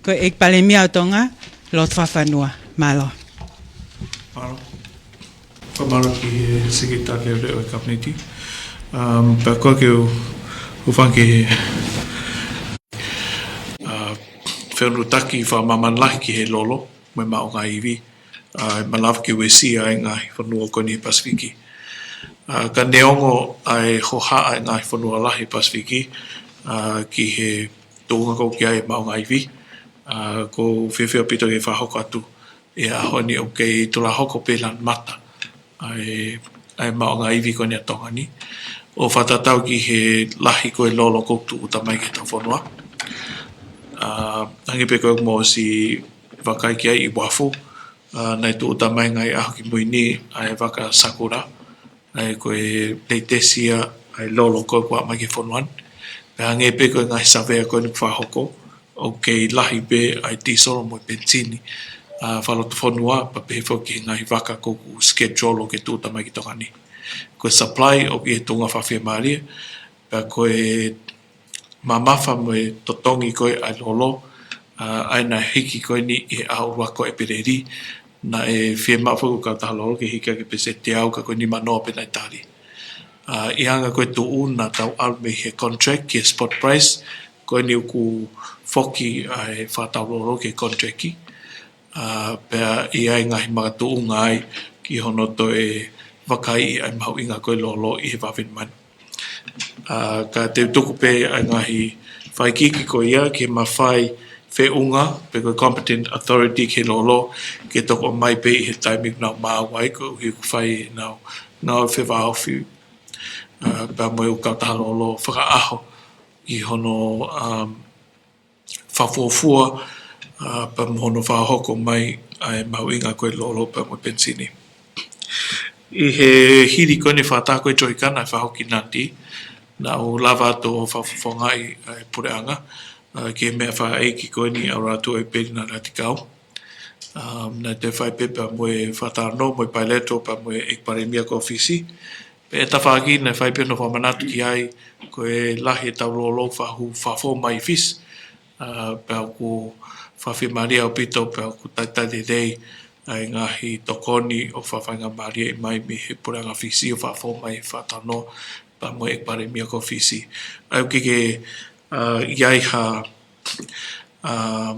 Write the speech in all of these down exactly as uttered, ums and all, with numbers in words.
Ko e ʻEiki Palēmia ʻo Tonga, Lord Fakafanua. Mālō. Mālō. Fakamālō ki he Sekelitali Leʻoleʻo ʻo e Kapineti. Um, pea ko e ke u, u fanke, uh, feʻunutaki fakamāmani lahi ki he lolo, mo e maʻunga ivi, uh, ʻe malava ke uesia ai e ngaahi fonua ko eni he Pasifiki. Uh, ka neongo ʻa e hohaʻa e ngaahi fonua lahi Pasifiki, uh, ki he tuʻunga ko ē ki ai e maʻunga ivi, uh, ʻoku ou fiefia ʻaupito ke fakahoko atu ʻi he ʻaho ni ʻoku kei tula hoko pē lanu mata ʻa e, ʻa e maʻunga ivi ko eni ʻa Tonga ni. ʻO fakatatau ki he lahi ko ē e lolo ʻoku tūʻuta mai ki heʻetau fonua. Uh, hangē pē ko ē ʻoku mou ʻosi vakai ki ai ʻi Uafu, uh, naʻe tūʻuta mai ngaahi ʻaho kimui ni ʻa e vaka sakura, ʻa ia ko e latest ia ʻa e lolo ko ē kuo aʻu mai ki he fonua ni. Pea hangē pē ko e ngaahi savea ko eni ʻoku fakahoko, ʻoku kei lahi pē ʻa e tīsolo mo e penisini, uh, fakalotofonua, pea pehē foki ki he ngaahi vaka ʻoku schedule ke tūʻuta mai ki Tonga ni. Ko e supply ʻoku ʻi he tuʻunga fakafiemālie, pea ko e mamafa mo e totongi ko ē ʻa e lolo, uh, ʻa ia naʻe hiki ko eni ʻi he ʻaho ʻuluaki ʻo ʻEpeleli, naʻe fiemaʻu foki ʻe he kautaha lolo ke hiki hake pē ʻe teau, ka ko e nimanoa pē naʻe tali. Uh, ʻi he anga ko ē e tuʻu naʻa tau ʻalu mei he contract ki he spot price, ko eni ʻoku foki ʻa e fakatau lolo ki he contract. Uh, pea ʻi ai e ngaahi makatuʻunga ai ki hono toe vakaiʻi ʻa e mahuʻinga ko ē e lolo ʻi he vave ni. Uh, ka te u tuku pē ʻa e ngaahi fakaikiiki ko ia ki he mafai feʻunga, pe ko e competent authority ki he lolo, ke toki ʻomai pē ʻi he taimi ʻoku nau maʻu ai koeʻuhi ʻoku fai ʻenau ngāue fevāofi, uh, pea mo e ʻū kautaha lolo fakaʻaho ʻi hono, um, fakafuofua, uh, pea mo hono fakahoko mai ʻa e mahuʻinga ko ē e lolo pea mo e penisini. ʻI he hili ko eni e fakataha ko ē ʻa e Troika naʻe fakahoko ʻi Nadi, naʻa ku lava atu ʻo fakafofongaʻi ʻa e puleʻanga, uh, ki he meʻa fakaʻeiki ko eni ʻa ʻAuratua ʻEpeli Nāleatikau. Um, naʻe toe fai pē pea mo e fakatalanoa mo e bilateral pea mo e ʻEiki Palēmia ko ē ʻo Fisi. Pea ʻi he tafaʻaki naʻe fai pē hono fakamanatu ki ai, ko e lahi ʻetau lolo fakahū fakafoʻou mai ʻi Fisi. Uh, pea ʻoku fakafiemālie ʻaupito, pea ʻoku talitali lelei ʻa e ngaahi tokoni ʻoku fakafaingamālieʻi mai mei he puleʻanga Fisi ʻo fakafoʻou mai he fakatalanoa pea mo e ʻEiki Palēmia ko ē ʻo Fisi. ʻA ia ʻoku ʻikai ke, uh, ʻi ai ha, uh,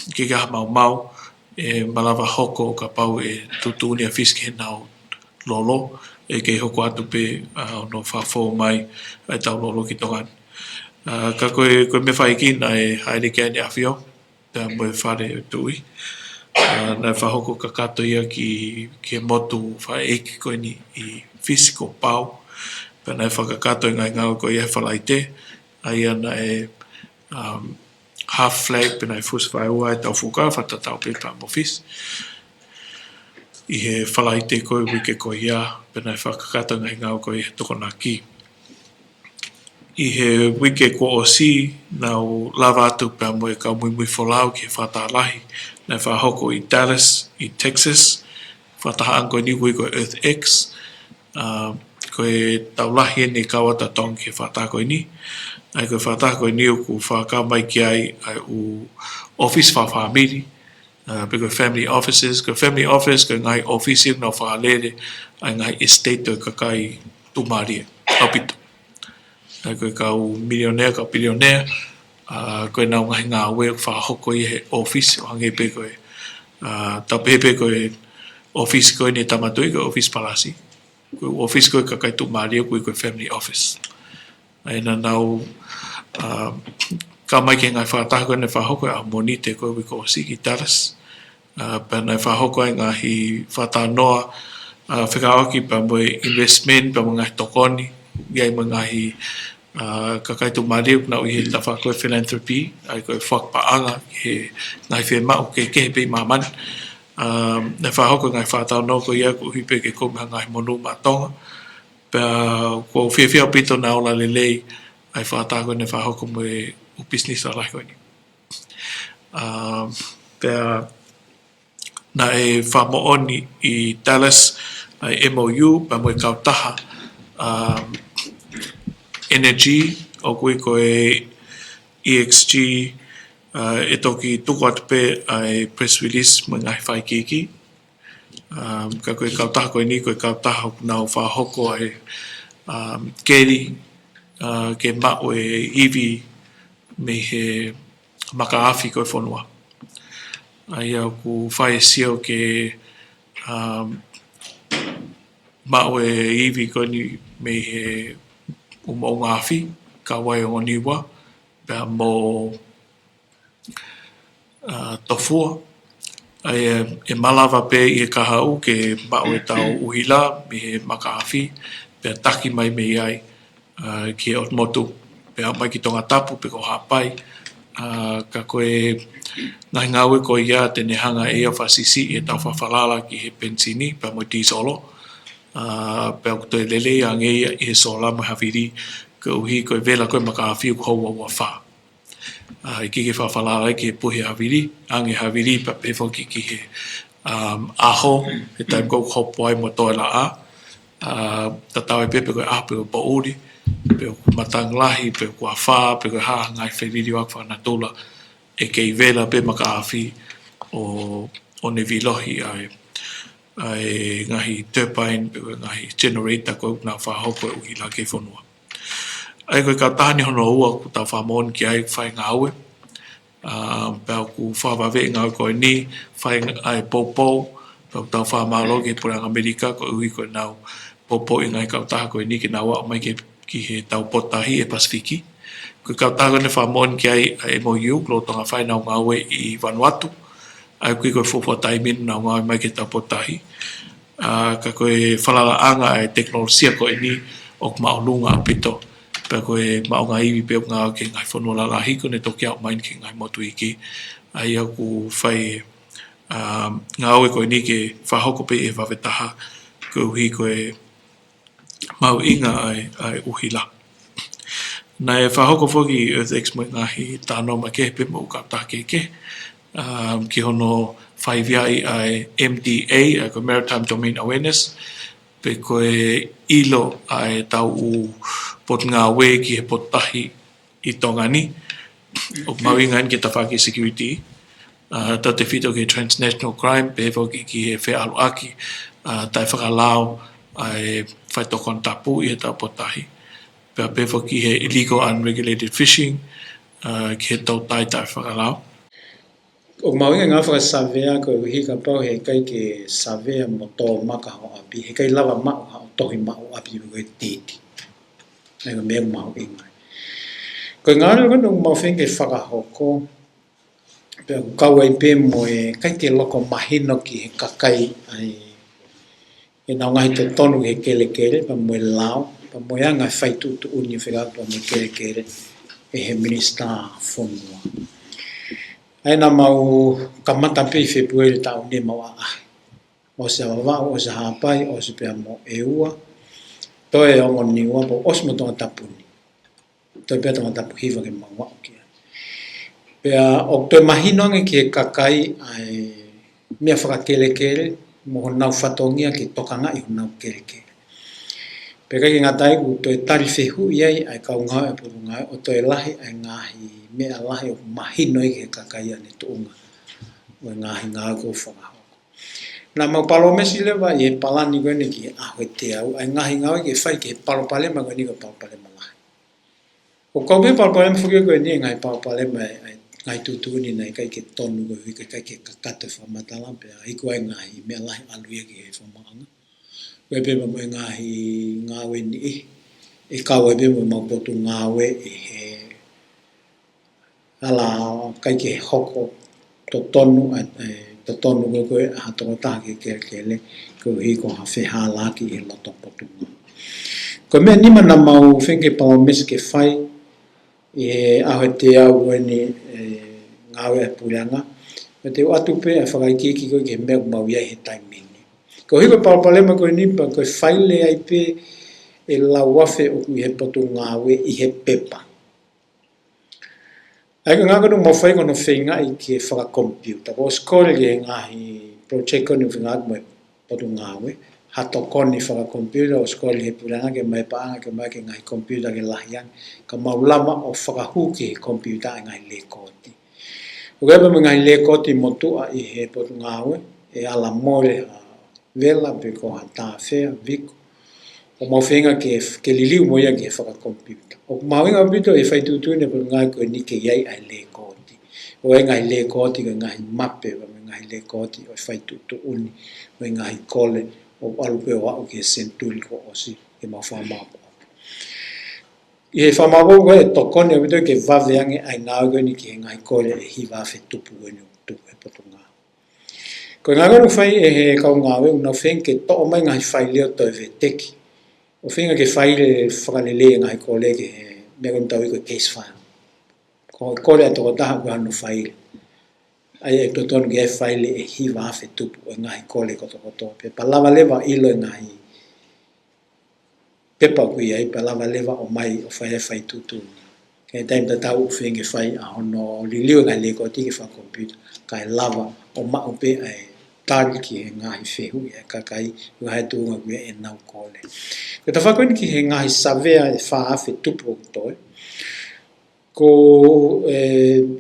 ʻikai ke ʻi ai ha maumau ʻe malava hoko kapau ʻe tuʻutuʻuni ʻa Fisi ki heʻenau lolo, ʻe kei hoko atu pē, uh, hono fakafoʻou mai ʻa ʻetau lolo ki Tonga ni. Uh, ka ko e, ko e meʻa fakaʻeiki naʻe hāʻele ki ai ʻEne ʻAfio pea mo e Fale ʻo e Tuʻi. Uh, naʻe fakahoko kakato ia ki, ki he motu fakaʻeiki ko eni ʻi Fisi ko Palau. Pea naʻe fakakakato e ngaahi ngāue ko ia he Falaite, ʻa ia naʻe, um, half flag pe naʻe fusi vaeua ʻetau fuka fakatatau pē pea mo Fisi. ʻI he Falaite ko ē uike ko ia, pea naʻe fakakakato e ngaahi ngāue ko ia he Tokonaki. ʻI he uike kuo ʻosi, naʻa ku lava atu pea mo e kau muimui folau ki he fakataha lahi naʻe fakahoko ʻi Dallas, ʻi Texas, fakatahaʻanga ko eni ʻoku ui ko e EarthX. Uh, ko e tau lahi eni e kau atu ʻa Tonga ki he fakataha ko eni. ʻA ia ko e fakataha ko eni ʻoku fakakau mai ki ai ʻa e ʻū ʻōfisi fakafāmili, uh, pe ko e family offices, ko e family office, ko e ngaahi ʻōfisi ʻoku nau fakalele ʻa e ngaahi estate ʻo e kakai tuʻumālie ʻaupito. ʻA ia ko e kau milionea, kau pilionea, uh, ko ʻenau ngaahi ngāue ʻoku fakahoko ia he ʻōfisi, ʻo hangē pē ko e, uh, tau pehē pē ko e ʻōfisi ko eni ʻa e Tama Tuʻi, ko e ʻōfisi palasi. Ko e ʻōfisi ko ē ʻo e kakai tuʻumālie ʻoku ui ko e family office. ʻA ia naʻa nau, uh, kau mai ki he ngaahi fakataha ko ē naʻe fakahoko he ʻaho Mōnite ko ē uike kuo ʻosi ki Dallas. Uh, pea naʻe fakahoko ai e ngaahi fakatalanoa, uh, fekauʻaki pea mo e investment, pea mo e ngaahi tokoni, ʻi ai mo e ngaahi, uh, kakai tuʻumālie ʻoku nau ʻi he tafaʻaki ko ē philanthropy, ʻa ia ko e fakapāʻanga ki he ngaahi fiemaʻu kehekehe pē ʻi māmani. Um, naʻe fakahoko e ngaahi fakatalanoa ko ia koeʻuhi pē ke kumi ha ngaahi monū maʻa Tonga. Pea ʻoku ou fiefia ʻaupito naʻe ola lelei ʻa e fakataha ko ē naʻe fakahoko mo e ʻū pisinisi lalahi ko eni. Um, pea naʻe fakamoʻoni ʻi Dallas ʻa e M O U pea mo e kautaha, um, energy ʻoku ui ko e E X G, ʻE toki tuku atu pē ʻa e press release mo e ngaahi fakaikiiki. Ka ko e kautaha ko eni ko e kautaha ʻoku nau fakahoko ʻa e keli ke maʻu e ivi mei he makaafi ko e fonua. ʻA ia ʻoku fai e sio ke maʻu e ivi ko eni mei he ʻū moʻunga afi, kau ai ʻa Niua, pea mo Tofua. ʻA ia ʻe malava pē ʻi he kahaʻu ke maʻu ʻetau ʻuhila mei he makaafi, pea taki mai mei ai ki he ʻotu motu, pea mai ki Tongatapu pe ko Haʻapai. Ka ko e ngaahi ngāue ko ia te ne hanga ʻe ia ʻo fakasiʻisiʻi ʻetau fakafalala ki he penisini pea mo e tīsolo. Pea ʻoku toe lelei ange ia ʻi he sola mo e havili, koeʻuhi ko e vela ko e makaafi ʻoku houhau ʻa fā. ʻIkai ke fakafalala ki he puhi havili, ange havili pea pehē foki ki he ʻaho, he taimi ʻoku hopo ai mo toe laʻā. Tatau ai pē pe ko e ʻaho pe ko e poʻuli, pe ʻoku matangi lahi, pe ʻoku afā, pe ko e hā ha ngaahi feliliuaki fakanatula, ʻe kei vela pē makaafi ʻo ne vilohi ʻa e ʻa e ngaahi turbine pe ko e ngaahi generator ko ē ʻoku nau fakahoko e ʻuhila ki he fonua. ʻA ia ko e kautaha ni hono ua ʻoku tau fakamoʻoni ki ai ʻoku fai e ngāue. Pea ʻoku fakavave e ngāue ko eni, fai ʻa e poupou, pea ʻoku tau fakamālō ki he Puleʻanga ʻAmelika koeʻuhi ko ʻenau poupou ʻi he ngaahi kautaha ko eni ke nau aʻu mai ki he tau potu tahi ʻi he Pasifiki. Ko e kautaha ko eni fakamoʻoni ki ai ʻa e M O U, lolotonga fai ʻenau ngāue ʻi Vanuatu. ʻA ia ʻoku ʻikai ko e fuofua taimi ʻenau ngāue mai ki he tau potu tahi. Ka ko e falalaʻanga ʻa e tekinolosia ko eni ʻoku māʻolunga ʻaupito. Pea ko e maʻunga ivi pē ʻoku ngāueʻaki ʻi he ngaahi fonua lalahi ko eni toki aʻu mai ki he ngaahi motu iiki. ʻA ia ʻoku fai ngāue ko eni ke fakahoko pē ʻi he vave taha koeʻuhi ko e mahuʻinga ʻa e, ʻa e ʻuhila. Naʻe fakahoko foki ʻe Earth X mo e ngaahi talanoa makehe pea mo e kautaha kehekehe ki hono faiveaʻi ʻa e M D A, ʻa ia ko e Maritime Domain Awareness, pe ko e ʻilo ʻa e tau ʻū potungāue ki he potu tahi ʻi Tonga ni. ʻOku mahuʻinga eni ki he tafaʻaki security, tautefito ki he transnational crime, pehē foki ki he feʻaluʻaki taʻefakalao ʻa e faitoʻo konatapu ʻi he tau potu tahi. Pea pehē foki ki he illegal unregulated fishing, ki he toutai taʻefakalao. ʻOku mahuʻinga e ngāue fakasavea koeʻuhi kapau he ʻikai ke savea mo tō maka ho ʻapi, he ʻikai lava maʻu haʻo tohi maʻu ʻapi pe ko e tiiti. ʻA ia ko e meʻa mahuʻinga. Ko e ngāue ko eni ʻoku mau feinga ke fakahoko, pea ʻoku kau ai pē mo e ʻikai ke loko mahino ki he kakai ʻa e ʻenau ngaahi totonu ki he kelekele, pea mo e lao, pea mo e anga e fai tuʻutuʻuni ʻo fekauʻaki mo e kelekele ʻe he minisitā fonua. ʻA ia naʻa mau kamata pē ʻi Fēpueli taʻu ni ʻemau ʻaʻahi. ʻOsi ʻa Vavaʻu, ʻosi ʻa Haʻapai, ʻosi pea mo ʻEua, toe ongo Niua, pea ʻosi mo Tongatapu ni. Toe pē Tongatapu hiva ke mau aʻu ki ai. Pea ʻoku toe mahino ange ki he kakai ʻa e meʻa fakakelekele mo honau fatongia ke tokangaʻi honau kelekele. Pea ʻikai ke ngata ai, ʻoku toe tali fehuʻi ai ʻa e kau ngāue ʻa e potungāue ʻo toe lahi ʻa e ngaahi meʻa lahi ʻoku mahino ai ki he kakai ʻa ʻene tuʻunga ʻo e ngaahi ngāue ʻoku fakahoko. Naʻa mau palōmesi leva ʻi he palani ko eni ki he ʻaho ʻe teau, ʻa e ngaahi ngāue ke fai ki he palopalema ko eni ko e palopalema lahi. ʻOku kau pē palopalema foki ko eni ʻa e ngaahi palopalema ʻa e, ʻa e ngaahi tuʻutuʻuni naʻe ʻikai ke tonu koeʻuhi ko e ʻikai ke kakato e fakamatala pea iku ai e ngaahi meʻa lahi ʻalu ia ki he fakamaauʻanga. Ko e pehē mo e ngaahi ngāue ni ʻi, ʻe kau ai pē mo e mau potungāue ʻi he ʻAla ʻikai ke hoko totonu, ʻa, ʻe, totonu ko ē ko ē ha tokotaha ki he kelekele, koeʻuhi ko ha fehālaaki ʻi he loto potungāue. Ko e meʻa nima naʻa mau feinga ke palōmesi ke fai, ʻi he ʻaho ʻe teau ko eni, ʻe, ngāue ʻa e puleʻanga, ʻe te u ʻoatu pē ʻa e fakaikiiki ko ē ki he meʻa ʻoku mau ʻi ai he taimi ni. Koeʻuhi ko e palopalema ko eni pea ko e faile ai pē ʻe lau afe ʻoku ʻi he potungāue ʻi he pepa. ʻA ia ko e ngāue ko eni ʻoku mau fai ko hono feingaʻi ke fakakomipiuta. Kuo ʻosi kole ki he ngaahi project ko eni ʻoku feingaʻi mo e potungāue ha tokoni fakakomipiuta, ʻosi kole he puleʻanga ke ʻomai paʻanga ke ʻomai ki he ngaahi komipiuta ke lahi ange, ka mau lava ʻo fakahū ki he komipiuta ʻa e ngaahi lēkooti. ʻOku ʻi ai pē mo e ngaahi lēkooti motuʻa ʻi he potungāue, ʻe ala mole ha vela pe ko ha tāfea, viko, ʻoku mau feinga ke, ke liliu mo ia ki he fakakomipiuta. ʻOku mahuʻinga ʻaupito ʻi he fai tuʻutuʻuni ʻa e potungāue ko eni ke ʻi ai ʻa e lēkooti. ʻOku ʻi ai e ngaahi lēkooti, ko e ngaahi mape, mo e ngaahi lēkooti ʻo e fai tuʻutuʻuni mo e ngaahi kole ʻoku ʻalu pē ʻo aʻu ki he senituli kuo ʻosi ke mau fakamaʻopoʻopo. ʻI he fakamaʻopoʻopo ko ē ʻe tokoni ʻaupito ke vave ange ʻa e ngāue ko eni ki he ngaahi kole ʻe hiva afe tupu ko eni ʻoku tupu he potungāue. Ko e ngāue ʻoku fai ʻe he kau ngāue, ʻoku nau feinga ke toʻo mai ngaahi faili ʻo toe veteki, ʻo feinga ke faili fakalelei e ngaahi kole ki he meʻa ko eni ʻoku tau ui ko e case file. Ko e kole ʻa e tokotaha ʻoku ʻi ai hono faili. ʻA ia ʻe totonu ke ʻi ai e faili ʻe hiva afe tupu ʻo e ngaahi kole kotokotoa, pea lava leva ʻo ʻilo e ngaahi pepa ʻoku ʻi ai, pea lava leva ʻo ʻomai ʻo fai e fai tuʻutuʻuni. Ka ʻi he taimi tatau ʻoku feinga ke fai ʻa hono liliu e ngaahi lēkooti ki he fakakomipiuta, kae lava ʻo maʻu pē ʻa e tali ki he ngaahi fehuʻi ʻa e kakai, ʻi he ngaahi tuʻunga ʻoku ʻi ai ʻenau kole. Ko e tafaʻaki ko eni ki he ngaahi savea ʻe fā afe tupu ʻoku toe. Ko e,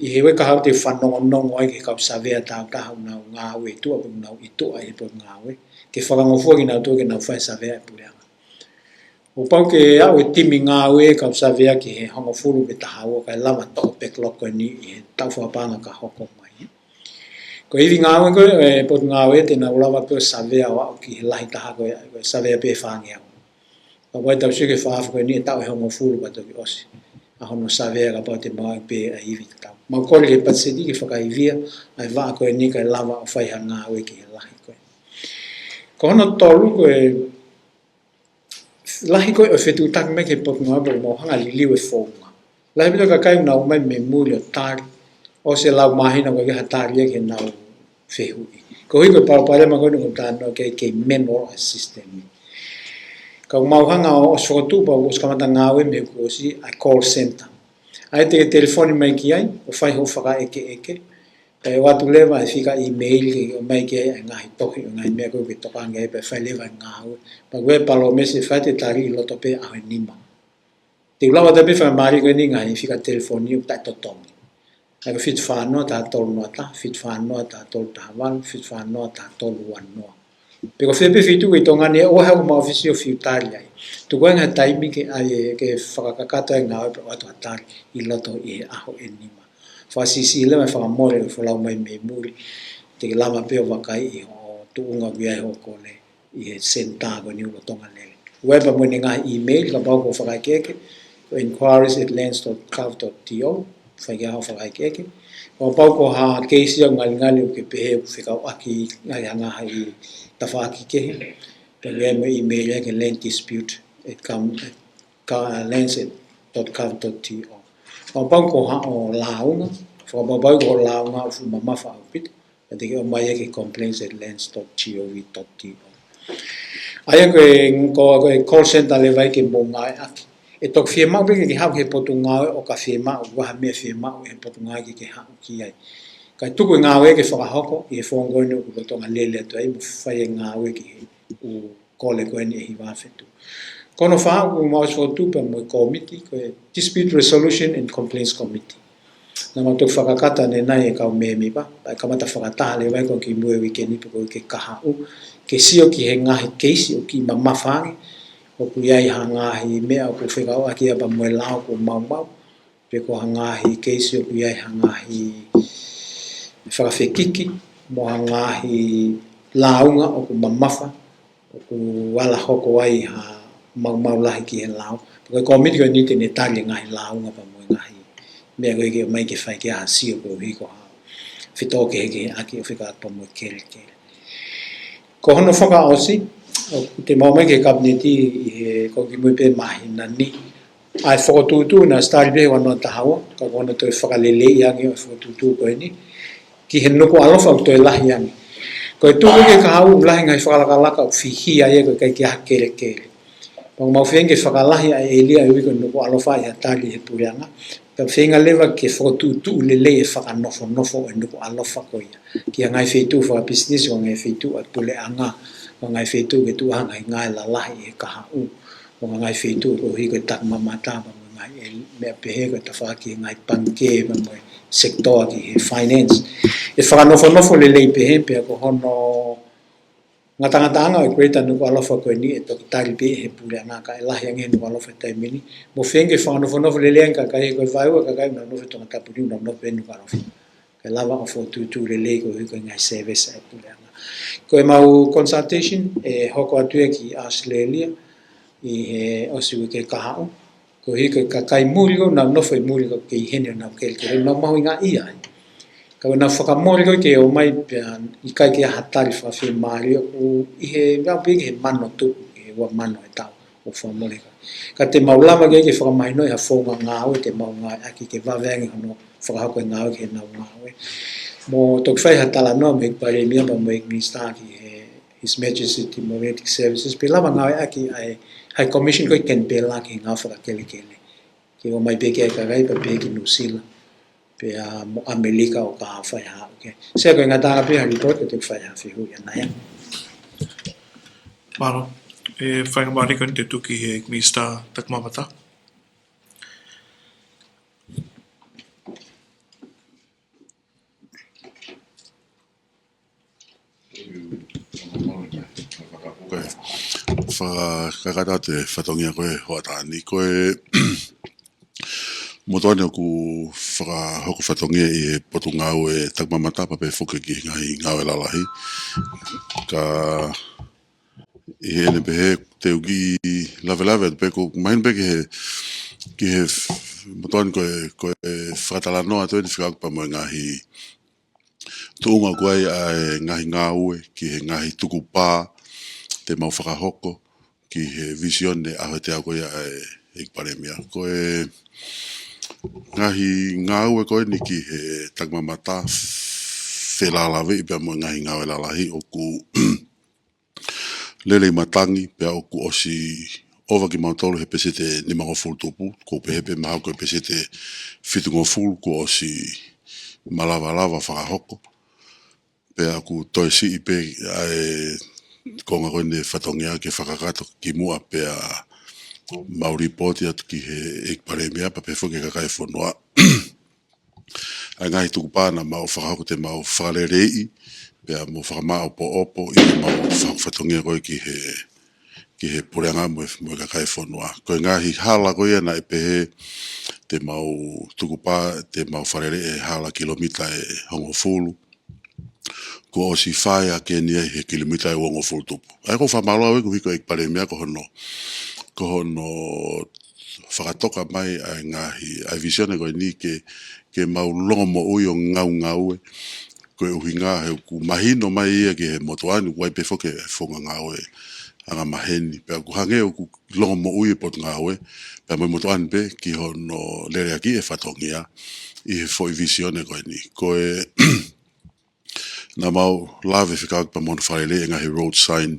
ʻi he uike kahaʻu te u fanongonongo ai ki he kau savea tāutaha ʻoku nau ngāue ʻi tuʻa pe ʻoku nau ʻi tuʻa ʻi he potungāue, ke fakangofua kinautolu ke nau fai e savea ʻa e puleʻanga. ʻOku pau ke aʻu e timi ngāue e kau savea ki he hongofulu pe taha ua kae lava toʻo e backlog ko eni ʻi he taʻu fakapaʻanga ka hoko mai. Ko e ivi ngāue ko ē ʻa e potungāue te nau lava pē ʻo savea ʻo aʻu ki he lahi taha ko e, ko e savea pē ʻe fāngeau. Ka ʻoku ʻi ai e tau sio ki he fā afe ko eni ʻe taʻu ʻe hongofulu ka toki ʻosi ʻa hono savea kapau te maʻu pē ʻa e ivi tatau. Mau kole ki he patiseti ke fakaivia ʻa e vaʻa ko eni kae lava ʻo fai ha ngāue ki he lahi ko ē. Ko hono tolu ko e lahi ko ē ʻo e fetuʻutaki mai ki he potungāue pea mau hanga ʻo liliu e founga. Lahi ʻaupito e kakai ʻoku nau ō mai mei muli ʻo tali, ʻosi e lau māhina ʻoku ʻikai ha tali ia ki heʻenau fehuʻi. Koeʻuhi ko e palopalema ko eni ʻoku tau talanoa ki ai, kei manual ʻa e system ni. Ka ʻoku mau hanga ʻo ʻosi fokotuʻu pea ʻoku ʻosi kamata ngāue mei he kuo ʻosi ʻa e call center. ʻA ia te ke telefoni mai ki ai, ʻo fai hoʻo fakaʻekeʻeke, pea ʻe ʻoatu leva e fika email ke ʻomai ki ai ʻa e ngaahi tohi ʻo e ngaahi meʻa ko ē ʻoku ke tokanga ki ai pea fai leva e ngāue. Pea ʻoku ʻi ai e palōmesi ʻe fai te tali ʻi loto pē ʻaho ʻe nima. Te u lau atu pē fakamālie ko eni ngaahi fika telefoni ʻoku taʻetotongi. ʻA ia ko e fitu fā noa taha tolu noa taha, fitu fā noa taha tolu taha valu, fitu fā noa taha tolu ua noa. Pe ko fē pē feituʻu ʻi Tonga ni ʻoku ʻi ai haʻamau ʻōfisi ʻo fiu tali ai. Tuku ange ha taimi ke ʻai e, ke fakakakato e ngāue pea ʻoatu ha tali ʻi loto ʻi he ʻaho ʻe nima. Fakasiʻisiʻi leva e fakamole ʻo e folau mai mei muli. Te ke lava pē ʻo vakai ʻi hoʻo tuʻunga ʻoku ʻi ai hoʻo kole ʻi he senitā ko eni ʻoku lolotonga lele. ʻOku ʻi ai pea mo ʻene ngaahi email, kapau ʻoku ke fakaʻekeʻeke, ko inquiries at lands dot gov dot T O, fai ki ai hoʻo fakaʻekeʻeke. Kapau ko ha keisi ʻoku ngalingali ʻoku ke pehē ʻoku fekauʻaki ai ha ngaahi tafaʻaki kehe, pea ʻoku ʻi ai mo e email ia ki he land dispute at gov, at lands dot gov dot T O. Kapau ko haʻo lāunga, fakapapauʻi ko hoʻo lāunga ʻoku fuʻu mamafa ʻaupito, pea te ke ʻomai ia ki he complaints at lands dot gov dot T O. ʻA ia ko e, ko, ko e call center leva ia ke mou ngāueʻaki. ʻE toki fiemaʻu pē ke ke haʻu ki he potungāue ʻo ka fiemaʻu, ʻoku ʻi ai ha meʻa fiemaʻu ʻe he potungāue ke ke haʻu ki ai. Kae tuku e ngāue ke fakahoko ʻi he founga ko eni ʻoku lolotonga lele atu ai mo fai e ngāue ki he ʻū kole ko eni ʻe hiva afe tupu. Ko hono fā ʻoku mau ʻosi fokotuʻu pea mo e kōmiti, ko e Dispute Resolution and Complaints Committee. Naʻa mau toki fakakakato ʻanenai e kau mēmipa, pea ʻe kamata fakataha leva ia ko e kimuʻa e uike ni pe ko e uike kahaʻu, ke sio ki he ngaahi keisi ʻoku kiʻi mamafa ange, ʻoku ʻi ai ha ngaahi meʻa ʻoku fekauʻaki ia pea mo e lao kuo maumau, pe ko ha ngaahi keisi ʻoku ʻi ai ha ngaahi fakafekiki, mo ha ngaahi lāunga ʻoku mamafa, ʻoku ala hoko ai ha maumau lahi ki he lao. Ko e kōmiti ko eni te ne tali e ngaahi lāunga pea mo e ngaahi meʻa ko ē ke ʻomai ke fai ki ai ha sio koeʻuhi ko ha fetōkehekeheʻaki ʻo fekauʻaki pea mo e kelekele. Ko hono fakaʻosi, ʻoku te mau ō mai ki he kapineti ʻi he, ko e kimuʻa pē māhina ni, ʻa e fokotuʻutuʻu naʻe ʻosi tali pē he ua noa taha ua, ka ko hono toe fakaleleiʻi ange ʻo e fokotuʻutuʻu ko eni ki he Nukuʻalofa ʻoku toe lahi ange. Ko e tuʻu ki he kahaʻu ʻoku lahi e ngaahi fakalakalaka ʻoku fihia ai ʻoku ʻikai ke ʻi ai ha kelekele. Pea ʻoku mau feinga ke fakalahi ʻa e ʻēlia ʻe ui ko Nukuʻalofa ʻi ha tali ʻe he puleʻanga. Pea feinga leva ke fokotuʻutuʻu lelei e fakanofonofo ʻo e Nukuʻalofa ko ia ki ha ngaahi feituʻu fakapisinisi, ko ha ngaahi feituʻu ʻa e puleʻanga, ko ha ngaahi feituʻu ke tuʻu ai ha ngaahi ngāue lalahi ʻi he kahaʻu, ko ha ngaahi feituʻu koeʻuhi ko e takimamata pea mo e ngaahi ʻe meʻa pehē ko e tafaʻaki e ngaahi pangikē pea mo e sekitoa ki he finance. ʻE fakanofonofo lelei pehē pea ko hono ngataʻangataʻanga ʻo e Greater Nukuʻalofa ko eni ʻe toki tali pē ʻe he puleʻanga kae lahi ange he Nukuʻalofa he taimi ni. Mo feinga ke fakanofonofo lelei ange kakai he ko e vaeua kakai ʻoku nau nofo he Tongatapu ni ʻoku nau nofo pē Nukuʻalofa. Kae lava ʻo fokotuʻutuʻu lelei koeʻuhi ko e ngaahi service ʻa e puleʻanga. Ko e mau consultation ʻe hoko atu ia ki Australia ʻi he ʻosi uike kahaʻu. Koeʻuhi ko e kakai muli ko ē ʻoku nau nofo ʻi muli ko ē ʻoku kei heni ʻo nau kelekele ʻoku nau mahuʻingaʻia ai. Ka ʻoku nau fakamole ko ē ke ō mai pea ʻikai ke ʻi ai ha tali fakafiemālie ʻoku ʻi he ngaahi pē ki he mano tupu ki he ua mano he taʻu ʻo fakamole ka. Ka te mau lava ke ke fakamahinoʻi ha founga ngāue te mau ngāueʻaki ke vave ange hono fakahoko e ngāue ki heʻenau ngāue. Mo toki fai ha talanoa mo e ʻEiki Palēmia pea mo e ʻEiki Minisitā ki he His Majesty Diplomatic Services pe lava ngāueʻaki ʻa e High Commission ko ē ʻi Kenipela ki he ngāue fakakelekele. Ke ō mai pē ki ai kakai pea pehē ki Nuʻusila pea mo ʻAmelika ʻo ka fai ha, okay. Sea ko e ngataʻanga pē ha report ka te fai ha fehuʻi ʻanai. Mālō, ʻe faingamālie ko eni te u tuku ki he Minisitā Takimamata. Fakakakato atu e fatongia ko e hoʻatā ni ko e motuʻa ni ʻoku fakahoko fatongia ʻi he Potungāue Takimamata pea pehē foki ki he ngaahi ngāue lalahi. Ka ʻi heʻene pehē te u kiʻi lavelave atu pē ko mahino pē ki he, ki he motuʻa ni ko e, ko e fakatalanoa atu eni fekauʻaki pea mo e ngaahi tuʻunga ko ē ʻa e ngaahi ngāue ki he ngaahi tukupā te mau fakahoko ki he vīsone ʻaho e teau ko ia ʻa e ʻEiki Palēmia. Ko e ngaahi ngāue ko eni ki he Takimamata felālāveʻi pea mo e ngaahi ngāue lalahi ʻoku lele ʻi matangi pea ʻoku ʻosi ʻova kimautolu he peseti ʻe nimangofulu tupu, ko e pehē pē mahalo ko e peseti ʻe fitungofulu kuo ʻosi malavalava fakahoko. Pea ʻoku toe siʻi pē ʻa e konga ko eni e fatongia ke fakakakato kimuʻa pea mau lipooti atu ki he ʻEiki Palēmia pea pehē foki ki he kakai e fonua. ʻA e ngaahi tukupā naʻa mau fakahoko te mau fakaleleiʻi pea mo fakamāʻopoʻopo ʻi heʻemau fakahoko fatongia ko ē ki he, ki he puleʻanga mo e, mo e kakai e fonua. Ko e ngaahi hala ko ia naʻe pehē te mau tukupā, te mau fakaleleiʻi e hala kilomita ʻe hongofulu. Kuo ʻosi fai ʻa eni ia he kilomita ʻe uongofulu tupu. ʻA ia ʻoku ou fakamālō au ʻi he ʻEiki Palēmia ko hono, ko hono fakatoka mai ʻa e ngaahi, ʻa e vīsone ko eni ke, ke mau longomoʻui ʻo ngaungaue. Ko e ʻuhinga he ʻoku mahino mai ia ki he motuʻa ni, ʻoku ʻi ai pē foki e founga ngāue angamaheni. Pea ʻoku hangē ʻoku longomoʻui e Potungāue pea mo e motuʻa ni pē ki hono leleakiʻi e fatongia ʻi he foʻi vīsone ko eni. Ko e naʻa mau lave fekauʻaki pea mo hono fakaleleiʻi e ngaahi road sign.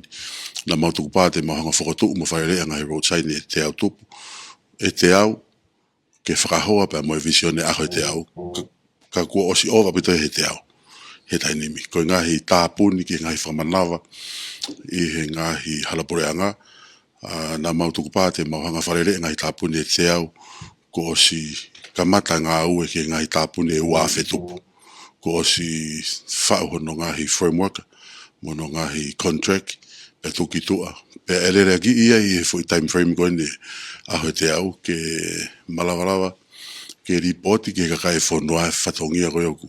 Naʻa mau tukupā te mau hanga ʻo fokotuʻu mo fakaleleiʻi e ngaahi road sign ʻe teau tupu, ʻe teau, ke fakahoa pea mo e vīsone ʻaho e teau. Ka, ka kuo ʻosi ʻova ʻaupito he teau he taimi ni. Ko e ngaahi tāpuni ki he ngaahi fakamanava ʻi he ngaahi hala puleʻanga, ʻa, naʻa mau tukupā te mau hanga ʻo fakaleleiʻi e ngaahi tāpuni ʻe teau kuo ʻosi kamata ngāue ki he ngaahi tāpuni ʻe ua afe tupu. Kuo ʻosi faʻu hono ngaahi framework mo hono ngaahi contract pea tuku ki tuʻa. Pea ʻe leleakiʻi ia ʻi he foʻi time frame ko eni ʻaho e teau ke malavalava ke lipooti ki he kakai e fonua e fatongia ko ē ʻoku,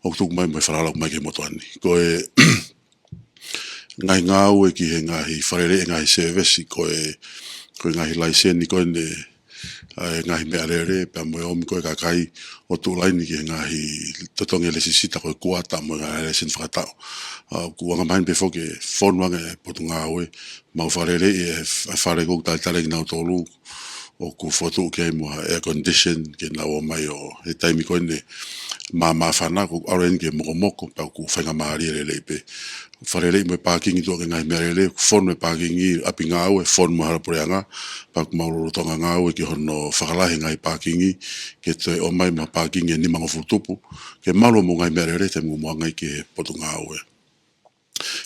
ʻoku tuku mai mo e falala ʻoku ʻomai ki he motuʻa ni. Ko e ngaahi ngāue ki he ngaahi fakaleleiʻi e ngaahi service ko e, ko e ngaahi laiseni ko eni ʻa e ngaahi meʻalele pea mo e ō mai ko ē kakai ʻo tuʻu laini ki he ngaahi totongi e lēsisita ko e kuata mo e ngaahi laiseni fakataʻu. ʻA, ʻoku angamaheni pē foki e fonu ange e Potungāue, mau fakaleleiʻi e f-, e fale ko ē ʻoku talitali kinautolu ʻoku fokotuʻu ki ai mo ha air condition ke nau ō mai ʻo he taimi ko eni ʻe māmāfana ʻoku ʻalu eni ke mokomoko pea ʻoku faingamālie lelei pē. Fakaleleiʻi mo e pākingi tuʻa ki he ngaahi meʻalele, fonu e pākingi ʻapi ngāue, fonu mo e hala puleʻanga, pea ʻoku mau lolotonga ngāue ki hono fakalahi e ngaahi pākingi, ke toe ō mai mo ha pākingi ʻe nimangofulu tupu, ke malu mo e ngaahi meʻalele te mou muʻa ngāue ki he Potungāue.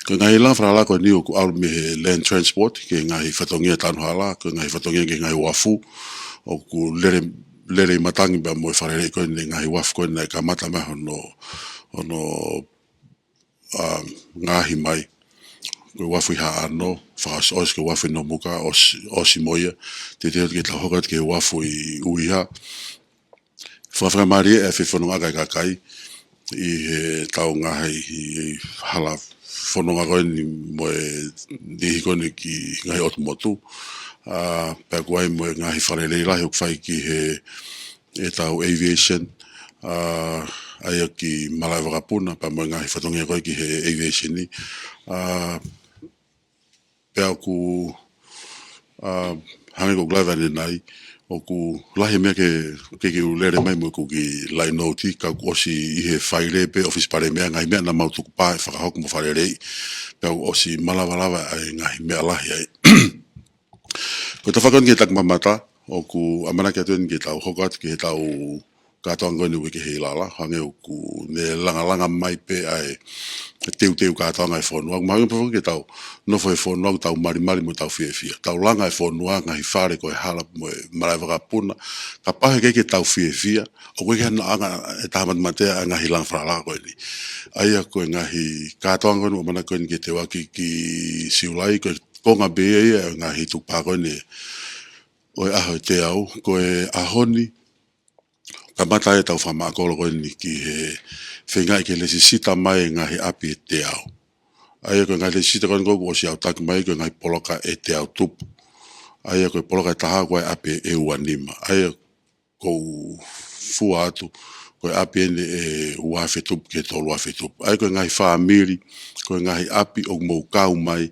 Ko e ngaahi langa falala ko eni ʻoku ʻalu mei he land transport, ki he ngaahi fatongia tanu hala, ko e ngaahi fatongia ki he ngaahi uafu, ʻoku lele, lele ʻi matangi pea mo e fakalelei ko eni ngaahi uafu ko eni naʻe kamata mai hono, hono, ʻa, ngaohi mai. Ko e uafu ʻi Haʻano, fakaʻosiʻosi ko e uafu ʻi Nomuka, ʻosi, ʻosi mo ia, te te hot ke tau hoko atu ki he uafu ʻi ʻUiha. Fakafakamālie e fefonongaʻaki e kakai, ʻi he tau ngaahi hala fononga ko eni mo e niʻihi ko eni ki he ngaahi ʻotu motu. ʻA, pea ʻoku ʻi ai mo e ngaahi fakalelei lahi ʻoku fai ki he, e tau aviation, ʻa, ʻa ia ki malaʻe vakapuna, pea mo e ngaahi fatongia ko ē ki he aviation ni. ʻA, pea ʻoku, ʻa, hangē ko ʻeku lave ʻanenai, ʻoku lahi e meʻa ke, ke, ke u lele mai mo ʻeku kiʻi laʻi nouti, ka kuo ʻosi ʻi he faile pē ʻofisi palēmia, ngaahi meʻa naʻa mau tukupā ʻe fakahoko mo fakalelei, pea kuo ʻosi malavalava ʻa e ngaahi meʻa lahi ai. Ko e tafaʻaki ko eni ki he takimamata, ʻoku ʻamanaki atu eni ke tau hoko atu ki he tau kātoanga ko eni ʻoku ʻi he ʻilala, hangē ʻoku ne langalanga mai pē ʻa e teuteu kātoanga e fonua. ʻOku mahuʻinga pē foki ke tau nofo he fonua, ʻoku tau malimali mo tau fiefia. Tau langa e fonua, ngaahi fale ko e hala mo e malaʻe vakapuna. Kapau he ʻikai ke tau fiefia, ʻoku ʻikai ke hano ʻanga e taha matematea ʻa e ngaahi langa falala ko eni. ʻA ia ko e ngaahi kātoanga ko eni ʻoku ʻamanaki ko eni ke teuaki ki Siulai, ko e konga pē ia ʻo e ngaahi tukupā ko eni ʻo e ʻaho e teau, ko e ʻaho ni, kamata e tau fakamaʻa kolo ko eni ki he feingaʻi ke lesisita mai e ngaahi ʻapi e teau. ʻA ia ko e ngaahi lesisita ko eni kuo ʻosi autaki mai ko e ngaahi poloka e teau tupu. ʻA ia ko e poloka e taha ko e ʻapi e ua nima. ʻA ia ʻoku fua atu, ko e ʻapi eni ʻe ua afe tupu ki he tolu afe tupu. ʻA ia ko e ngaahi fāmili, ko e ngaahi ʻapi ʻoku mou kau mai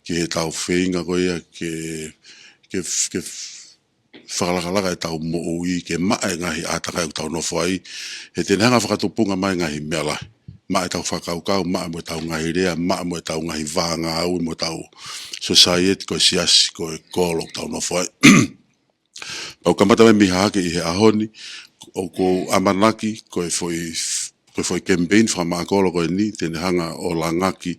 ki he tau feinga ko ia ke, ke, ke fakalakalaka e tau moʻui, ke maʻa e ngaahi ʻātakai ʻoku tau nofo ai, he te ne hanga fakatupunga mai ngaahi meʻa lahi. Maʻa e tau fakakaukau, maʻa mo e tau ngaahi lea, maʻa mo e tau ngaahi vā ngāue, mo e tau society, ko e siasi, ko e kolo ʻoku tau nofo ai. Pea ʻoku kamata mai mei Hahake ʻi he ʻaho ni, ʻoku ou ʻamanaki, ko e foʻi, ko e foʻi campaign fakamaʻa kolo ko eni, te ne hanga ʻo langaki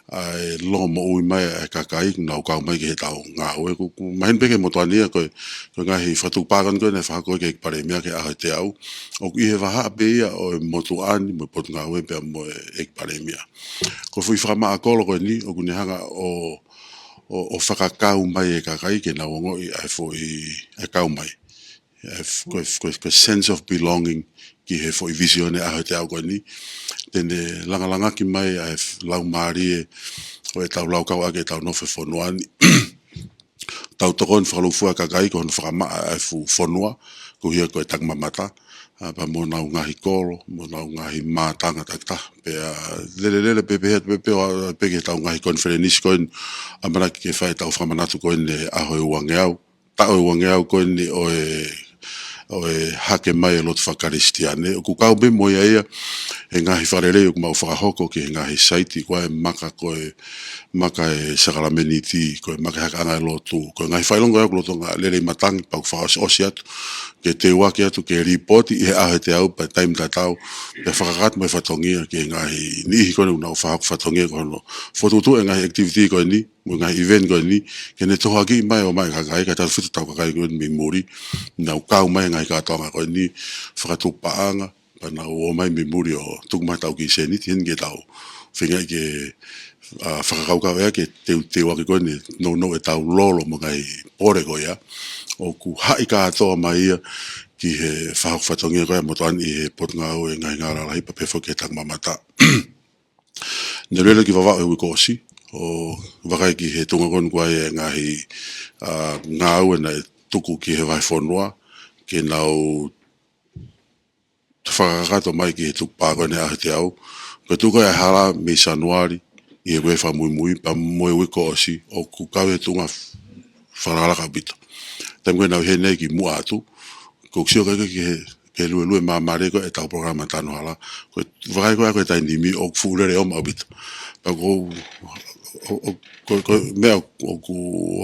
ʻa e longomoʻui mai ʻa e kakai, nau kau mai ki he tau ngāue. ʻOku, ʻoku mahino pē ki he motuʻa ni ia, ko e, ko e ngaahi fakatukupā ko eni ko ē naʻe fakahoko ki he ʻEiki Palēmia ki he ʻaho e teau. ʻOku ʻi he vahaʻa pē ia ʻo e motuʻa ni, mo e Potungāue pea mo e ʻEiki Palēmia. Ko e foʻi fakamaʻa kolo ko eni, ʻoku ne hanga ʻo ʻo, ʻo fakakau mai e kakai ke nau ongoʻi ʻa e foʻi, ʻa e kau mai. ʻA e f-, ko e f-, ko e, ko e sense of belonging ki he foʻi vīsone ʻaho e teau ko eni. Te ne langalangaki mai ʻa e f-, laumālie ʻo e tau laukau ʻaki e tau nofo he fonua ni. Tau tokoni fakalūkufua e kakai ko hono fakamaʻa ʻa e fuʻu fonua, ko ia ko e takimamata. ʻA, pea mo honau ngaahi kolo, mo honau ngaahi mātanga takitaha. Pea lele lele pē pē, pē, pē, ʻo, pē ki he tau ngaahi konifelenisi ko eni, ʻamanaki ke fai e tau fakamanatu ko eni ʻaho e uangeau, taʻu e uangeau ko eni ʻo e, ʻo e hake mai e lotu fakakalisitiane. ʻOku kau pē mo ia ia, he ngaahi fakalelei ʻoku mau fakahoko ki he ngaahi saiti, ko e maka ko e maka e sākalamēniti, ko e maka e hakaʻanga e lotu, ko e ngaahi fakaʻilonga ko ia ʻoku lolotonga lele ʻi matangi, pea ʻoku fakaʻosiʻosi atu, ke teuaki atu, ke lipooti ʻi he ʻaho e teau, pea taimi tatau, pea fakakakato mo e fatongia, ki he ngaahi niʻihi ko eni ʻoku nau fakahoko fatongia ko hono fokotuʻutuʻu e ngaahi activity ko eni, mo e ngaahi event ko eni, ke ne tohoakiʻi mai ʻo maʻu e kakai, kae tautefito e tau kakai ko eni mei muli, nau kau mai e ngaahi kātoanga ko eni, fakatupu paʻanga, pea nau ō mai mei muli ʻo tuku mai e tau kiʻi sēniti heni ke tau feingaʻi ke, ʻa, fakakaukau ʻea ke teuteuaki ko eni, nounou e tau lolo mo e ngaahi pole ko ia. ʻOku haʻi kātoa mai ia ki he fakahoko fatongia ko ia motuʻa ni ʻi he Potungāue Ngaahi Ngāue Lalahi pea pehē foki ki he takimamata. Ne lele ki Vavaʻu he uike kuo ʻosi, ʻo vakai ki he tuʻunga ko eni ʻoku ʻi ai e ngaahi, ʻa, ngāue naʻe tuku ki he vahefonua, ke nau fakakakato mai ki he tukupā ko eni ʻaho e teau. Ko e tuku e hala mei Sānuali, ʻi he uike fakamuimui, pea mo e uike kuo ʻosi, ʻoku kau he tuʻunga fakalakalaka ʻaupito. Taimi ko ē naʻa ku ʻi heni ki muʻa atu, ʻoku ou sio ki he, ki he luelue māmālie ko ē e tau polokalama tanu hala. Ko e vakai ko ē ʻa e taimi ni ʻoku fuʻu lele ʻo maʻu ʻaupito. Pea ko, ʻo, ʻo, ko, ko e meʻa ʻoku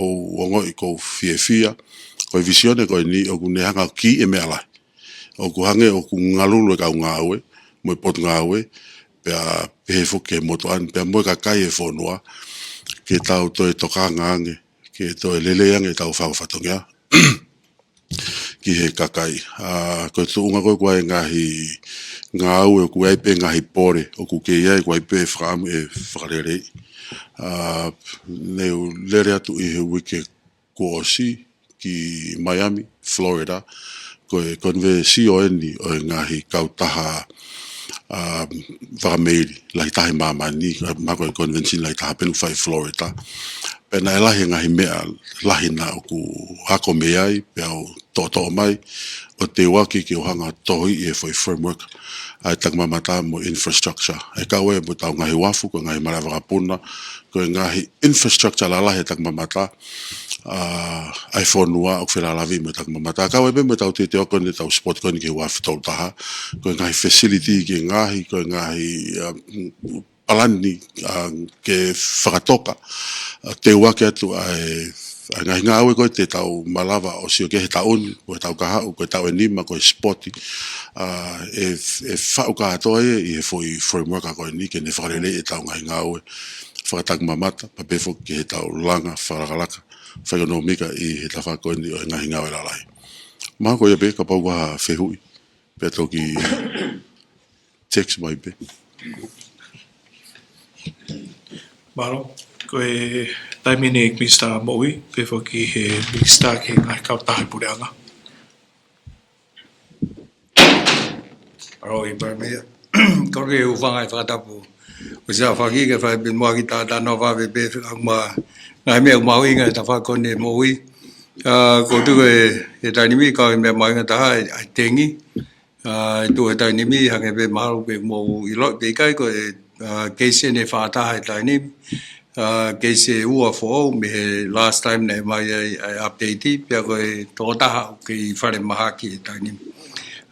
ou ongoʻi ʻoku ou fiefia, ko e vīsone ko eni ʻoku ne hanga ʻo kiʻi e meʻa lahi. ʻOku hangē ʻoku ngalulu e kau ngāue, mo e Potungāue, pea pehē foki ki he motuʻa ni, pea mo e kakai e fonua, ke tau toe tokanga ange, ke toe lelei ange ʻetau fakafatongia ki he kakai. ʻA, ko e tuʻunga ko ē ʻoku ʻi ai e ngaahi ngāue, ʻoku ʻi ai pē ngaahi pole ʻoku kei ʻi ai, ʻoku ʻi ai pē fakaʻamu e fakalelei. ʻA, ne u lele atu ʻi he uike kuo ʻosi ki Miami, Florida, ko e konvesio eni ʻo e ngaahi kautaha, ʻa, fakameili lahi taha ʻi māmani, ʻa, mahalo ko e konvesini lahi taha pē naʻe fai ʻi Florida. Pea naʻe lahi e ngaahi meʻa lahi naʻa ku ako mei ai, pea u toʻotoʻo mai, ʻo teuaki ke u hanga ʻo tohiʻi e foʻi framework ʻa e takimamata mo e infrastructure. ʻE kau ai mo ʻetau ngaahi uafu, ko e ngaahi malava vakapuna, ko e ngaahi infrastructure lalahi e takimamata, ʻa, ʻa e fonua ʻoku felālāveʻi mo e takimamata. Kau ai pē mo ʻetau teuteu ko eni ʻetau sport ko eni ki he ua afe tolu taha, ko e ngaahi facility ki he ngaahi, ko e ngaahi, ʻa, palani, ʻa, ke fakatoka, ʻa, teuaki atu ʻa e, ʻa e ngaahi ngāue ko ē te tau malava ʻo sio ki ai he taʻu ni, ko e taʻu kahaʻu, ko e taʻu ʻe nima, ko e sport, ʻa, ʻe, ʻe faʻu kātoa ia ʻi he foʻi framework ko eni ke ne fakaleleiʻi ʻetau ngaahi ngāue fakatakimamata, pea pehē foki ki heʻetau langa fakalakalaka fakaʻekonōmika ʻi he tafaʻaki ko eni ʻo e ngaahi ngāue lalahi. Mahalo ko ia pē, kapau ʻoku ʻi ai ha fehuʻi, pea toki text mai pē. Mālō, ko e taimi ni Minisitā Moʻui, pehē foki he Minisitā ki he ngaahi kautaha puleʻanga. Mālō, ʻEiki Palēmia. Ko e hūfanga he fakatapu ʻo Siaʻafaki ke fai pē muʻa ki he talanoa vave pē ʻa e ngaahi meʻa mahuʻinga he tafaʻaki ko eni e moʻui. ʻA, ʻoku ou tui ko e, he taimi ni ko e meʻa mahuʻinga taha ʻa e, ʻa e tengi. ʻA, ʻi he tuʻu he taimi ni, hangē pē mahalo pē mou ʻiloʻi pē ʻikai ko e, ʻa, keisi eni ʻe fā taha he taimi ni, ʻa, keisi ʻe ua foʻou mei he last time naʻe ʻomai ai ʻa e update, pea ko e tokotaha ʻoku kei falemahaki he taimi ni.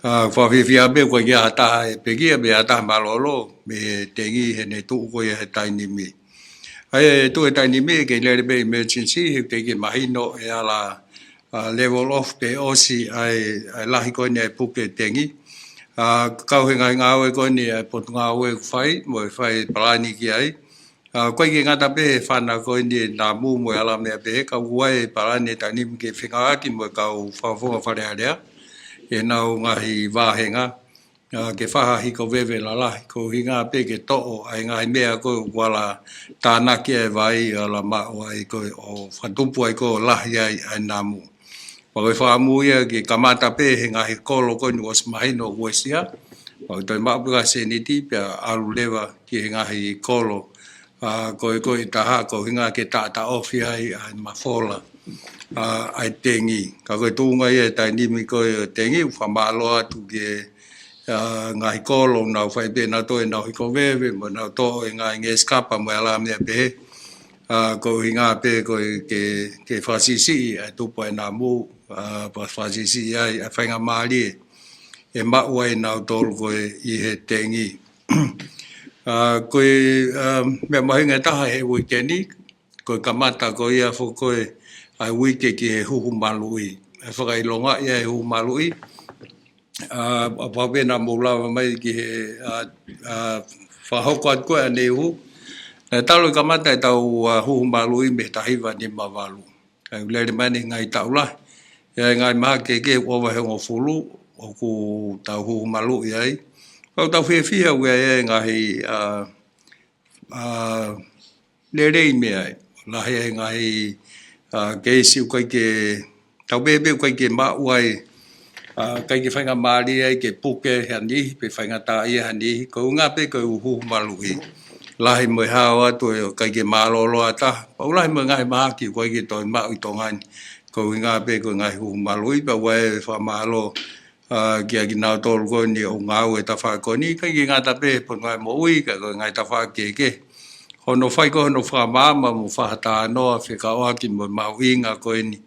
ʻA, fakafiefia pē ʻoku ʻikai ha taha ʻe pekia, pe ha taha mālōlō mei he tengi heʻene tuʻu ko ia he taimi ni. ʻA ia, ʻi he tuʻu he taimi ni, kei lele pē emergency, he teʻeki ke mahino ʻe ala, ʻa, level off pe ʻosi ʻa e, ʻa e lahi ko eni ʻa e puke tengi. ʻA, kau he ngaahi ngāue ko eni ʻa e potungāue ʻoku fai, mo e fai palani ki ai. ʻA, ʻoku ʻikai ke ngata pē he fana ko eni e namu mo e ala meʻa pehē, ka ʻoku ʻi ai e palani he taimi ni ke fengāueʻaki mo e kau fakafofonga Fale Alea, ʻenau ngaahi vāhenga, ʻa, ke fai ha hiko veve lalahi, ko e ʻuhinga pē ke toʻo ʻa e ngaahi meʻa ko ē ʻoku ala tānaki ʻa e vai, ala maʻu ai ko ē ʻo fakatupu ai ko ē ʻo lahi ai ʻa e namu. Pea ko e fakaʻamu ia ke kamata pē he ngaahi kolo ko eni ʻoku ʻosi mahino ʻoku uesia. Pea ko e toe maʻu pē ha sēniti pea ʻalu leva ki he ngaahi kolo, ʻa, ko ē ko ē ʻe taha, ko e ʻuhinga ke taʻataʻofi ai ʻa e mafola, ʻa, ʻa e tengi. Ka ko e tuʻunga ia he taimi ni ko e tengi, ʻoku fakamālō atu ki he, ʻa, ngaahi kolo, nau fai pē ʻenau toʻo ʻenau hiko veve, mo nau toʻo e ngaahi ngeʻesi kapa mo e ala meʻa pehē. ʻA, ko e ʻuhinga pē ko e ke, ke fakasiʻisiʻi ʻa e tupu ʻa e namu, ʻa, pea fakasiʻisiʻi ai ʻa e faingamālie ʻe maʻu ai ʻe nautolu ko ē ʻi he tengi. ʻA, ko e, ʻa, meʻa mahuʻinga taha he uike ni, ko e kamata ko ia foki ko ē ʻa e uike ki he huhu maluʻi. ʻE fakaʻilongaʻi ʻa e huhu maluʻi. ʻA, ʻa pau pē naʻa mou lava mai ki he, ʻa, ʻa, fakahoko atu ko ē ʻaneuhu. Naʻe talu e kamata ʻetau, ʻa, huhu maluʻi mei he taha hiva nima valu. ʻA ia ʻoku lele mai eni ngaahi taʻu lahi. ʻI ai e ngaahi mahaki kehekehe ʻoku ʻova he hongofulu, ʻoku tau huhu maluʻi ai. Pea ʻoku tau fiefia ʻoku ʻi ai e ngaahi, ʻa, ʻa, lelei meʻa ai. Lahi e ngaahi, ʻa, keisi ʻoku ʻikai ke, tau pehē pē ʻoku ʻikai ke maʻu ai, ʻa, ʻikai ke faingamālie ai ke puke ha niʻihi, pe faingataʻaʻia ha niʻihi, ko e ʻuhinga pē ko e huhu maluʻi. Lahi mo e hao atu ʻoku ʻikai ke mālōlō ʻa taha. Pea ʻoku lahi mo e ngaahi mahaki ʻoku ʻikai ke toe maʻu ʻi Tonga ni. Ko e ʻuhinga pē ko e ngaahi huhu maluʻi, pea ʻoku ou fakamālō, ʻa, kiate kinautolu ko eni ʻoku ngāue he tafaʻaki ko eni, ʻikai ke ngata pē he Potungāue Moʻui, ka ko e ngaahi tafaʻaki kehekehe. Hono fai ko ē hono fakamaama mo fakatalanoa fekauʻaki mo e mahuʻinga ko eni,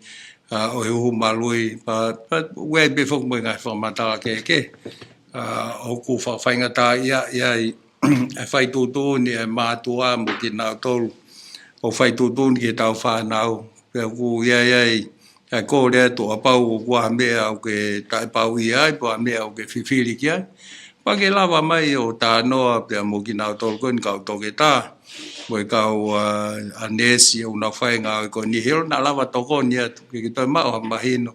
ʻa, ʻo e huhu maluʻi, pea, pea ʻoku ʻi ai pē foki mo e ngaahi fakamatala kehekehe, ʻa, ʻoku fa-, faingataʻaʻia ai ʻa e fai tuʻutuʻuni ʻa e mātuʻa mo kinautolu ʻoku fai tuʻutuʻuni ki heʻetau fānau. Pea ʻoku ʻi ai ai ʻa e kole atu kapau ʻoku ʻi ai ha meʻa ʻoku ke taʻepauʻi ai, pe ha meʻa ʻoku ke fifili ki ai, Pea ke lava mai ʻo talanoa pea mo kinautolu ko eni kau toketā, mo e kau, ā, ʻa e neesi ʻoku nau fai e ngāue ko eni, he ʻoku nau lava tokoni atu ke, ke toe maʻu ha mahino,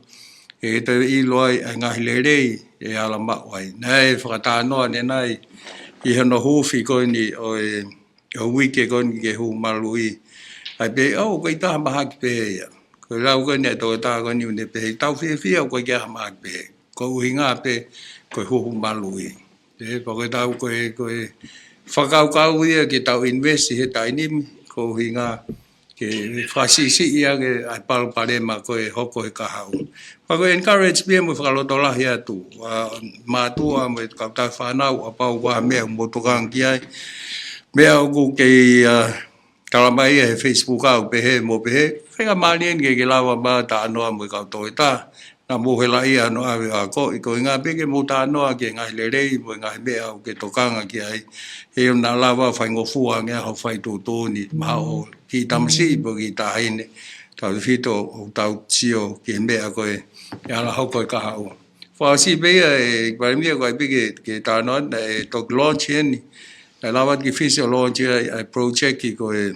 ke toe ʻilo ai ʻa e ngaahi lelei ʻe ala maʻu ai. Naʻe fakatalanoa ʻanenai ʻi hono huufi ko eni ʻo e, ʻo e uike ko eni ki he huhu maluʻi. ʻA ia pē, ʻoku ʻikai ke ʻi ai ha mahaki pehē ia. Ko e lau ko eni ʻa e toketā ko eni ʻoku ne pehē, tau fiefia ʻoku ʻikai ke ʻi ai ha mahaki pehē. Ko e ʻuhinga pē ko e huhu maluʻi. ʻE, pea ko e tau ko e, ko e fakakaukau ia ke tau invest he taimi ni, ko e ʻuhinga ke fakasiʻisiʻi ʻaki ʻa e palopalema ko e hoko he kahaʻu. Pea ko e encourage pē ia mo e fakalotolahi atu, ā, mātuʻa mo e kau tauhi fānau, kapau ʻoku ʻi ai ha meʻa ʻoku mou tokanga ki ai. Meʻa ʻoku kei, ā, tala mai ia he Facebook ʻoku pehē mo pehē, faingamālie eni ke ke lava mai ʻo talanoa mo e kau toketā. Naʻa mou helaʻia hono ʻave ʻo akoʻi, ko e ʻuhinga pē ke mou talanoa ki he ngaahi lelei mo e ngaahi meʻa ʻoku ke tokanga ki ai. He ʻoku nau lava ʻo faingofua ange hoʻo fai tuʻutuʻuni, mahalo ki he tamasiʻi pe ki he taʻahine, tautefito ʻoku tau sio ki he meʻa ko ē ʻe ala hoko he kahaʻu. Fakaʻosi pē ia ʻe Palēmia, ko e ʻai pē ke, ke talanoa ʻa e toki launch eni. ʻE lava ki Fisi ʻo launch ʻa e, ʻa e project ko e,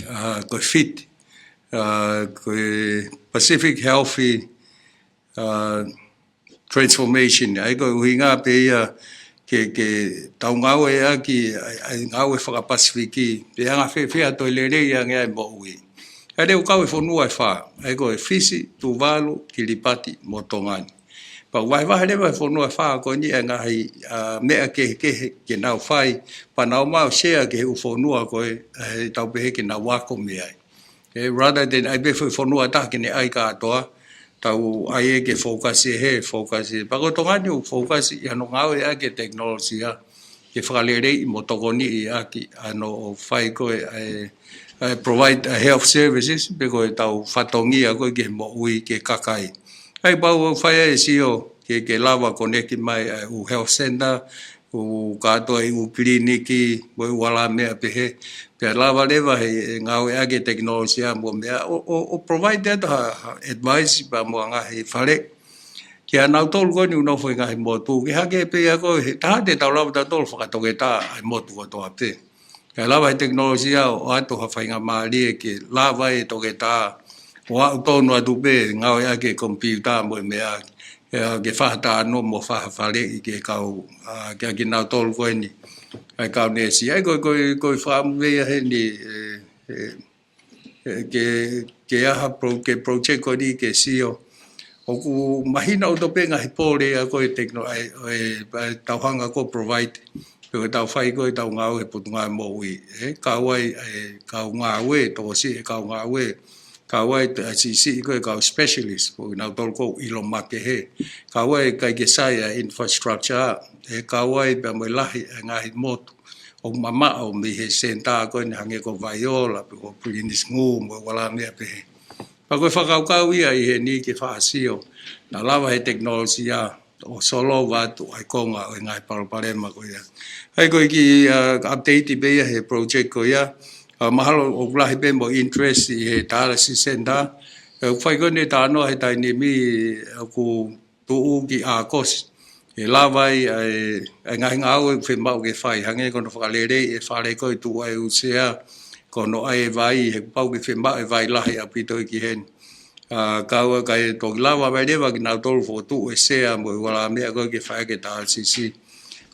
ā, ko e FHIT, ā, ko e Pacific Healthy, ā, Transformation. ʻA ia ko e ʻuhinga pē ia ke, ke tau ngāueʻaki ʻa e, ʻa e ngāue faka-Pasifiki, pe anga fēfē ʻa e toe lelei ange ʻa e moʻui. ʻA ia ʻoku kau e fonua ʻe fā, ʻa ia ko e Fisi, Tuvalu, Kiripati, mo Tonga ni. Pea ʻoku vahevahe leva he fonua ʻe fā ko eni ʻa e ngaahi, ā, meʻa kehekehe ke nau fai, pea nau maʻu share ki he ʻū fonua ko ē, ē, tau pehē ke nau ako mei ai. ʻE, rather than ʻai pē foʻi fonua ʻe taha ke ne ʻai kātoa, tau ʻai ē ke focus ʻe hē, focus ʻe hē. Pea ko Tonga ni ʻoku focus ʻi hono ngāueʻaki e tekinolosia ke fakaleleiʻi mo tokoniʻi ʻaki ʻa hono ʻo fai ko ē ʻa e, ʻa e provide ʻa e health services, pe ko e tau fatongia ko ē ki he moʻui ki he kakai. ʻA ia pau ʻoku fai ai e sio ke, ke lava connect mai ʻa e ʻū health center, ʻū kātoa e ʻū kiliniki, mo e ʻū ala meʻa pehē. Pea lava leva he, he ngāueʻaki e tekinolosia mo e meʻa, ʻo, ʻo, ʻo provide atu ha, ha advice pea mo e ngaahi faleʻi kia nautolu ko eni ʻoku nofo he ngaahi motu, ke hangē pē ia ko e, he taha te tau lava tautolu ʻo fakatoketā ʻa e motu kotoa pē. Kae lava he tekinolosia ʻo ʻoatu ha faingamālie ke lava e toketā ʻo aʻu tonu atu pē ngāueʻaki e komipiuta mo e meʻa, ē, ke fai ha talanoa mo fai ha faleʻi ki he kau, ā, kia kinautolu ko eni ʻa e kau neesi. ʻA ia ko e, ko e, ko e fakaʻamu pē ia heni, ē, ē, ē, ke, ke ʻi ai ha pro-, ke project ko eni ke sio. ʻOku mahino ʻaupito pē ngaahi pole ʻa ko e tekno-, ʻa e, ʻa e, ʻa e tau hanga ko ē ʻo provide, pe ko e tau fai ko ē ʻetau ngāue he Potungāue Moʻui, ē, kau ai, ē, kau ngāue, tokosiʻi e kau ngāue, kau ai ʻa e siʻisiʻi ko ē kau specialist, ko kinautolu ʻoku ʻilo makehe, kau ai ʻikai ke sai ʻa e infrastructure, ē, kau ai pea mo e lahi ʻa e ngaahi motu ʻoku mamaʻo mei he senitā ko eni hangē ko Vaiola, pe ko Pilinisi Ngū, mo e ʻū ala meʻa pehē. Pea ko e fakakaukau ia ʻi heni ke fakasio, naʻa lava he tekinolosia ʻo solova atu ʻa e konga ʻo e ngaahi palopalema ko ia. ʻA ia ko e kiʻi, ā, update pē ia he project ko ia, ā, mahalo ʻoku lahi pē mo e interest ʻi he dialysis center, ē, ʻoku fai ko eni e talanoa he taimi ni ʻoku tuʻu ki ʻAokosi. ʻE lava ai ʻa e, ʻa e ngaahi ngāue ʻoku fiemaʻu ke fai, hangē ko hono fakaleleiʻi e fale ko ē tuʻu ai ʻū sea, ko hono ʻai e vai, he kuo pau ke fiemaʻu e vai lahi ʻaupito ia ki heni. Ā, kau ai kae toki lava mai leva kinautolu ʻo fokotuʻu e sea mo e ʻū ala meʻa ko ē ke fai ʻaki e dialysis.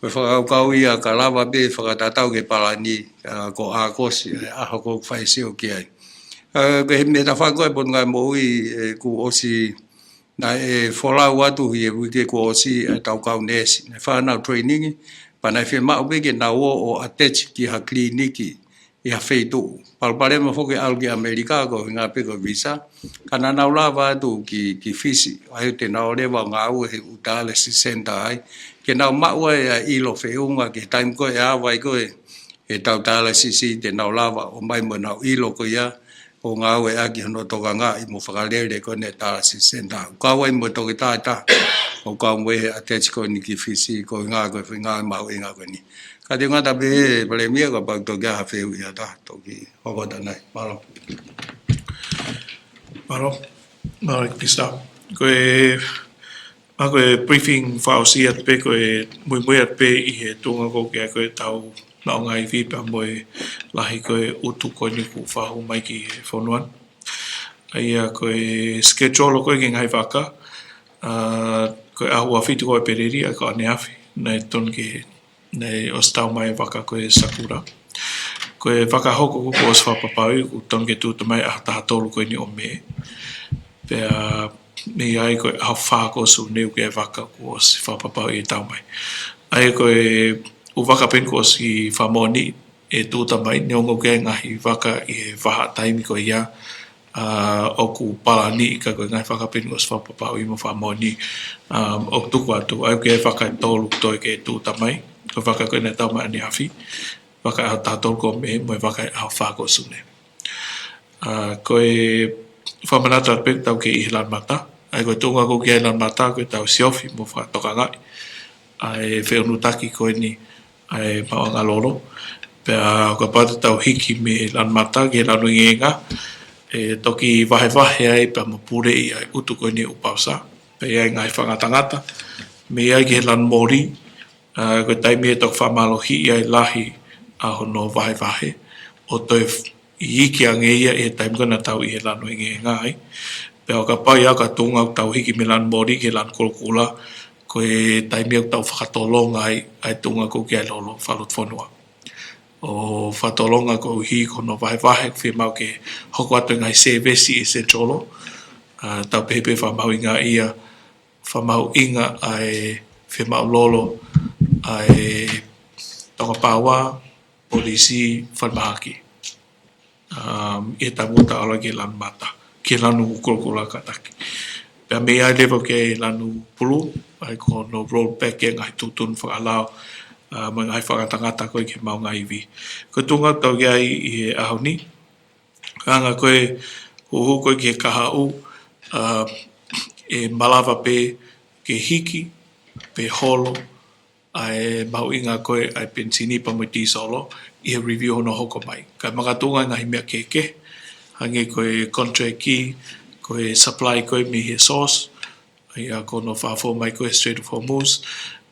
Ko e fakakaukau ia ka lava pē fakatatau ki he palani, ā, ko ʻAokosi, ē, ʻaho ʻoku fai e sio ki ai. Ā, ko e meʻa tafa ko ē Potungāue Moʻui, ē, kuo ʻosi naʻe folau atu ʻi he uike kuo ʻosi ʻetau kau neesi, naʻe fai ʻenau training, pea naʻe fiemaʻu pē ke nau ō ʻo attach ki ha kiliniki ʻi ha feituʻu. Palopalema foki ʻalu ki ʻAmelika ko e ʻuhinga pē ko e visa, ka naʻa nau lava atu ki, ki Fisi, ʻa ia te nau lava ʻo ngāue he ʻū dialysis center ai, ke nau maʻu ai ʻa e ʻilo feʻunga ki he taimi ko ē ʻe ava ai ko ē ʻetau dialysis, te nau lava ʻo ʻomai mo ʻenau ʻilo ko ia, ʻo ngāueʻaki hono tokangaʻi mo fakalele ko eni e dialysis center. Kau ai mo e toketā ʻe taha, ʻoku kau mo ia he attach ko eni ki Fisi, ko e ʻuhinga ko e feinga mahuʻinga ko eni. Ka te u ngata pē he Palēmia, kapau ʻe toki ʻi ai ha fehuʻi ʻe taha, toki hoko atu ai. Mālō. Mālō. Mālō, Mister. Ko e Ma ko e briefing fakaʻosi atu pē ko e muimui atu pē ʻi he tuʻunga ko ē ko ʻetau maʻu ngaahi ivi pea mo e lahi ko ē ʻutu ko eni kuo fakahū mai ki he fonua ni. ʻA ia ko e schedule ko ē ki he ngaahi vaka, ā, ko e ʻaho ua fitu ko ē ʻEpeleli, ʻa ia ko ʻaneafi, naʻe tonu ke, naʻe ʻosi tau mai e vaka ko e Sakura. Ko e vaka hoko ko ē kuo ʻosi fakapapauʻi, kuo tonu ke tuʻuta mai ʻaho taha tolu ko eni ʻo Mē. Pea mei ai ko e ʻaho fā ko ē ʻo Sune ʻoku ʻi ai e vaka kuo ʻosi fakapapauʻi ʻe tau mai. ʻA ia ko e ʻū vaka pē eni kuo ʻosi fakamoʻoniʻi ʻe tuʻuta mai, neongo ʻoku ʻi ai e ngaahi vaka ʻi he vahaʻa taimi ko ia, ā, ʻoku palaniʻi ka ko e ngaahi vaka pē eni kuo ʻosi fakapapauʻi mo fakamoʻoniʻi, ā, ʻoku tuku atu, ʻa ia ʻoku ʻi ai e vaka ʻe tolu toe ke tuʻuta mai, ko e vaka ko ē naʻe tau mai ʻaneafi, vaka ʻaho taha tolu ko ē ʻo Mē, mo e vaka ʻaho fā ko ē ʻo Sune. Ā, ko e fakamanatu atu pē ʻoku tau kei ʻi he lanu mata, ʻa ia ko e tuʻunga ko ē ʻoku ʻi ai e lanu mata, ko ʻetau siofi mo fakatokangaʻi ʻa e feʻunutaki ko eni ʻa e maʻuʻanga lolo. Pea ʻo kapau te tau hiki mei he lanu mata ki he lanu engeenga, ʻe toki vahevahe ai pea mo puleʻi ʻa e ʻutu ko eni ʻo e ʻū pausa. Pea ʻi ai e ngaahi fakangatangata mei ai ki he lanu moli, ā, ko e taimi ʻe toki fakamālohiʻi ai e lahi ʻa hono vahevahe, ʻo toe f-, iiki ange ia ʻi he taimi ko ē naʻa tau ʻi he lanu engeenga ai. Pea ʻo kapau ʻe aʻu ki he tuʻunga ʻoku tau hiki mei he lanu moli ki he lanu kulokula, ko e taimi ʻoku tau fakatolonga ai ʻa e tuʻunga ko ē ʻoku ʻi ai e lolo fakalotofonua. ʻO fakatolonga koeʻuhi ko hono vahevahe, fiemaʻu ke hoko atu e ngaahi sēvesi ʻi he Central, ā, tau pehē pē fakamahuʻingaʻia, fakamahuʻinga ʻa e fiemaʻu lolo ʻa e Tonga Power, Polisi, Falemahaki. Um, ʻi he taimi ʻoku tau ʻalu ai ki he lanu mata, ki he lanu kulokula kātaki. Pea mei ai leva ki he lanu pulū, ʻa ia ko hono roll back e ngaahi tuʻutuʻuni fakalao, ā, mo e ngaahi fakangatangata ko ē ki he maʻu ngaahi ivi. Ko e tuʻunga ʻoku tau ʻi ai ʻi he ʻaho ni, ʻa ia ko e huhu ko ē ki he kahaʻu, ā, ʻe malava pē ke hiki, pe holo, ʻa e mahuʻinga ko ē ʻa e penisini pea mo e tīsolo ʻi he review hono hoko mai. Kae makatuʻunga e ngaahi meʻa kehekehe, hangē ko e contract key, ko e supply ko ē mei he source, ʻa ia ko hono fakafou mai ko ē Strait of Hormuz,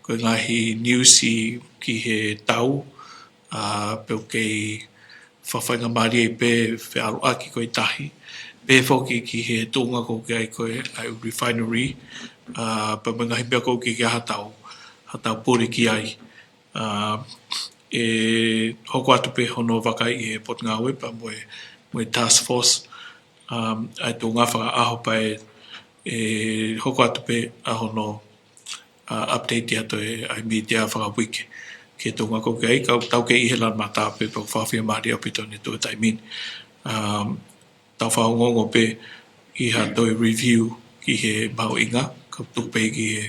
ko e ngaahi niusi ki he tau, ā, pe ʻoku kei fakafaingamālie pē feʻaluʻaki ko ē tahi, pehē foki ki he tuʻunga ko ē ʻoku ʻi ai ko ē ʻa e refinery, ā, pea mo e ngaahi meʻa ko ē ʻoku ʻi ai haʻatau, haʻatau pule ki ai. Ā, ʻe hoko atu pē hono vakaiʻi ʻe he Potungāue pea mo e, mo e task force, um, ʻa e tuʻunga fakaʻaho pea ʻe, ʻe hoko atu pē ʻa hono, ā, update atu ʻe he media fakauike ki he tuʻunga ko ē ʻoku ʻi ai, ka ʻoku tau kei ʻi he lanu mata pē pea ʻoku fakafiemālie ʻaupito ʻene tuʻu he taimi ni. Um, tau fakaongoongo pē ʻi ha toe review ki he mahuʻinga, ka ʻoku tuku pē ki he,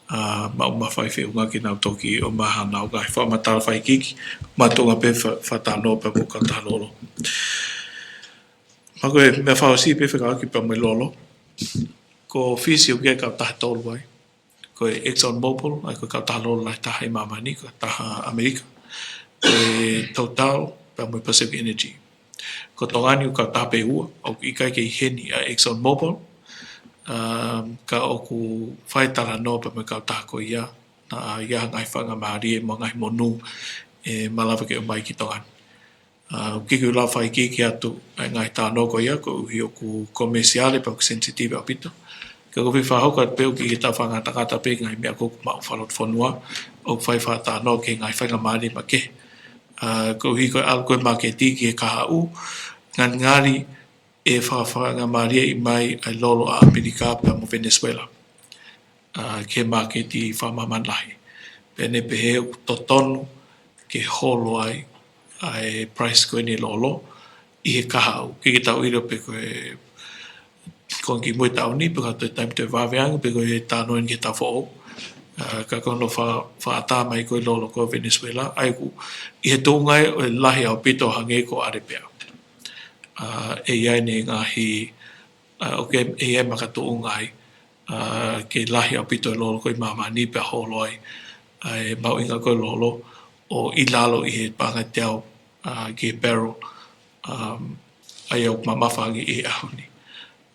ā, maʻu mafai feʻunga ke nau toki ʻomai haʻanau ngaahi fakamatala fakaikiiki, makatuʻunga pē fa-, fakatalanoa pea mo e kautaha lolo. Ma ko e meʻa fakaʻosi pē fekauʻaki pea mo e lolo. Ko Fisi ʻoku ʻi ai e kautaha ʻe tolu ai. Ko e Exxon Mobil, ʻa ia ko e kautaha lolo lahi taha ʻi māmani, ko e kautaha ʻAmelika. Ko e Total, pea mo e Pacific Energy. Ko Tonga ni ʻoku kautaha pē ʻe ua, ʻoku ʻikai ke ʻi heni ʻa Exxon Mobil, um, ka ʻoku fai talanoa pea mo e kautaha ko ia, naʻa ʻi ai ha ngaahi faingamālie mo e ngaahi monū ʻe malava ke ʻomai ki Tonga ni. Ā, ʻoku ʻikai ke u lava fakaikiiki atu ʻa e ngaahi talanoa ko ia, koeʻuhi ʻoku komēsiale pea ʻoku sensitive ʻaupito. Ka ʻoku ou fie fakahoko atu pē ʻoku ʻikai ke tau fakangatangata pē ki he ngaahi meʻa ko ē ʻoku maʻu fakalotofonua, ʻoku fai fakatalanoa ki he ngaahi faingamālie makehe. Ā, koeʻuhi ko e ʻalu ko ē e māketi ki he kahaʻu, ngalingali ʻe fakafaingamālieʻi mai ʻa e lolo ʻa ʻAmelika pea mo Venezuela, ā, ki he māketi fakamāmani lahi. Pea ne pehē ʻoku totonu ke holo ai ʻa e price ko eni e lolo ʻi he kahaʻu. ʻIkai ke tau ʻilo pe ko e konga kimui e taʻu ni, pe ko e toe taimi toe vave ange, pe ko e talanoa eni ki he taʻu foʻou. Ā, ka ko hono fa-, fakaʻatā mai ko ē e lolo ko ē ʻo Venezuela, ʻa ia ʻoku ʻi he tuʻunga ia ʻoku lahi ʻaupito hangē ko ʻAlepea. Ā, ʻe ʻi ai ʻene ngaahi, ā, ʻoku ʻi ai e makatuʻunga ai, ā, ke lahi ʻaupito e lolo ko ē ʻi māmani pea holo ai ʻa e mahuʻinga ko ē e lolo ʻo ʻi lalo ʻi he paʻanga ʻe teau, ā, ki he barrel, um, ʻa ia ʻoku mamafa ange ʻi he ʻaho ni.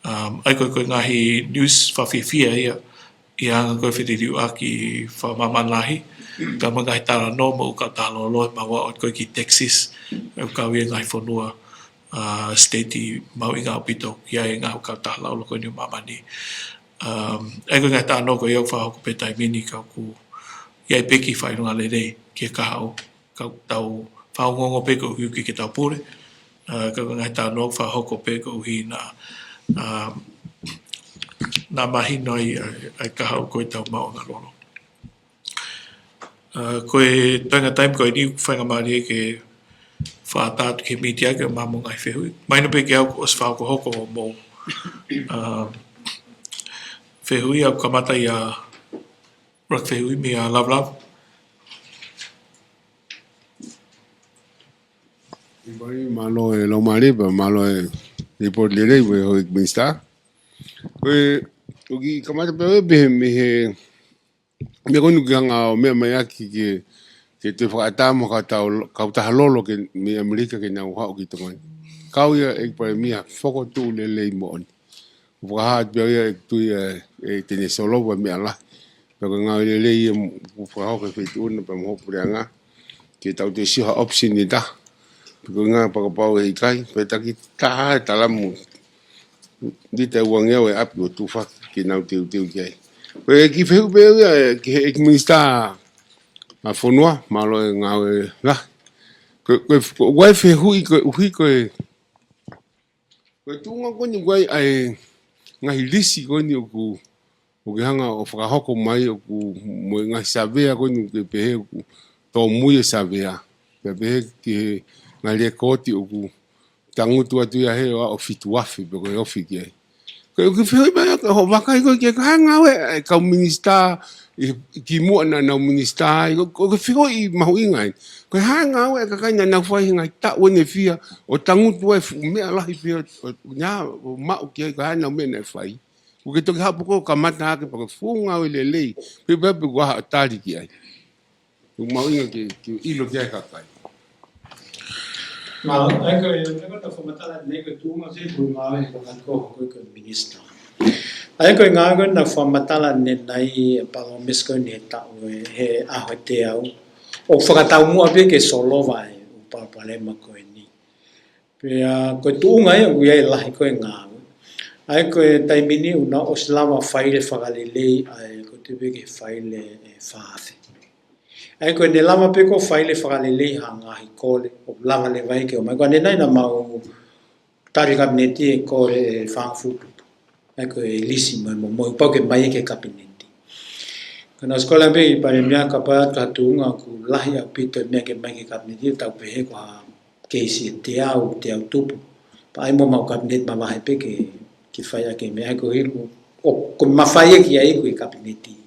Um, ʻa ia ko e, ko e ngaahi news fakafiefia ia ʻi he anga ko ē feliliuaki fakamāmani lahi, ka mo e ngaahi talanoa mo e ʻū kautaha lolo, ʻe maʻu ʻa e ʻoku ʻi ai ki Texas, ʻe kau ia ngaahi fonua, ʻa, state mahuʻinga ʻaupito ki ai e ngaahi kautaha lolo ko eni ʻo māmani. Um, ʻa ia ko e ngaahi talanoa ko ia ʻoku fakahoko pē taimi ni ka ʻoku ʻi ai pē ki he fakaʻilonga lelei ki he kahaʻu, ka tau faʻa ongoongo pē koeʻuhi ke tau pule, ʻa, ka ko e ngaahi talanoa ʻoku fakahoko pē koeʻuhi naʻa, um, naʻa mahino ai, ʻa, ʻa e kahaʻu ko ē ʻoku tau maʻu ʻanga lolo. ʻA, ko e toenga taimi ko eni ʻoku faingamālie ke fakaʻatā atu ki he mītia ke maʻu mo e ngaahi fehuʻi. Mahino pē ke u ʻosi fakahoko hoʻomou, ʻa, fehuʻi, ʻoku kamata ʻia Raka Fehuʻi mei a Love Love. Mālō e laumālie, pea mālō e lipooti lelei, ʻe houʻeiki minisitā. Ko e, ʻoku kamata pē ʻo pehē mei he, mei he ko eni ʻoku ke hanga ʻo meʻa mai ʻaki ke, ke toe fakaʻatā mo e kautaha, kautaha lolo ke mei ʻAmelika ke nau haʻu ki Tonga ni. Kau ia ʻEiki Palēmia, fokotuʻu lelei moʻoni. ʻOku fakahā atu pē ia ʻe tui ʻa e, ʻe Tene Solova meʻa lahi. Pea ko e ngāue lelei ia ʻoku fakahoko ʻe he feituʻu na pea mo hoʻo puleʻanga. Ke tau toe sio ha option ʻe taha. Pea ko e ngaahi fakapapau ʻe ʻikai, pea taki taha e talamu. Lita ʻe uangeau e ʻapi ʻo tufaki ke nau teuteu ki ai. Ko e kiʻi fehuʻi pē ia, ʻe, ki he ʻEiki Minisitā ʻa e Fonua, mālō e ngāue lahi. Ko, ko, ko, ko e fehuʻi, koeʻuhi ko e, ko e tuʻunga ko eni ʻoku ʻi ai ʻa e ngaahi lisi ko eni ʻoku, ʻoku ke hanga ʻo fakahoko mai ʻoku mo e ngaahi savea ko eni ʻoku ke pehē ʻoku tōmui e savea. Pea pehē ki he ngaahi lekooti ʻoku tangutu atu ia he ʻo aʻu fitu afe pe ko e ofi ki ai. Ko e kiʻi fehuʻi pē ia ki hoʻo vakai ko ē ki he ngāue ʻa e kau minisitā ʻi, kimuʻa naʻa nau minisitā ai, ko, ko e kiʻi fehuʻi mahuʻinga eni. Ko e hā e ngāue ʻa e kakai naʻa nau fai he ngaahi taʻu ʻe fiha ʻo tangutu ai e fuʻu meʻa lahi pē ʻo, ʻo, ʻo maʻu ki ai, ko e hā ʻenau meʻa naʻe fai. ʻOku ke toki haʻu pē koe ʻo kamata hake pea ko e fuʻu ngāue lelei, pea, pea, pea ʻoku ʻi ai ha tali ki ai. ʻOku mahuʻinga ke, ke ʻilo ki ai e kakai. Mālō, ʻa ia ko e, ʻa ia ko e fakamatala ʻanenai ko e tuʻunga ʻoku ou ngāue he kakai ko ē ko e minisitā. ʻA ia ko e ngāue ko ē naʻa ku fakamatala ʻanenai ʻa e palōmesi ko eni he taʻu ē, he ʻaho ʻe teau. ʻOku fakataumuʻa pē ke solova e ʻū palopalema ko eni. Pea ko e tuʻunga ia ʻoku ʻi ai e lahi ko ē e ngāue. ʻA ia ko e taimi ni ʻoku nau ʻosi lava fai e fakalelei ʻa e ko e tuʻu pē ki he fai e fā afe. ʻA ia ko ʻene lava pē ko ē file fakalelei ha ngaahi kole, ʻoku lava leva ia ke ʻomai. Ko ʻanenai naʻa mau tali Kapineti e kole ʻe fāngofulu tupu. ʻA ia ko e lisi mo e, mo, mo e pau ke ʻomai ki he Kapineti. Ka naʻe ʻosi kole pē ʻe he Palēmia kapau ʻe ʻi ai ha tuʻunga ʻoku lahi ʻaupito e meʻa ke ʻomai ki he Kapineti, tau pehē ko ha keisi ʻe teau, teau tupu. Pea ʻai mo homau Kapineti mavahe pē ke, ke fai ʻaki e meʻa ko ē ʻoku, ʻoku mafai ki ai ko e Kapineti.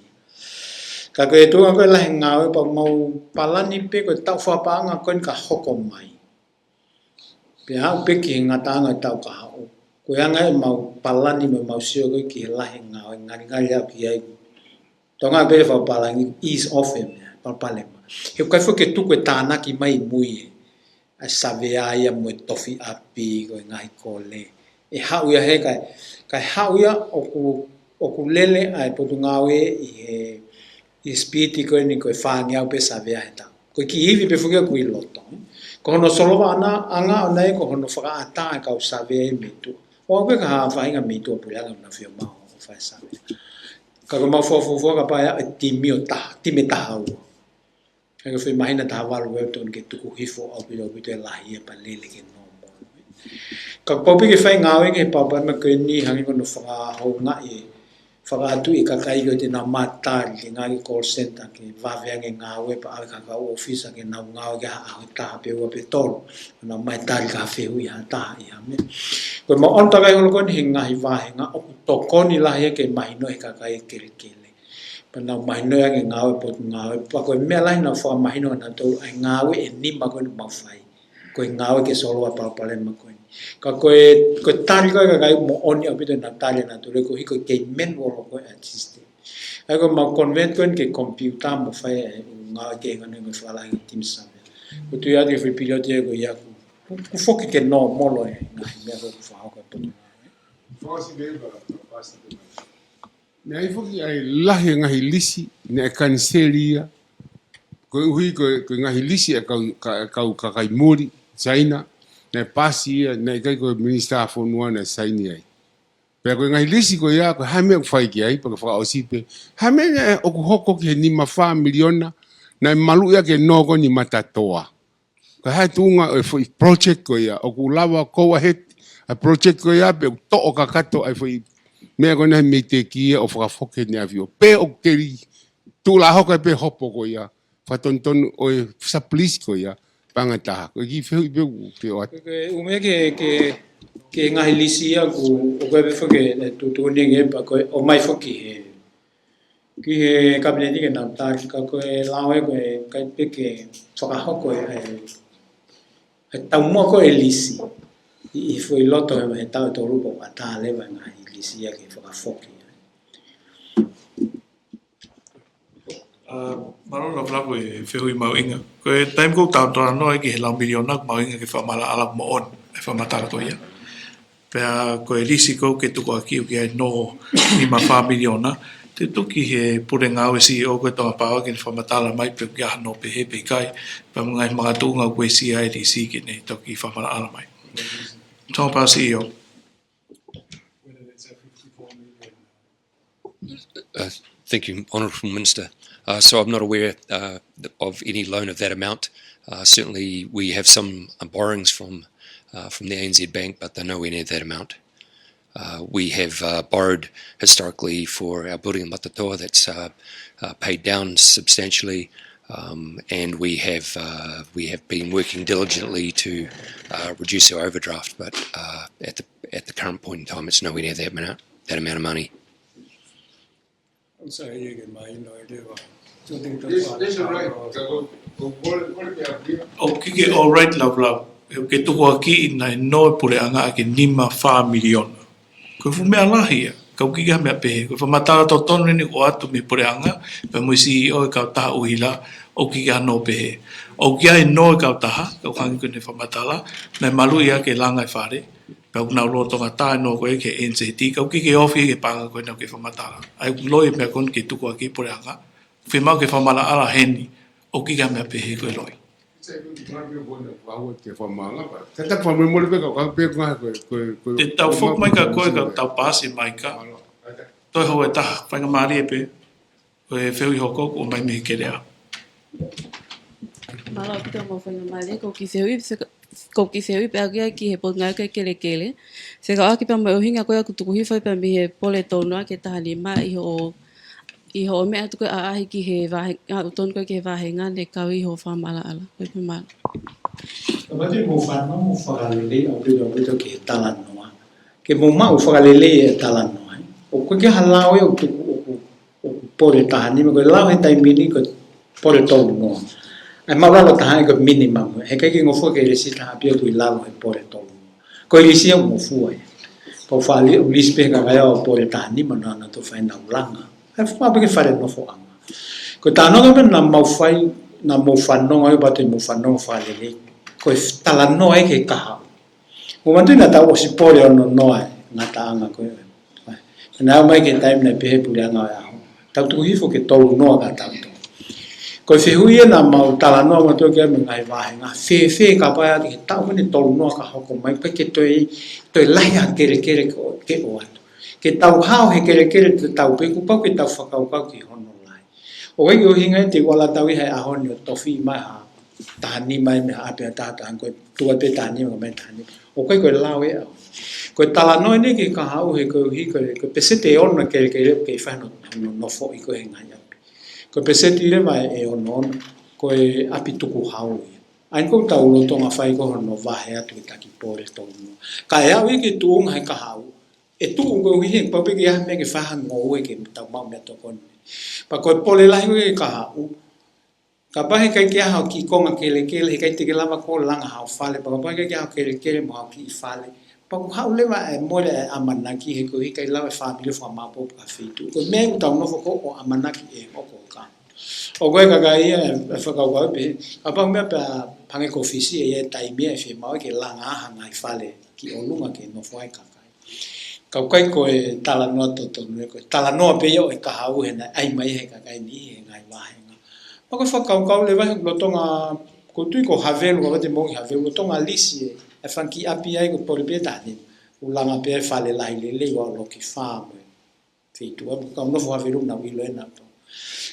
Ka ko e tuʻunga ko ē e lahi e ngāue pea ʻoku mau palani pē ko e taʻu fakapaʻanga ko eni ka hoko mai. Pea aʻu pē ki he ngataʻanga e taʻu kahaʻu. Ko e anga ʻemau palani mo ʻemau sio ko ē ki he lahi e ngāue, ngalingali aʻu ki ai. Tonga pē e fakapālangi ease off e meʻa, palopalema. He ʻoku ʻikai foki ke tuku e tānaki mai ʻi mui ē. ʻA e savea ia mo e tofi ʻapi ko e ngaahi kole. ʻE haʻu ia he kae, kae haʻu ia ʻoku, ʻoku lele ʻa e Potungāue ʻi he, ʻi he speed ko eni ko e fāngeau pē savea he taʻu. Ko e kiʻi ivi pē foki ia ʻoku ʻi loto. Ko hono solova ʻana, ʻanga ʻona ia ko hono fakaʻatā e kau savea ʻi mei tuʻa. ʻO aʻu pē ki ha faʻahinga mei tuʻapuleʻanga naʻa nau fiemaʻu ʻo fai e savea. Ka ko ʻemau fuofua kapau ʻe aʻu e timi ʻo taha, timi ʻe taha ua. ʻA ia ko e fiemāhina taha valu ʻe totonu ke tuku hifo ʻaupito ʻaupito e lahi ia pea lele ke normal. Ka kuo pau pē ke fai e ngāue ki he palopalema ko eni hangē ko hono fakahoungaʻi e fakaʻatuʻi e kakai ko ē te nau ō mai ʻo tali ki he ngaahi call center ke vave ange e ngāue pea ʻave ki he kau ʻōfisa ke nau ngāue ki ha ʻaho ʻe taha pe ua pe tolu. Nau ō mai ʻo tali ki ha fehuʻi ʻe taha ʻi ha meʻa. Ko ʻemau ʻalu takai holo ko eni he ngaahi vāhenga ʻoku tokoni lahi ia ke mahino ʻe he kakai e kelekele. Pea nau mahinoʻi ange e ngāue Potungāue. Pea ko e meʻa lahi naʻa nau fakamahino ʻe nautolu ʻa e ngāue ʻe nima ko eni ʻoku mau fai. Ko e ngāue ke solova e palopalema ko eni. Ka ko e, ko e tali ko ē ʻa e kakai moʻoni ʻaupito naʻa nau tali ʻe nautolu koeʻuhi ko e kei manual ko ē ʻa e system. ʻA ia ko ʻemau convert ko eni ki he computer mo fai e ngāue ki he ngaahi ngāue fakalahi ki he timi savea. ʻOku ou tui atu e foʻi pilioti ko ia ʻoku, ʻoku foki ke normal e ngaahi meʻa ko ē ʻoku fakahoko ʻe Potungāue. Fakaʻosi pē, fakaʻosi pē. Naʻe ʻi ai foki ʻa e lahi e ngaahi lisi naʻe kaniseli ia. Koeʻuhi ko e, ko e ngaahi lisi ʻa e kau, ka, kau kakai muli, China, naʻe pasi ia, naʻe ʻikai ko e Minisitā Fonua naʻe saini ai. Pea ko e ngaahi lisi ko ia, ko e hā e meʻa ʻoku fai ki ai, pea ko e fakaʻosi pē. Hā e meʻa naʻe ʻoku hoko ki he nima fā miliona, naʻe maluʻi ʻaki e nō ko eni Matatoa. Ko e hā e tuʻunga ʻo e foʻi project ko ia, ʻoku lava go ahead ʻa e project ko ia, pe ʻoku toʻo kakato ʻa e foʻi meʻa ko ena he meiteki ia ʻo fakafoki ʻEne ʻAfio. Pe ʻoku keli tuʻu lā hoko ai pē hopo ko ia, fakatonutonu ʻo e sub-lease ko ia, paʻanga ʻe taha. Ko e kiʻi fehuʻi pē ʻoku ke ʻoatu. Ko e ʻū meʻa ke, ke, ke ngaahi lisi ia ʻoku, ʻoku ʻi ai pē foki e tuʻutuʻuni ange pea ko e ʻomai foki he, ki he Kapineti ke nau taki, ka ko e lao ē ko e ʻikai pē ke fakahoko e, e, e taumuʻa ko e lisi. ʻI, ʻi he foʻi loto he, he taʻu ʻe tolu pea ʻoku ʻatā leva e ngaahi lisi ia ke fakafoki. ʻA, mālō Lavulavu e fehuʻi mahuʻinga. Ko e taimi ko ē ʻoku tau talanoa ai ki he laui miliona, ʻoku mahuʻinga ke fakamaʻalaʻala moʻoni e fakamatala ko ia. Pea ko e lisi ko ē ʻoku ke tukuakiʻi ʻoku ʻi ai e nō nima fā miliona, te u tuku ki he Pule Ngāue, C E O, ko e Tonga Power ke ne fakamatala mai pe ʻoku ʻi ai ha nō pehē pe ʻikai, pea mo e ngaahi makatuʻunga ʻoku uesia ai e lisi ke ne toki fakamaʻalaʻala mai. Tonga Power C E O. Uh, thank you, Honourable Minister. Uh, so I'm not aware, uh, of any loan of that amount. Uh, certainly, we have some, uh, borrowings from, uh, from the A N Z Bank, but they're nowhere near that amount. Uh, we have, uh, borrowed historically for our building in Matatoa that's, uh, uh, paid down substantially, um, and we have, uh, we have been working diligently to, uh, reduce our overdraft, but, uh, at the, at the current point in time, it's nowhere near that amount, that amount of money. I'm sorry, you get my, you know, I do, uh, something to This, this is right. Ka ko, ko, ko, ko, ko, ʻOku ke all right, Lavulavu. ʻOku ke tukuakiʻi naʻe nō e puleʻanga ʻaki e nima fā miliona. Ko e fuʻu meʻa lahi ia. Ka ʻoku ʻikai ha meʻa pehē. Ko e fakamatala totonu eni ʻoku ʻoatu mei he puleʻanga, pea mo e C E O e kautaha ʻuhila, ʻoku ʻikai ha nō pehē. ʻOku ʻi ai e nō e kautaha, ka ʻoku hangē ko ʻene fakamatala, naʻe maluʻi ʻaki e langa e fale. Pea ʻoku nau lolotonga tā e nō ko ē ki he N Z T, ka ʻoku ʻikai ke ofi ki he paʻanga ko ē naʻa ke fakamatala. ʻA ia ʻoku loi e meʻa ko eni ke tukuakiʻi e puleʻanga. Fiemaʻu ke fakamaʻalaʻala heni, ʻoku ʻikai ha meʻa pehē ko e loi. Ke fakamolemole pē ka ʻoku pē ko e ngaahi ko e, ko e, ko e Te tau foki mai kia koe ka tau paasi mai ka. Mālō. Toe houa ʻe taha, faingamālie pē. Ko e fehuʻi hoko ʻoku ʻomai mei he Kelea. Mālō ʻaupito mo e faingamālie, ko e kiʻi fehuʻi, ko e kiʻi fehuʻi pē ʻaʻaku ia ki he Potungāue Kelekele. Fekauʻaki pea mo e ʻuhinga ko ia ʻoku tuku hifo ai pea mei he pole tolu noa ki he taha nima ʻi hoʻo, ʻi hoʻo meʻa atu ko ē ʻaʻahi ki he vāhenga, ʻoku tonu ko ē ki he vāhenga naʻe kau ʻi hoʻo fakamaʻalaʻala. Ko ia pē, mālō. Kapau te mou fanongo fakalelei ʻaupito ʻaupito ki he talanoa. Ke mou maʻu fakalelei e talanoa, ē. ʻOku ʻikai ke ʻi ai ha lao ia ʻoku tuku ʻoku ʻoku pole taha nima, ko e lao he taimi ni ko e pole tolu noa. ʻA e maʻulalo taha ia ko e minimum, heʻikai ke ngofua ke lisi taha pē ia ʻoku ʻi lalo he pole tolu noa. Ko e lisi ia ʻoku ngofua ia. Pau fali ʻoku lisi pē he kakai ia ʻo pole taha nima naʻa nau toe fai ʻenau langa. ʻA e fua pē ke fale nofoʻanga. Ko e talanoa ko ē naʻa mau fai, naʻa mau fanongo ai, pea te mau fanongo fakalelei. Ko e talanoa ia ki he kahaʻu. Mo manatuʻi naʻa tau ʻosi pole ono noa e ngataʻanga ko ē. Naʻe aʻu mai ki he taimi naʻe pehē puleʻanga ʻo e ʻaho, tau tuku hifo ki he tolu noa ka tau tō. Ko e fehuʻi ia naʻa mau talanoa mautolu ki ai mo e ngaahi vāhenga. Fēfē kapau ʻe ʻi ai ha taʻu ko eni tolu noa ka hoko mai, pea ke toe, toe lahi ha kelekele ke ʻo, ke ʻoatu. Ke tau hao he kelekele tatau pē, kuo pau ke tau fakakaukau ki hono lahi. ʻOku ʻikai ke ʻuhinga ia te u ala tau ʻi he ʻaho ni ʻo tofiʻi mai ha taha nima ia mei ha ʻapi ʻa taha taha ko e tuʻu pē taha nima ka mai taha nima. ʻOku ʻikai ko e lao ia. Ko e talanoa eni ki he kahaʻu he koeʻuhi ko e, ko e peseti ʻe ono kelekele ʻoku kei fai hono, hono nofoʻi ko ē he ngaahi ʻapi. Ko e peseti leva ʻe ono ono, ko e ʻapi tukuhau ia. ʻA ia ko ʻetau lolotonga fai ko ē hono vahe atu ki he taki pole tolu noa. Ka ʻe aʻu ia ki he tuʻunga he kahaʻu, ʻe tuʻu koeʻuhi he pau pē ke ʻi ai ha meʻa ke fai ha ngoue ke tau maʻu meʻatokoni. Pea ko e pole lahi ko ē ki he kahaʻu, kapau heʻikai ke ʻi ai haʻo kiʻi konga kelekele, heʻikai te ke lava koe ʻo langa haʻo fale, pea kapau heʻikai ke ʻi ai haʻo kelekele mo haʻo kiʻi fale, pea ʻoku haʻu leva e mole e ʻamanaki he koeʻuhi ʻikai lava e fāmili ʻo fakamāʻopoʻopo ki ha feituʻu. Ko e meʻa ʻoku tau nofo ko ē ʻo ʻamanaki ʻe hoko ka. ʻOku ʻi ai e kakai ia ʻe, ʻe fakakaukau pē, kapau meʻa pea hangē ko Fisi ʻe ʻi ai e taimi ia ʻe fiemaʻu ai ke langa ha ngaahi fale ki ʻolunga ke nofo ai e kakai. Ka ʻoku ʻikai ko e talanoa totonu, ko e talanoa pē ia ʻo e kahaʻu he naʻe ʻai mai he kakai ni he ngaahi vāhenga. Pea ko e fakakaukau leva he lolotonga, ʻoku ou tui ko Havelu, ka vate mo Havelu, lolotonga lisi e, e fanga kiʻi ʻapi ai ko e pole pē taha ni, ʻoku langa pē e fale lahi lelei ʻo Loki Farm. Feituʻu ʻoku kau nofo Havelu naʻa ku ʻilo ʻe nautolu.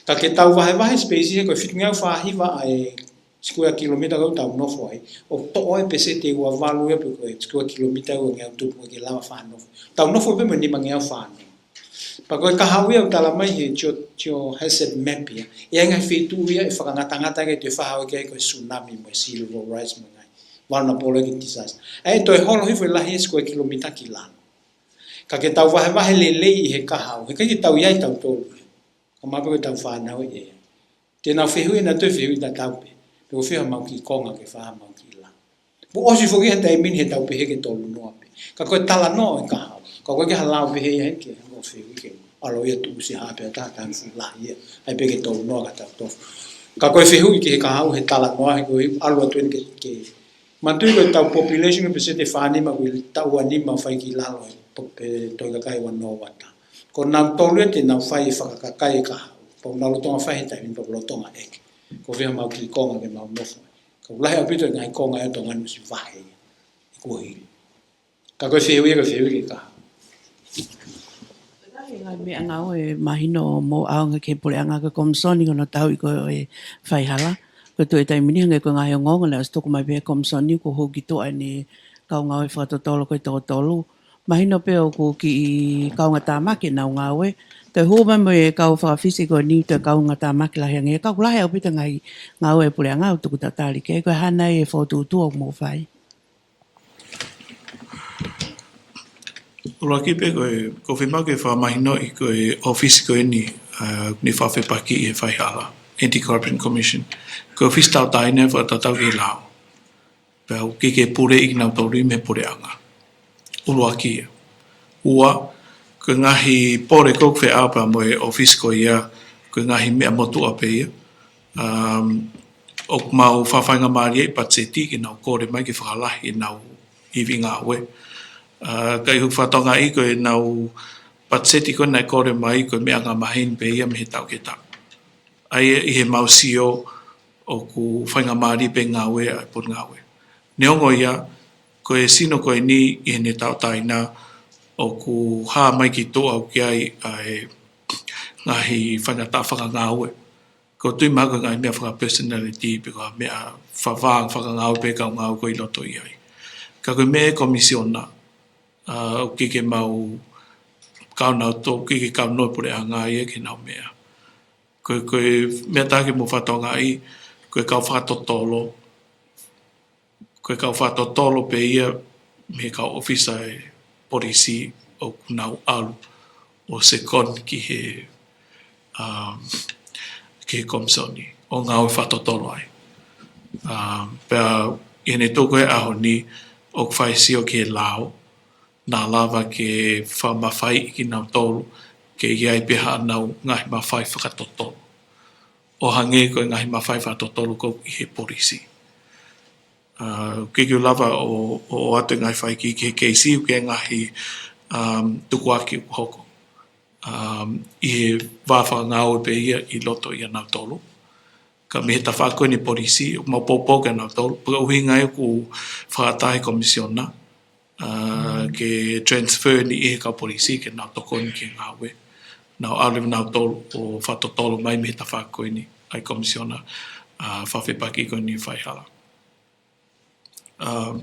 Ka ke tau vahevahe space he ko e fitungeau fā hiva ʻa e sikuea kilomita ʻoku tau nofo ai. ʻOku toʻo e peseti ua valu ia pe ko e sikuea kilomita ʻoku ngeau tupu ke lava faʻa nofo. Tau nofo pē mo e nimangeau fānau. Pea ko e kahaʻu ia ʻoku tala mai he geo-, geohazard map ia. ʻE ʻi ai e ngaahi feituʻu ia ʻe fakangatangata ke toe faʻa hao ki ai ko e tsunami mo e sea level rise mo e ngaahi vulnerable disaster. ʻE toe holo hifo e lahi e sikuea kilomita ki lalo. Ka ke tau vahevahe lelei ʻi he kahaʻu, he ʻikai ke tau ʻi ai tautolu. Ka mape ko e tau fānau ʻe. Te nau fehuʻi ʻe nautolu e fehuʻi tatau pē. Pe ko fē haʻamau kiʻi konga ke fai haʻamau kiʻi lao. Pea ʻosi foki he taimi ni he tau pehē ke tolu noa pē. Ka ko e talanoa ʻo e kahaʻu. Ka ko e ke ha lao pehē ia he ke, ko e fehuʻi ke. ʻAlu ia tuʻusi ha pē ʻa e taha tanu fuʻu lahi ia. ʻAi pē ke tolu noa ka tau tofu. Ka ko e fehuʻi ki he kahaʻu he talanoa he ko e ʻalu atu eni ke, ke Manatuʻi ko e tau population ko e peseti ʻe fā nima ko e taʻu ʻe nima fai ki lalo e po-, pe toe kakai ua noa ua taha. Ko nautolu ia te nau fai e fakakakai e kahaʻu. Pea ʻoku nau lolotonga fai he taimi ni pea ʻoku lolotonga ʻeke. Ko fē haʻamau kiʻi konga ke mau nofo. Ka ʻoku lahi ʻaupito e ngaahi konga ʻe tokanga ʻosi vahe ia. ʻI ko hili. Ka ko e fehuʻi ia, ko e fehuʻi ki he kahaʻu. Ngaahi meʻangāue ʻe mahino ʻoku mou ʻaonga ki he puleʻanga ko e komisoni ko hono tauʻi ko e faihala. Ko e tuʻu he taimi ni hangē ko e ngaahi ongoongo naʻe ʻosi tuku mai pē he komisoni kuo hū ki tuʻa ʻene kau ngāue fakatotolo ko e toko tolu. Mahino pē ʻoku kiʻi kaungātāmaki ʻenau ngāue. Toe hū mai mo e kau fakafisi ko eni toe kaungātāmaki lahi ange. Ka ʻoku lahi ʻaupito e ngaahi ngāue ʻa e puleʻanga ʻoku tuku tatali ki ai. Ko e hā nai e fokotuʻutuʻu ʻoku mou fai? ʻUluaki pē ko e, ʻoku ou fiemaʻu ke fakamahinoʻi ko e ʻōfisi ko eni, ʻa, ʻoku ne fakafepakiʻi e faihala, Anti-Corruption Commission. Ko e ʻōfisi tauʻatāina ʻe fakatatau ki he lao. Pea ʻoku ʻikai ke puleʻi kinautolu ia mei he puleʻanga. ʻUluaki ia. Ua, ko e ngaahi pole ʻoku feʻao pea mo e ʻōfisi ko ia, ko e ngaahi meʻa motuʻa pē ia. Um, ʻoku mau fakafaingamālieʻi patiseti ke nau kole mai ke fakalahi ʻenau ivi ngāue. Uh, ka ʻi hoku fakatokangaʻi ko ʻenau patiseti ko ē naʻe kole mai ko e meʻa angamaheni pē ia mei he taʻu ki he taʻu. ʻA ia ʻi heʻemau sio ʻoku faingamālie pē ngāue ʻa e potungāue. Neongo ia, ko e sino ko eni ʻi heʻene tauʻatāina ʻoku hā mai ki tuʻa ʻoku ʻi ai ʻa e ngaahi faingataʻa fakangāue. ʻOku ou tui mahalo ko e ngaahi meʻa fakapersonality pe ko ha meʻa fakavā fakangāue pē kau ngāue ko ē ʻi loto ʻi ai. Ka ko e meʻa ʻa e komisiona, ʻa, ʻoku ʻikai ke mau kau nautolu, ʻoku ʻikai ke kau noa e puleʻanga ia ki heʻenau meʻa. Ko e, ko e meʻa taha ke mou fakatokangaʻi, ko e kau fakatotolo, ko e kau fakatotolo pē ia mei he kau ʻōfisa ʻa e polisi ʻoku nau ʻalu ʻo second ki he, um, ki he komisoni ʻo ngāue fakatotolo ai. Um, pea ʻi heʻene tuʻu ko ē he ʻaho ni ʻoku fai e sio ki he lao, naʻa lava ke fakamafaiʻi kinautolu ke ʻi ai pē haʻanau ngaahi mafai fakatotolo. ʻO hangē ko e ngaahi mafai fakatotolo ko ē ʻi he polisi. ʻA, ʻoku ʻikai ke u lava ʻo, ʻo, ʻo ʻoatu e ngaahi faiki ki he keisi ʻoku ʻi ai e ngaahi, um, tukuakiʻi ʻoku hoko. Um, ʻi he vā fakangāue pē ia ʻi loto ʻia nautolu. Ka mei he tafaʻaki ko eni polisi, ʻoku mau poupou kia nautolu, pea ko e ʻuhinga ia ʻoku fakataha e komisiona, ʻa, ke transfer ni ʻi he kau polisi ke nau tokoni ki he ngāue. Nau ʻalu nautolu ʻo fakatotolo mai mei he tafaʻaki ko eni ʻa e komisiona, ʻa, fakafepakiʻi ko eni faihala. ʻA,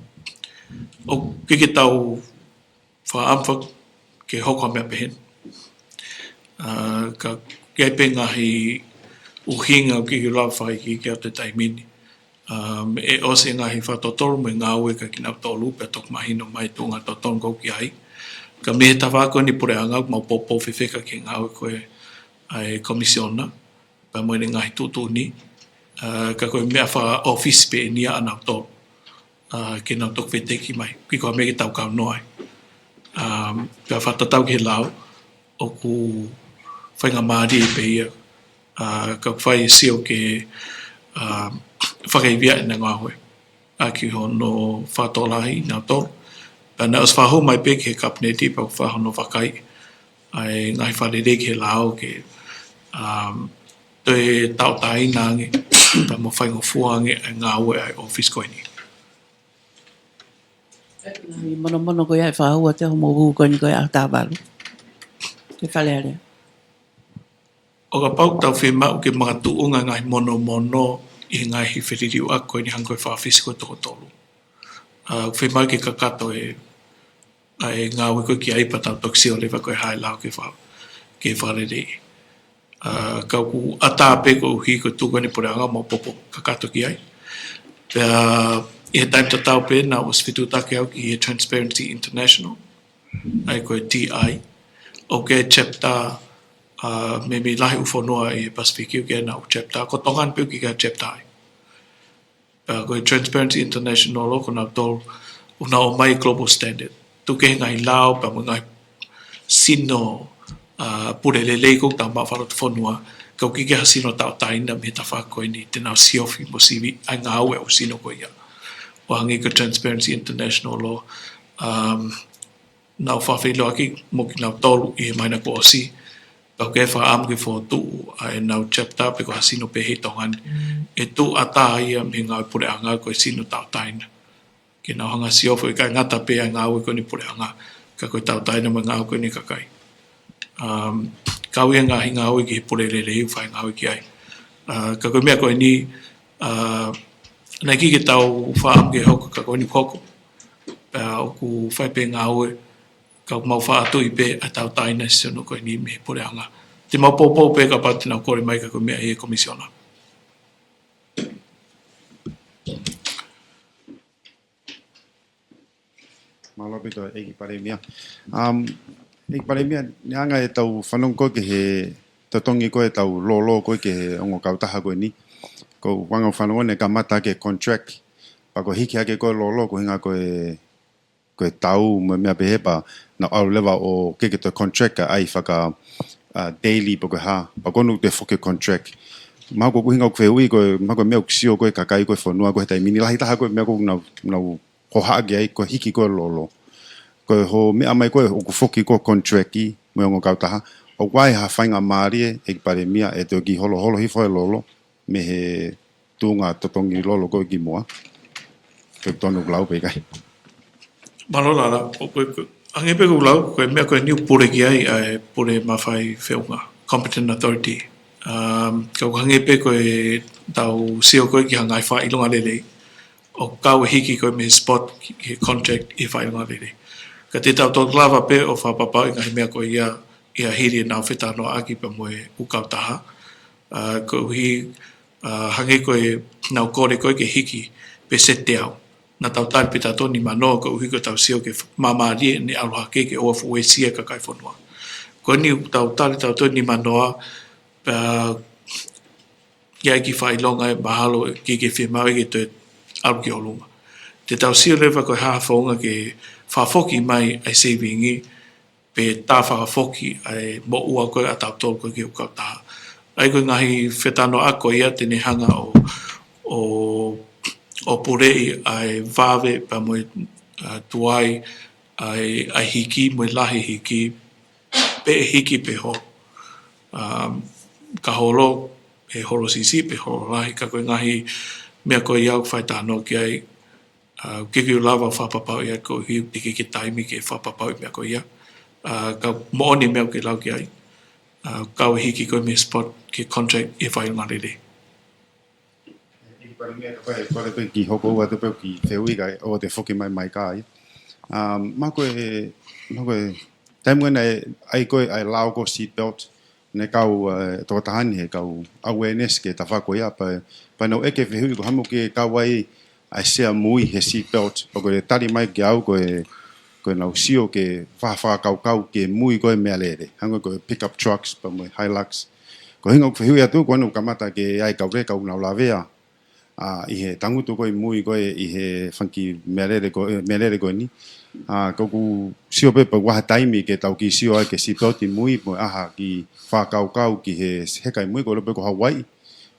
ʻoku ʻikai ke tau fakaʻamu ke hoko ha meʻa pehē ni. ʻA, ka ʻoku ʻi ai pē ngaahi ʻuhinga ʻoku ʻikai ke u lava fakaʻikiʻiki atu he taimi ni. ʻA, ʻe ʻosi e ngaahi fakatotolo mo e ngāue kia kinautolu pea toki mahino mai e tuʻunga totonu ʻoku ʻi ai. Ka mei he tafaʻaki ko eni puleʻanga ʻoku mau poupou fefeka ki he ngāue ko ē ʻa e komisiona pea mo ʻene ngaahi tuʻutuʻuni, ʻa, ka ko e meʻa fakaʻōfisi pē eni ʻa nautolu, ʻa, ke nau toki veteki mai, ʻikai ko ha meʻa ke tau kau noa ai. ʻA, pea fakatatau ki he lao, ʻoku faingamālie pē ia, ʻa, ka fai e sio ki he, ʻa, fakaivia ʻenau ngāue, ʻaki hono fakatokolahi nautolu, Pea naʻe ʻosi fakahū mai pē ki he Kapineti pea ʻoku fai hono vakai ʻa e ngaahi fakalelei ki he lao ke, um, toe tauʻatāina ange pea mo faingofua ange ʻa e ngāue ʻa e ʻōfisi ko eni. Ngaahi monomono ko ia ʻe fakahū atu ʻe hoʻomou hū ko eni ko e ʻaho taha valu ki he Fale Alea. ʻO kapau ʻoku tau fiemaʻu ke makatuʻunga ngaahi monomono ʻi he ngaahi feliliuaki ko eni hangē ko e fakaʻōfisi ko e toko tolu, ʻa, fiemaʻu ke kakato e, ʻa e ngāue ko ē ki ai pea tau toki sio leva ko e hā e lao ke fa-, ke fakaleleiʻi. ʻA, ka ʻoku ʻatā pē koeʻuhi ko e tuku eni puleʻanga mo popo kakato ki ai. Pea ʻi he taimi tatau pē naʻe ʻosi fetuʻutaki au ki he Transparency International, ʻa ia ko e T I. ʻOku ʻi ai e chapter, ʻa, meimei lahi ʻū fonua ʻi he Pasifiki ʻoku ʻi ai ʻenau chapter, ko Tonga ni pē ʻoku ʻikai ke ʻi ai ha chapter ai. Pea ko e Transparency International ʻoku nau tolu, ʻoku nau ʻomai e global standard. Tuku kehe ngaahi lao pea mo e ngaahi sino, ʻa, pule lelei ʻoku tau maʻu fakalotofonua, ka ʻoku ʻikai ke ʻi ai ha sino tauʻatāina mei he tafaʻaki ko eni te nau siofi mo sivi ʻa e ngāue ʻa e ʻū sino ko ia. ʻO hangē ko e Transparency International ʻo, um, nau fakafeʻiloaki mo kinautolu ʻi he māhina kuo ʻosi. Ka ʻoku ʻi ai e fakaʻamu ke fokotuʻu ʻa ʻenau chapter pe ko ha sino pehē ʻi Tonga ni ʻe tuʻu ʻatā ia mei he ngāue puleʻanga ko e sino tauʻatāina. Ke nau hanga ʻo siofi ʻikai ngata pē ʻa e ngāue ko eni puleʻanga, ka ko e tauʻatāina mo e ngāue ko eni kakai. Um, kau ia ngaahi ngāue ki he pule lelei ʻoku fai ngāue ki ai. ʻA, ka ko e meʻa ko eni, ʻa, naʻe ʻikai ke tau fakaʻamu ke hoko ka ko eni hoko. Pea ʻoku fai pē ngāue, ka ʻoku mau fakatui pē ʻa e tauʻatāina sino ko eni mei he puleʻanga. Te mau poupou pē kapau te nau kole mai ka ko e meʻa ia ʻa e Komisiona. Mālō ʻaupito, ʻEiki Palēmia. Um, ʻEiki Palēmia, neongo ʻetau fanongo ko ē ki he totongi ko ē ʻetau lolo ko ē ki he ongo kautaha ko eni. Ko e anga e fanongo naʻe kamata ki he contract. Pea ko e hiki hake ko ē lolo ko e ʻuhinga ko e, ko e tau mo e meʻa pehē pea nau ʻalu leva ʻo ke ke toe contract ʻa e faka, ʻa, daily pe ko e hā. Pea ko eni ʻoku toe foki ki he contract. Mahalo ko e ʻuhinga ʻoku fehuʻi ko e, mahalo ko e meʻa ʻoku sio ko ē kakai ko ē fonua ko ē he taimi ni lahi taha ko e meʻa ko ē ʻoku nau, nau hohaʻa ki ai ko e hiki ko ē lolo. Ko e hoʻo meʻa mai ko ē ʻoku foki ko ē contract mo e ongo kautaha. ʻOku ʻi ai ha faingamālie ʻEiki Palēmia ʻe toe kiʻi holoholo hifo e lolo mei he tuʻunga totongi lolo ko ē kimuʻa. Ke tonu lau pē ʻikai. Mālō Lala, ʻoku, ʻoku, hangē pē ko e lau, ko e meʻa ko eni ʻoku pule ki ai ʻa e pule mafai feʻunga, competent authority. Um, ka ʻoku hangē pē ko ʻetau sio ko ē ki ha ngaahi fakaʻilonga lelei. ʻOku kau e hiki ko ē mei he spot ki he contract ʻi he fakaʻilonga lelei. Ka te tau toe lava pē ʻo fakapapauʻi ngaahi meʻa ko ia ʻi he hili ʻenau fetalanoaʻaki pea mo e ʻū kautaha. ʻA, koeʻuhi, ʻa, hangē ko ʻenau kole ko ē ke hiki pe seti au. Naʻa tau tali pē tautolu nimanoa koeʻuhi ko ʻetau sio ki he māmālie ʻene ʻalu hake ke ʻoua ʻe fuʻu uesia e kakai e fonua. Ko eni ʻoku tau tali tautolu nimanoa, ʻa, ʻi ai e kiʻi fakaʻilonga ʻe mahalo ʻe ʻikai ke fiemaʻu ke toe ʻalu ki ʻolunga. Te tau sio leva ko e hā e founga ke fakafoki mai ʻa e saving pe tā fakafoki ʻa e moʻua ko ē ʻa tautolu ko ē ki he ʻū kautaha. ʻA ia ko e ngaahi fetalanoaʻaki ko ia te ne hanga ʻo, ʻo, ʻo puleʻi ʻa e vave pea mo e, ʻa, tuai ʻa e, ʻa e hiki mo e lahi e hiki pe ʻe hiki pe holo. Um, ka holo, ʻe holo siʻisiʻi pe holo lahi, ka ko e ngaahi meʻa ko ia ʻoku fai talanoa ki ai, ʻa, ʻoku ʻikai ke u lava ʻo fakapapauʻi ʻa e koeʻuhi ʻoku teʻeki ke taimi ke fakapapauʻi e meʻa ko ia. ʻA, ka moʻoni e meʻa ʻoku ke lau ki ai. ʻA, kau e hiki ko ē mei he spot ki he contract ʻi he fakaʻilonga lelei. ʻEiki Palēmia, kapau ʻe kole pē ke hoko atu pē ki he fehuʻi kae ʻoua te u foki mai mai ka ai. Um, mahalo ko e, mahalo ko e, taimi ko ē naʻe ʻi ai ko ē ʻa e lao ko e seat belt, naʻe kau, ʻa e tokotaha ni he kau awareness ki he tafaʻaki ko ia pea, pea naʻe ʻeke e fehuʻi ko e hā e meʻa ʻoku ke kau ai ʻa e sea mui he seat belt, pea ko e tali mai kiate au ko e, ko ʻenau sio ki he fakakaukau ki he mui ko ē meʻalele. Hangē ko e pickup trucks pea mo e Hilux. Ko e ʻuhinga ʻoku fehuʻi atu ko ʻenau kamata ke ʻi ai e kau leka ʻoku nau lavea, ʻa, ʻi he tangutu ko ē e mui ko ē ʻi he fanga kiʻi meʻalele ko, ʻe, meʻalele ko eni. ʻA, ka ʻoku ou sio pē pe ʻoku ʻi ai ha taimi ke tau kiʻi sio ai ki he seat belt ʻi mui mo e ʻaha kiʻi fakakaukau ki he heka ʻi mui ko e ʻilo pē ko Hauaiʻi.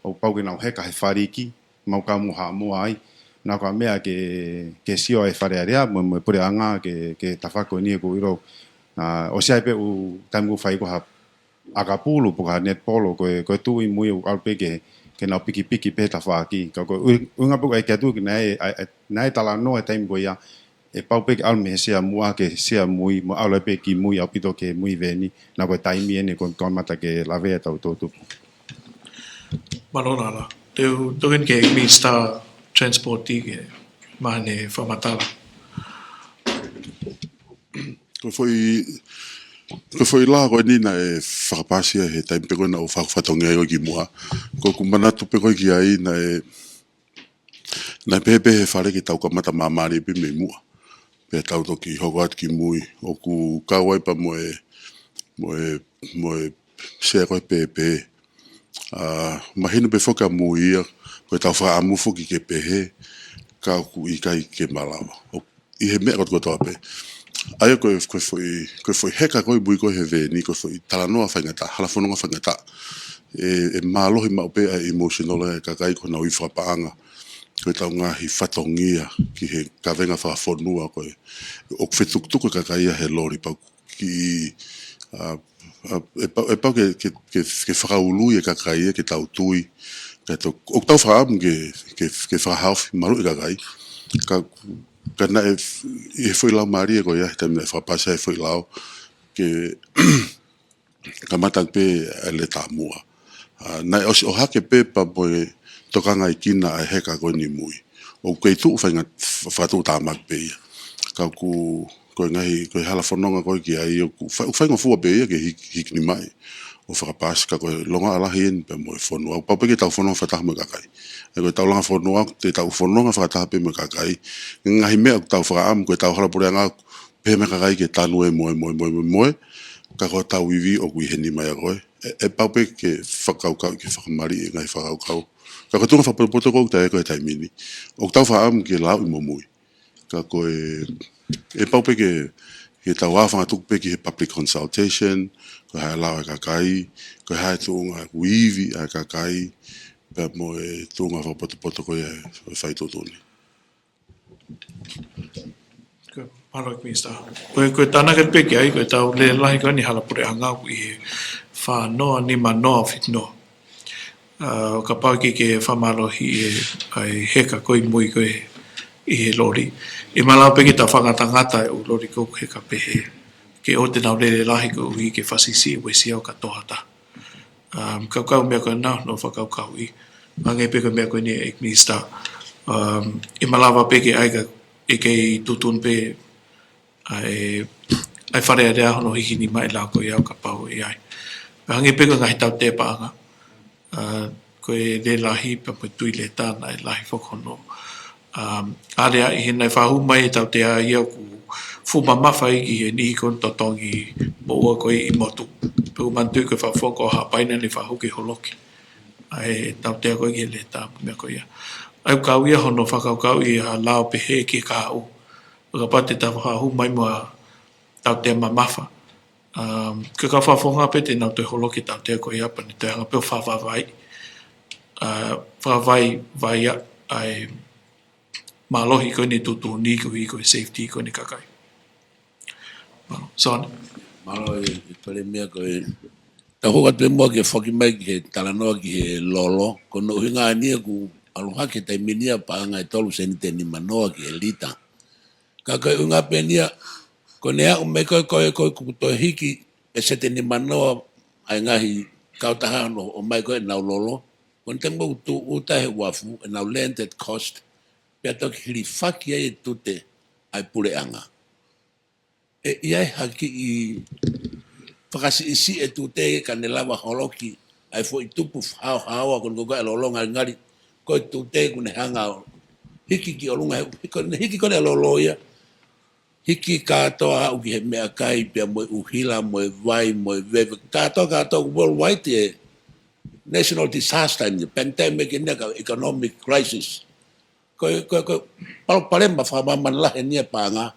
ʻOku pau ke nau heka he faliki, mau kau mo Haʻamoa ai. Naʻa ko e meʻa ke, ke sio e Fale Alea mo, mo e puleʻanga ki he, ki he tafaʻaki ko eni ʻoku ʻilo. ʻA, ʻosi ʻi ai pē ʻū taimi ʻoku fai ko ha ʻakapulu pe ko ha netipolo ko e, ko e tuʻu ʻi mui ʻoku ʻalu pē ke, ke nau pikipiki pē tafaʻaki. Ka ko e ʻuhi-, ʻuhinga pē ʻoku ʻai ke atu ke naʻe, ʻa, ʻa, naʻe talanoa he taimi ko ia, ʻe pau pē ke ʻalu mei he sea muʻa ki he sea mui, mo ʻalu pē ki mui ʻaupito ki he mui veni, naʻa ko e taimi eni ko e kamata ke lavea ʻetau toʻutupu. Mālō Lala. Te u token ke Minisitā Transport ke mahane fakamatala. Ko e foʻi, ko e foʻi lao ko eni naʻe fakapāsia he taimi pē ko ē naʻa ku fakafatongia ai ko ē ki muʻa. Ko ʻeku manatu pē ko ē ki ai naʻe, naʻe pehē pē he Fale ke tau kamata māmālie pē mei muʻa. Pea tau toki hoko atu ki mui. ʻOku kau ai pea mo e, mo e, mo e sea ko ē pēpē. ʻA, mahino pē foki ʻa mui ia, ko ʻetau fakaʻamu foki ke pehē, ka ʻoku ʻikai ke malava. ʻO, ʻi he meʻa kotokotoa pē. ʻA ia ko e, ko e foʻi, ko e foʻi heka ko ē ʻi mui ko ē he veni, ko e foʻi talanoa faingataʻa, hala fononga faingataʻa. ʻE, ʻe mālohi maʻu pē ʻa e emotional ʻa e kakai ko honau ivi fakapaʻanga. Ko ʻetau ngaahi fatongia ki he kavenga fakafonua ko ē. ʻOku fetukutuku e kakai ia he loli pea ʻoku kiʻi, ʻa, ʻa, ʻe pau, ʻe pau ke, ke, ke, ke fakaului e kakai ia ke tau tui. Ka to, ʻoku tau fakaʻamu ke, ke, ke fakahaofi maluʻi e kakai. Ka, ka naʻe, ʻi he foʻi lao mālie ko ia, he taimi naʻe fakapāsia ai e foʻi lao, ke kamata pē ʻa e leta muʻa. ʻA, naʻe ʻosi ʻohake pē pea mo e tokangaʻi kina ʻa e heka ko eni ʻi mui. ʻOku kei tuʻu fainga-, fa-, fakatuʻutāmaki pē ia. Ka ʻoku, ko e ngaahi, ko e hala fononga ko ē ki ai ʻoku fa-, ʻoku faingofua pē ia ke hik-, hikinimaʻi ʻo fakapāsi ka ko e longoaʻa lahi eni pea mo e fonua. ʻOku pau pē ke tau fononga fakataha mo e kakai. ʻE ko ʻetau langa fonua, te tau fononga fakataha pē mo e kakai. Ngaahi meʻa ʻoku tau fakaʻamu, ko ʻetau hala puleʻanga, pehē mai e kakai ke tanu ē mo ē, mo ē, mo ē, mo ē, mo ē, ka ko hotau ivi ʻoku ʻi he nima ia ko ē. ʻE, ʻe pau pē ke fakakaukau, ke fakamaliʻi e ngaahi fakakaukau. Ka ko e tuʻunga fakapotopoto ko ē ʻoku tau ʻi ai ko ē he taimi ni. ʻOku tau fakaʻamu ke lauʻi mo mui. Ka ko e, ʻe pau pē ke, ke tau ʻā fakatuku pē ki he public consultation, ko e hā e lao ʻa e kakai, ko e hā e tuʻunga ʻoku ivi ai e kakai, pea mo e tuʻunga fakapotopoto ko ia ʻo e fai tuʻutuʻuni. Ko e, mālō Minisitā. Ko e, ko e tānaki pē ki ai, ko ʻetau lele lahi ko eni hala puleʻanga ʻoku ʻi he fā noa, nima noa, fitu noa. ʻA, kapau ʻe ʻikai ke fakamālohiʻi e, ʻa e heka ko ē ʻi mui ko ē ʻi he loli. ʻE malava pē ke tau fakangatangata e ʻū loli ko ē ʻoku heka pehē. Ke ʻoua te nau lele lahi koeʻuhi ke fakasiʻisiʻi e uesia ʻo kātoa ha taha. Um, kaukau meʻa ko ena, hono fakakaukauʻi. Hangē pē ko e meʻa ko eni ʻEiki Minisitā. Um, ʻe malava pē ke ʻai ka, ʻe kei tuʻutuʻuni pē ʻa e, ʻa e Fale Alea hono hikinimaʻi e lao ko ia ʻo kapau ʻe ʻi ai. Pea hangē pē ko e ngaahi tautea paʻanga. Uh, ko e lele lahi pea mo e tui leta naʻe lahi foki hono, um, aleaʻi he naʻe fakahū mai e tautea ia ʻoku fuʻu mamafa ia ki he niʻihi ko ē ʻoku totongi moʻua ko ē ʻi motu. Pea ʻoku ou manatuʻi ko e fakafofonga ko Haʻapai naʻa ne fakahū ke holoki ʻa e tautea ko ē ki he leta mo e meʻa ko ia. ʻA ia ʻoku kau ia hono fakakaukauʻi ha lao pehē ki he kahaʻu. Kapau te ta fakahū mai mo ha tautea mamafa. Um, ka ko e fakafofonga pē te nau toe holoki e tautea ko ia pea ne toe hanga pē ʻo fakavaivai, uh, fakavaivai ʻa, ʻa e mālohi ko eni e tuʻutuʻuni koeʻuhi ko e safety ko eni e kakai. Mālō, Son. Mālō e, e Palēmia ko e. Tau hoko atu pē muʻa ke foki mai ki he talanoa ki he lolo, ko hono ʻuhinga eni ia ʻoku ʻalu hake he taimi ni ʻa e paʻanga ʻe tolu sēniti nima noa ki he lita. Ka ko e ʻuhinga pē eni ia, ko ʻene aʻu mai ko ē, ko ē, ko ē ʻoku toe hiki e sēniti nima noa ʻa e ngaahi kautaha hono ʻomai ko ē ʻenau lolo, ko ʻene taimi ʻoku tūʻuta he uafu, ʻenau landed cost, pea toki hilifaki ai e tute ʻa e puleʻanga. ʻE ʻi ai ha kiʻi fakasiʻisiʻi e tute ka ne lava holoki ʻa e foʻi tupu haohaoa ko eni ko ē ʻa e lolo ngalingali, ko e tute ʻoku ne hanga ʻo hiki ki ʻolunga he, ko ʻene hiki ko ē ʻa e lolo ia. Hiki kātoa aʻu ki he meʻakai pea mo e ʻuhila, mo e vai, mo e veve. Kātoa, kātoa worldwide e national disaster eni, pandemic eni ia ka economic crisis. Ko e, ko e, ko e palopalema fakamāmani lahi eni ia e paʻanga,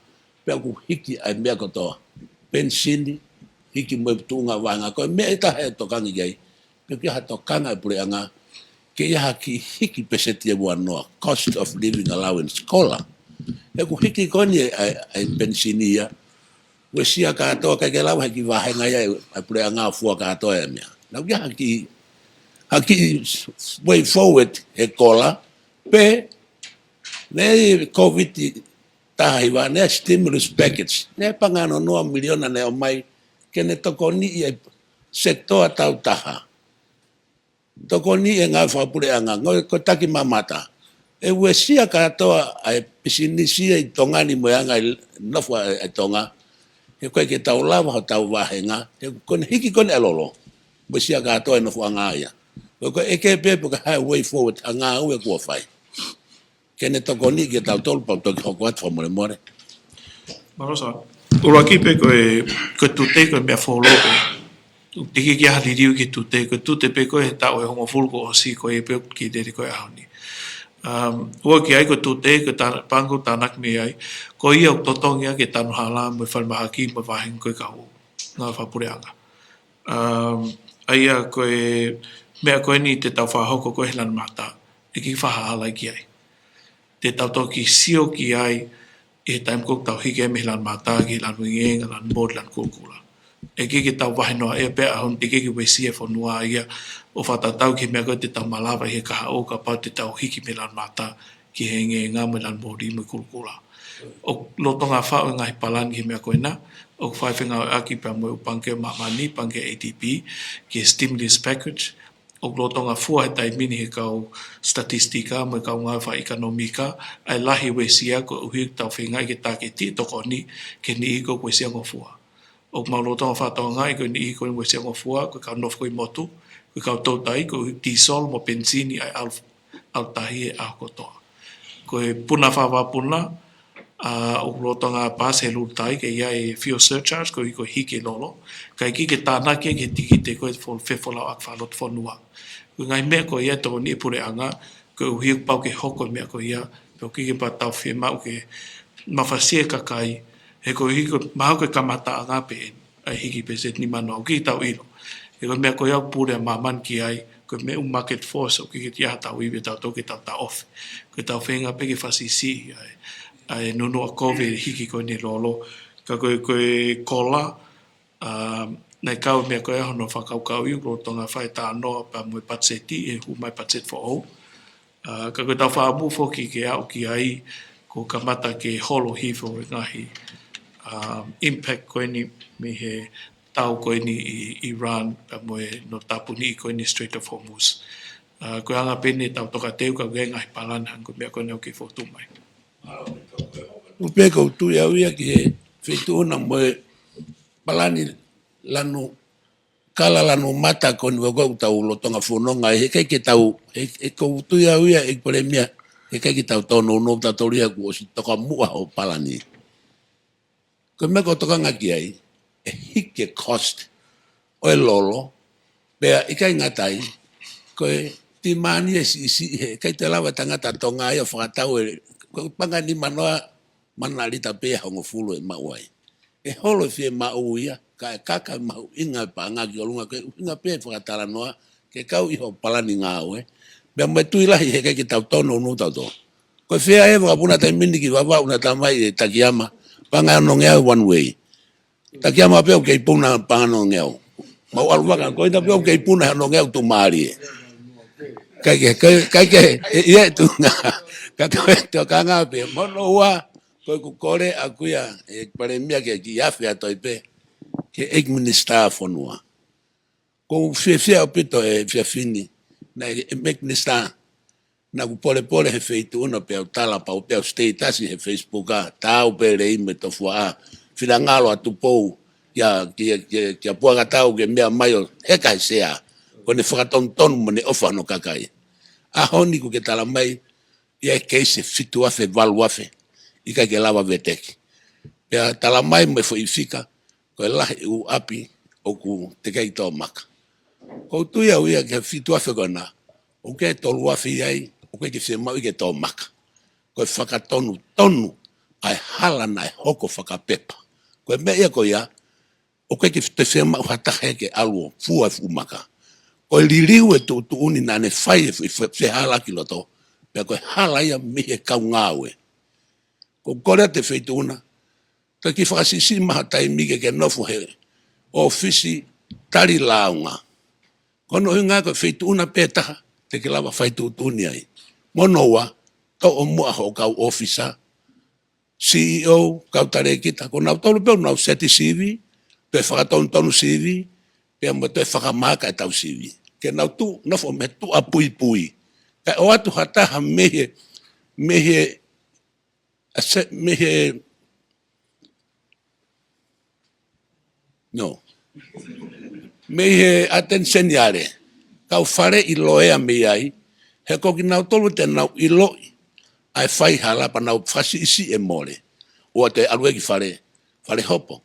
pea ʻoku hiki ʻa e meʻa kotoa. Penisini, hiki mo e tuʻunga vāhenga. Ko e meʻa ʻe taha ʻe tokanga ki ai. Pea ʻoku ʻi ai ha tokanga ʻa e puleʻanga. ke ʻi ai ha kiʻi hiki peseti ʻe ua noa, cost of living allowance, kola. He ʻoku hiki ko eni ʻa e, ʻa e, ʻa e penisini ia, uesia kātoa, ʻikai ke lava he kiʻi vāhenga ia ʻa e puleʻanga ʻo fua kātoa e meʻa. Naʻa ʻoku ʻi ai ha kiʻi, ha kiʻi way forward he kola, pe, naʻe ʻi ai e COVID taha hiva, naʻe ʻi ai e stimulus package, naʻe ʻi ai e paʻanga ʻe ono noa miliona naʻe ʻomai, ke ne tokoniʻi e sekitoa tau taha. Tokoniʻi e ngāue fakapuleʻanga, ngāue ko e taki mamata. ʻE uesia kātoa ʻa e pisinisi ʻi Tonga ni mo e anga e nofo ʻa e Tonga. He ʻoku ʻikai ke tau lava hotau vāhenga, he ko eni hiki ko eni ʻa e lolo. Uesia kātoa e nofoʻanga ia. Ko e ʻeke pē pe ko e hā e way forward ʻa e ngāue kuo fai. Ke ne tokoniʻi kitautolu pea u toki hoko atu fakamolemole. Mālō Sā. ʻUluaki pē ko e, ko e tute ko e meʻa fuoloa pē. ʻOku teʻeki ke ʻi ai ha liliu ki he tute, ko e tute pē ko e he taʻu ʻe hongofulu kuo ʻosi ko ia pē ʻoku kiʻi lele ko e ʻaho ni. Um, ʻuluaki ai ko e tute, ko e tā-, paʻanga ʻoku tānaki mei ai. Ko ia ʻoku totongi ʻaki e tanu hala mo e falemahaki mo e vāhenga ko e kau ngāue fakapuleʻanga. Um, ʻa ia ko e meʻa ko eni te tau fakahoko ko e he lanu mata, ʻe kiʻi fakahala ki ai. Te tau toki sio ki ai ʻi he taimi ko ē ʻoku tau hiki ai mei he lanu mata ki he lanu engeenga, lanu moli, lanu kulukula. ʻE kiʻi ke tau vahe noa ʻe pea ʻaho ni teʻeki ke uesia e fonua ia ʻo fakatatau ki he meʻa ko ē te tau malava ʻi he kahaʻu kapau te tau hiki mei he lanu mata ki he engeenga mo e lanu moli mo e kulukula. ʻOku lolotonga faʻu e ngaahi palani ki he meʻa ko ena, ʻoku fai fengāueʻaki pea mo e ʻū pangikē ʻo māmani, pangikē ʻA D B, ki he stimulus package, ʻoku lolotonga fua he taimi ni he kau statistika mo e kau ngāue fakaʻekonōmika, ʻa e lahi uesia koeʻuhi ʻoku tau feingaʻi ke tāketiʻi e tokoni ki he niʻihi ko ē ʻoku uesia ngofua. ʻOku mau lolotonga fakatokangaʻi ko e niʻihi ko ē ʻoku uesia ngofua, ko e kau nofo ko ē ʻi motu, ko e kau toutai, koeʻuhi ko e tīsolo mo e penisini ʻa e ʻalu, ʻalu tahi he ʻaho kotoa. Ko e puna fakavakapuna, ʻa, ʻoku lolotonga paasi he lulutai ke ʻi ai e fuel surcharge, koeʻuhi ko e hiki e lolo. Kae kiʻi ke tānaki ki he tikite ko e fo-, fefolauʻaki fakalotofonua. Ko e ngaahi meʻa ko ia ʻe tokoniʻi ʻe he puleʻanga, koeʻuhi ʻoku pau ke hoko e meʻa ko ia, pea ʻoku ʻikai ke pau ke tau fiemaʻu ke mafasia e kakai, he koeʻuhi ko e mahalo ko e kamataʻanga pē ʻa e hiki peseti nimanoa, ʻoku ʻikai ke tau ʻilo. He ko e meʻa ko ia ʻoku pule ʻa māmani ki ai, ko e meʻa ʻū market force, ʻoku ʻikai ke ʻi ai haʻatau ivi ʻatautolu ke tau taʻofi. Ko ʻetau feinga pē ke fakasiʻisiʻi ʻa e, ʻa e nunuʻa kovi e hiki ko eni e lolo. Ka ko e, ko e kola, um, naʻe kau e meʻa ko ia hono fakakaukauʻi ʻoku lolotonga fai e talanoa pea mo e patiseti, ʻe hū mai e patiseti foʻou. Uh, ka ko ʻetau fakaʻamu foki ke aʻu ki ai, kuo kamata ke holo hifo e ngaahi, um, impact ko eni mei he tau ko eni ʻi Iran, pea mo e hono tāpuniʻi ko eni Strait of Hormuz. Uh, ko e anga pē eni ʻetau tokateu ka ʻoku ʻi ai e ngaahi palani hangē ko e meʻa ko eni ʻoku ke fokotuʻu mai. ʻOku pehē ʻoku ou tui au ia ki he feituʻu na mo e palani lanu, kala lanu mata ko eni ʻoku tau lolotonga fononga, he ʻikai ke tau, he, he ʻoku ou tui au ia ʻEiki Palēmia, he ʻikai ke tau tōnounou tautolu ia kuo ʻosi tokamuʻa hoʻo palani. Ko e meʻa ʻoku ou tokanga ki ai, ʻe hiki e cost ʻo e lolo, pea ʻikai ngata ai, ko e timani ʻe siʻisiʻi he ʻikai te lava e tangata Tonga ia ʻo fakatau e, ko e paʻanga nimanoa, mana lita pē ia ʻe hongofulu ʻe maʻu ai. ʻE holo e fiemaʻu ia, kae kaka e mahuʻinga e paʻanga ki ʻolunga, ko e ʻuhinga pē e fakatalanoa, ke kau ʻi hoʻo palani ngāue. Pea mo e tui lahi he ʻikai ke tau tōnounou tautolu. Ko e fea e vakapuna taimi ni ki Vavaʻu naʻe tala mai ʻe Takiyama, paʻanga ʻe ono ngeau one way. Takiyama pē ʻoku kei puna paʻanga ʻe ono ngeau. Mau ʻalu vaka, ko ʻena pē ʻoku kei puna he ono ngeau tuʻumālie. ʻIkai ke, ʻikai, ʻikai ke, ʻe, ʻi he tuʻunga. Ka ko e tokanga pē, mo hono ua, ko ʻeku kole ʻaʻaku ia, ʻEiki Palēmia ke kiʻi afe atu ai pē, ki he ʻEiki Minisitā Fonua. ʻOku ou fiefia ʻaupito he efiafi ni, naʻe, ʻEiki Minisitā, naʻa ku polepole he feituʻu na pea u tala pau pea u status he Facebook ʻa, taau pē lei mo e tofuaʻa, finangalo ʻa Tupou, kia, kia, kia, kia Puakatau ke meʻa mai ʻo heka he sea, ko ʻene fakatonutonu mo ʻene ʻofa hono kakai. ʻAho ni kuo ke tala mai, ʻi ai e keisi ʻe fitu afe, valu afe, ʻikai ke lava veteki. Pea tala mai mo e foʻi fika, ko e lahi ʻū ʻapi ʻoku teʻeki ai tō maka. ʻOku ou tui au ia ki he fitu afe ko ena, ʻoku ʻi ai e tolu afe ʻi ai, ʻoku ʻikai ke fiemaʻu ke tō maka. Ko e fakatonutonu ʻa e hala naʻe hoko fakapepa. Ko e meʻa ia ko ia, ʻoku ʻikai ke toe fiemaʻu ha taha ia ke ʻalu ʻo fua e fuʻu maka. ʻo liliu e tuʻutuʻuni naʻa ne fai e fe-, fe-, fehālaaki loto, pea ko e hala ia mei he kau ngāue. Ko e kole atu e feituʻu na, toki fakasiʻisiʻi mai ha taimi ke ke nofo he ʻōfisi tali lāunga. Ko hono ʻuhinga ko e feituʻu na pē taha te ke lava fai tuʻutuʻuni ai. Mo hono ua, toʻo muʻa hoʻo kau ʻōfisa, C E O, kau talēkita, ko nautolu pē ʻoku nau seti sivi, toe fakatonutonu sivi, pea mo toe fakamaaka ʻetau sivi. Ke nau tuʻu, nofo mei he tuʻa puipui. Kae ʻoatu ha taha mei he, mei he, ase-, mei he, no. Mei he ʻAteni Seniale. Kau faleʻi loea mei ai, he ko kinautolu te nau ʻiloʻi ʻa e faihala pea nau fakasiʻisiʻi e mole. ʻOua toe ʻalu ki fale, fale hopo.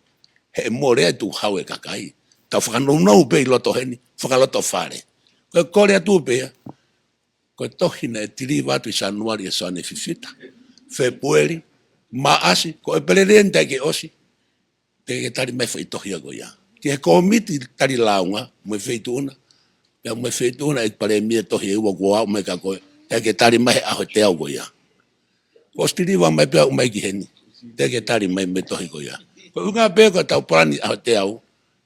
He ʻe mole ai tuʻu hau e kakai. Tau fakanounou pē ʻi loto heni, fakaloto fale. Ko e kole atu pē ia, ko e tohi naʻe tiliva atu ʻi Sānuali ʻe Soane Fifita. Fepueli, Maʻasi, ko ʻEpeleli eni teʻeki ke ʻosi. Teʻeki ke tali mai foʻi tohi ia ko ia. Ki he kōmiti tali lāunga, mo e feituʻu na. Pea mo e feituʻu na ʻEiki Palēmia, tohi ʻe ua kuo aʻu mai kia koe. Teʻeki ke tali mai he ʻaho ʻe teau ko ia. Kuo ʻosi tiliva mai pea aʻu mai ki heni. Teʻeki ke tali mai mo e tohi ko ia. Ko e ʻuhinga pē ko ʻetau palani ʻaho ʻe teau,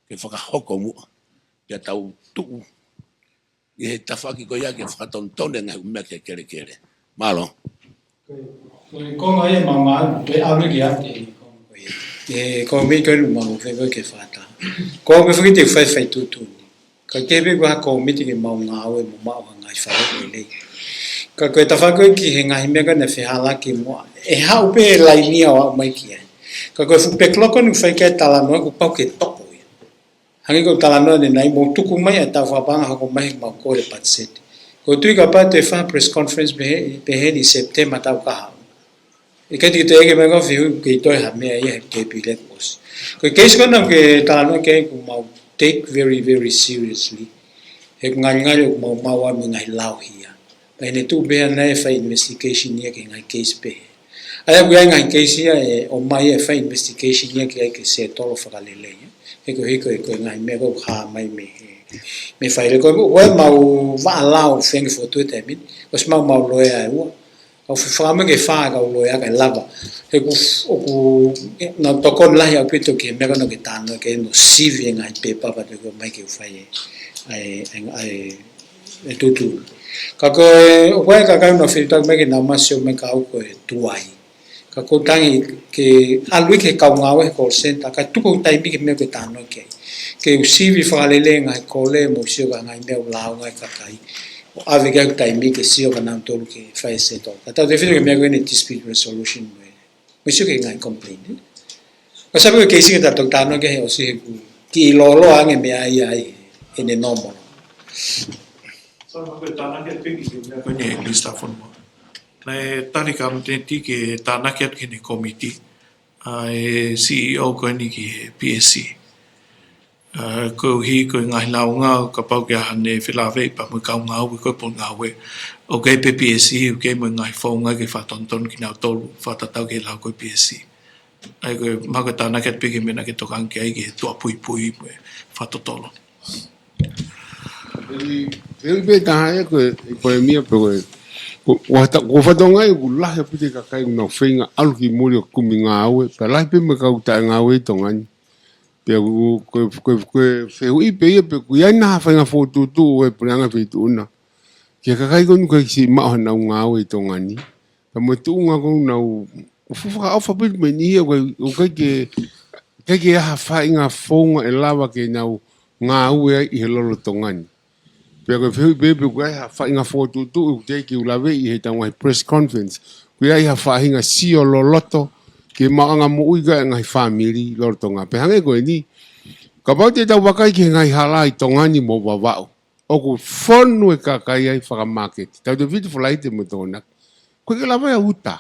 ke fakahoko muʻa. Pea tau tuʻu ʻi he tafaʻaki ko ia ke fakatonutonu e ngaahi ʻū meʻa ke kelekele. Mālō. Ko e konga ia ʻemau ngāue, pea ʻalu ki ai e konga ko ia. Ko e kōmiti ko eni ʻoku mau fie ko ē ke fakataha. Ko au pē foki te u faifai tuʻutuʻuni. Ka ke pē ko ha kōmiti ke mau ngāue mo maʻu ha ngaahi faleʻi lelei. Ka ko e tafaʻaki ko ē ki he ngaahi meʻa ko ē naʻe fehālaaki muʻa, ʻe haʻu pē laini ia ʻo aʻu mai ki ai. Ka ko e fuʻu backlog ko eni ʻoku fai ki ai e talanoa kuo pau ke toʻo ia. Hangē ko e talanoa ʻanenai, mou tuku mai ʻetau fakapaʻanga hoko mai he mau kole patiseti. Ko e tui kapau te fai ha press conference pehē, pehē ni September taʻu kahaʻu, ʻikai te ke toe ʻeke mai ko e fehuʻi ʻoku kei toe ha meʻa ia he kepileti ʻosi. Ko e case ko ena ʻoku ke talanoa ki ai ʻoku mau take very, very seriously. He ʻoku ngalingali ʻoku mau maʻu ai mo e ngaahi lao hia. Pea ʻi heʻene tuʻu pē ʻanenai e fai investigation ia ki he ngaahi case pehē. ʻA ia ʻoku ʻi ai e ngaahi case ia ʻe ʻomai e fai investigation ia ki ai ke settle fakalelei. He ko e hiko e ko e ngaahi meʻa ko ē ʻoku hā mai mei he, mei he faile ko ē, ko ʻemau vaʻa lao fengi fotu e taimi ni, ʻosi maʻu ʻemau loea ʻe ua. Kau fakaʻamu ke fā kau loea kae lava. He ʻoku, ʻoku nau tokoni lahi ʻaupito ki he meʻa ko ena ʻoku ke talanoa ki ai mo sivi e ngaahi pepa pea toki ʻomai ke u fai e, ʻa e, ʻa e, ʻa e, e tuʻutuʻuni. Ka ko e, ʻoku ʻi ai e kakai ʻoku nau fetutaki mai ke nau ōmai ʻo ʻomai kia au ko e tuai. Ka ʻoku ou tangi ke ʻalu ia ki he kau ngāue he call center, kae tuku hoku taimi ki he meʻa ʻoku ke talanoa ki ai. Ke u sivi fakalelei e ngaahi kole mo sio ki he ngaahi meʻa ʻoku lāunga e kakai. ʻO ʻave ki ai hoku taimi ke sio kia nautolu ke fai e settle. Ka tautefito ki he meʻa ko eni dispute resolution mo e, mo sio ki he ngaahi complaint. Ka sai pē ko e case ko ē te tau talanoa ki ai he ʻosi he ʻoku kiʻi lōloa ange e meʻa ia ʻi heʻene normal. Sai pē ko e tānaki atu pē ki he meʻa ko eni, Minisitā Fonua. Naʻe tali ʻe he Kapineti ke tānaki atu ki heʻene kōmiti ʻa e C E O ko eni ki he P S C. ʻA, koeʻuhi ko e ngaahi lāunga, kapau ʻoku ʻi ai haʻane felāveʻi pea mo e kau ngāue ko ē, potungāue, ʻoku ʻi ai pē P S C, ʻoku ʻi ai mo e ngaahi founga ke fakatonutonu kinautolu, fakatatau ki he lao ko ē P S C. ʻA ia ko e, mahalo ko e tānaki atu pē ki he meʻa naʻa ke tokanga ki ai ki he tuʻa puipui mo e fakatotolo. Eli, eli pē taha ia ko e, ko e meʻa pē ko e, ko, ʻoku ta-, ʻoku ou fakatokangaʻi ʻoku lahi ʻaupito e kakai ʻoku nau feinga ʻalu ki muli ʻo kumi ngāue, pea lahi pē mo e kau taʻengāue ʻi Tonga ni. Pea ʻoku, ko, ko, ko e fehuʻi pē ia pe ʻoku ʻi ai nai ha faʻahinga fokotuʻutuʻu ʻa e puleʻanga feituʻu na ki he kakai ko eni ʻoku ʻikai siʻi maʻu haʻanau ngāue ʻi Tonga ni. Pea mo e tuʻunga ko ē ʻoku nau, ʻoku fuʻu fakaʻofa pē mo e niʻihi ia ʻoku ʻikai, ʻoku ʻikai ke, ʻikai ke ʻi ai ha faʻahinga founga ʻe lava ke nau ngāue ai ʻi he lolotonga ni. Pea ko e fehuʻi pē pe ʻoku ʻi ai ha faʻahinga fokotuʻutuʻu ʻoku teʻeki ke u laveʻi ʻi heʻetau ngaahi press conference. ʻOku ʻi ai ha faʻahinga sio loloto ki he maʻuʻanga moʻui ʻa e ngaahi fāmili lolotonga. Pea hangē ko eni, kapau te tau vakai ki he ngaahi hala ʻi Tonga ni mo Vavaʻu, ʻoku fonu e kakai ai fakamāketi. Tautefito Falaite mo Tokonaki. ʻOku ʻikai ke lava ia ʻo uta.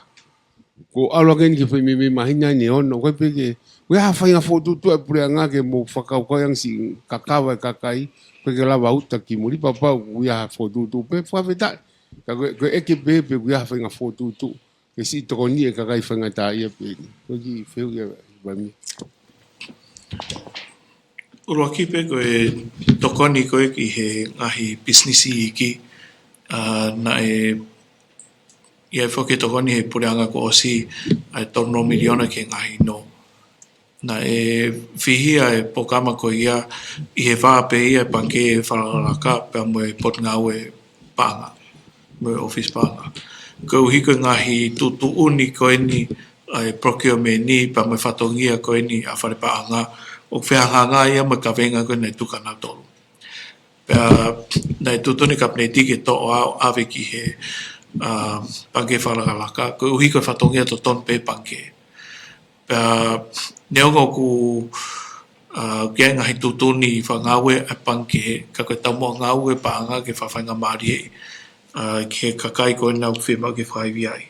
Ko e ʻalu ange eni ki he foʻi meimei māhina ʻe ono, ʻoku ʻikai pē ke, ʻoku ʻi ai ha faʻahinga fokotuʻutuʻu ʻa e puleʻanga ke mou fakakaukau ange siʻi kakava e kakai, ʻoku ʻikai ke lava ʻo uta ki muli, pea kapau ʻoku ʻi ai ha fokotuʻutuʻu pē, fakafetaʻi. Ka ko e, ko e ʻeke pē pe ʻoku ʻi ai ha faʻahinga fokotuʻutuʻu ke siʻi tokoniʻi e kakai faingataʻaʻia pē eni. Ko e kiʻi fehuʻi ia, Palēmia. ʻUluaki pē ko e tokoni ko ē ki he ngaahi pisinisi iiki, ʻa, naʻe ʻi ai foki e tokoni he puleʻanga kuo ʻosi ʻa e tolu noa miliona ki he ngaahi nō. Naʻe fihia e polokalama ko ia ʻi he vā pē ia e Pangikē Fakalakalaka pea mo e Potungāue Paʻanga, mo e ʻŌfisi Paʻanga. Koeʻuhi ko e ngaahi tuʻutuʻuni ko eni ʻa e procurement ni pea mo e fatongia ko eni ʻa e fale paʻanga, ʻoku fehangahangai ia mo e kaveinga ko eni naʻe tuku kia nautolu. Pea naʻe tuʻutuʻuni e Kapineti ke toʻo ʻo ʻave ki he, ʻa, Pangikē Fakalakalaka, koeʻuhi ko e fatongia totonu pē pangikē. Pea neongo ʻoku, ʻa, ʻi ai e ngaahi tuʻutuʻuni fakangāue ʻa e pangikē, ka ko e taumuʻa ngāue paʻanga ke fakafaingamālieʻi, ʻa, ki he kakai ko ena ʻoku fiemaʻu ke fakaivia ai.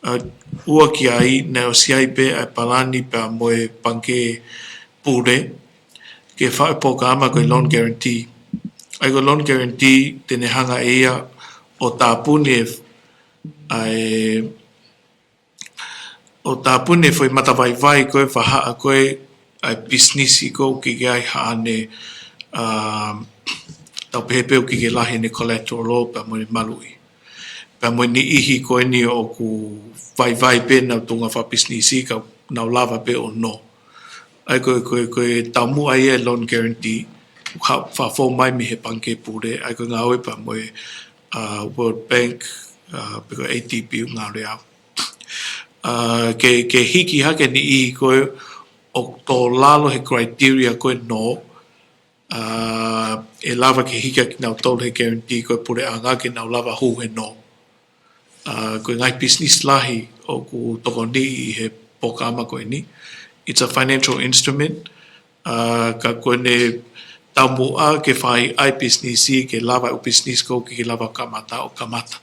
ʻA, ua ki ai, naʻe ʻosi ʻi ai pē ʻa e palani pea mo e Pangikē Pule ke faʻu e polokalama ko e loan guarantee. ʻA ia ko e loan guarantee te ne hanga ʻe ia ʻo tāpuni e, ʻa e, ʻo tāpuni e foʻi matavaivai ko ē, faʻahinga ko ē ʻa e pisinisi ko ē ʻoku ʻikai ke ʻi ai haʻane, ʻa, tau pehē pē ʻoku ʻikai ke lahi ʻene collateral pea mo ʻene maluʻi. Pea mo e niʻihi ko eni ʻoku vaivai pē ʻenau tuʻunga fakapisinisi ka nau lava pē ʻo nō. ʻA ia ko e, ko e, ko e taumuʻa ia e loan guarantee, ʻoku fakafou mai mei he Pangikē Pule, ʻa ia ko e ngāue pea mo e, ʻa, World Bank, ʻa, pe ko e A D B ʻoku ngāue au. ʻA, ke, ke hiki hake e niʻihi ko ē ʻoku tō lalo he criteria ko ē nō, ʻa, ʻe lava ke hiki ʻaki kinautolu he guarantee ko e puleʻanga ke nau lava hū he nō. ʻA, ko e ngaahi pisinisi lahi ʻoku tokoniʻi ʻi he polokalama ko eni. It's a financial instrument. ʻA, ka ko ʻene taumuʻa ke fai ʻa e pisinisi ke lava e ʻū pisinisi ko ē ʻoku ʻikai ke lava kamata ʻo kamata.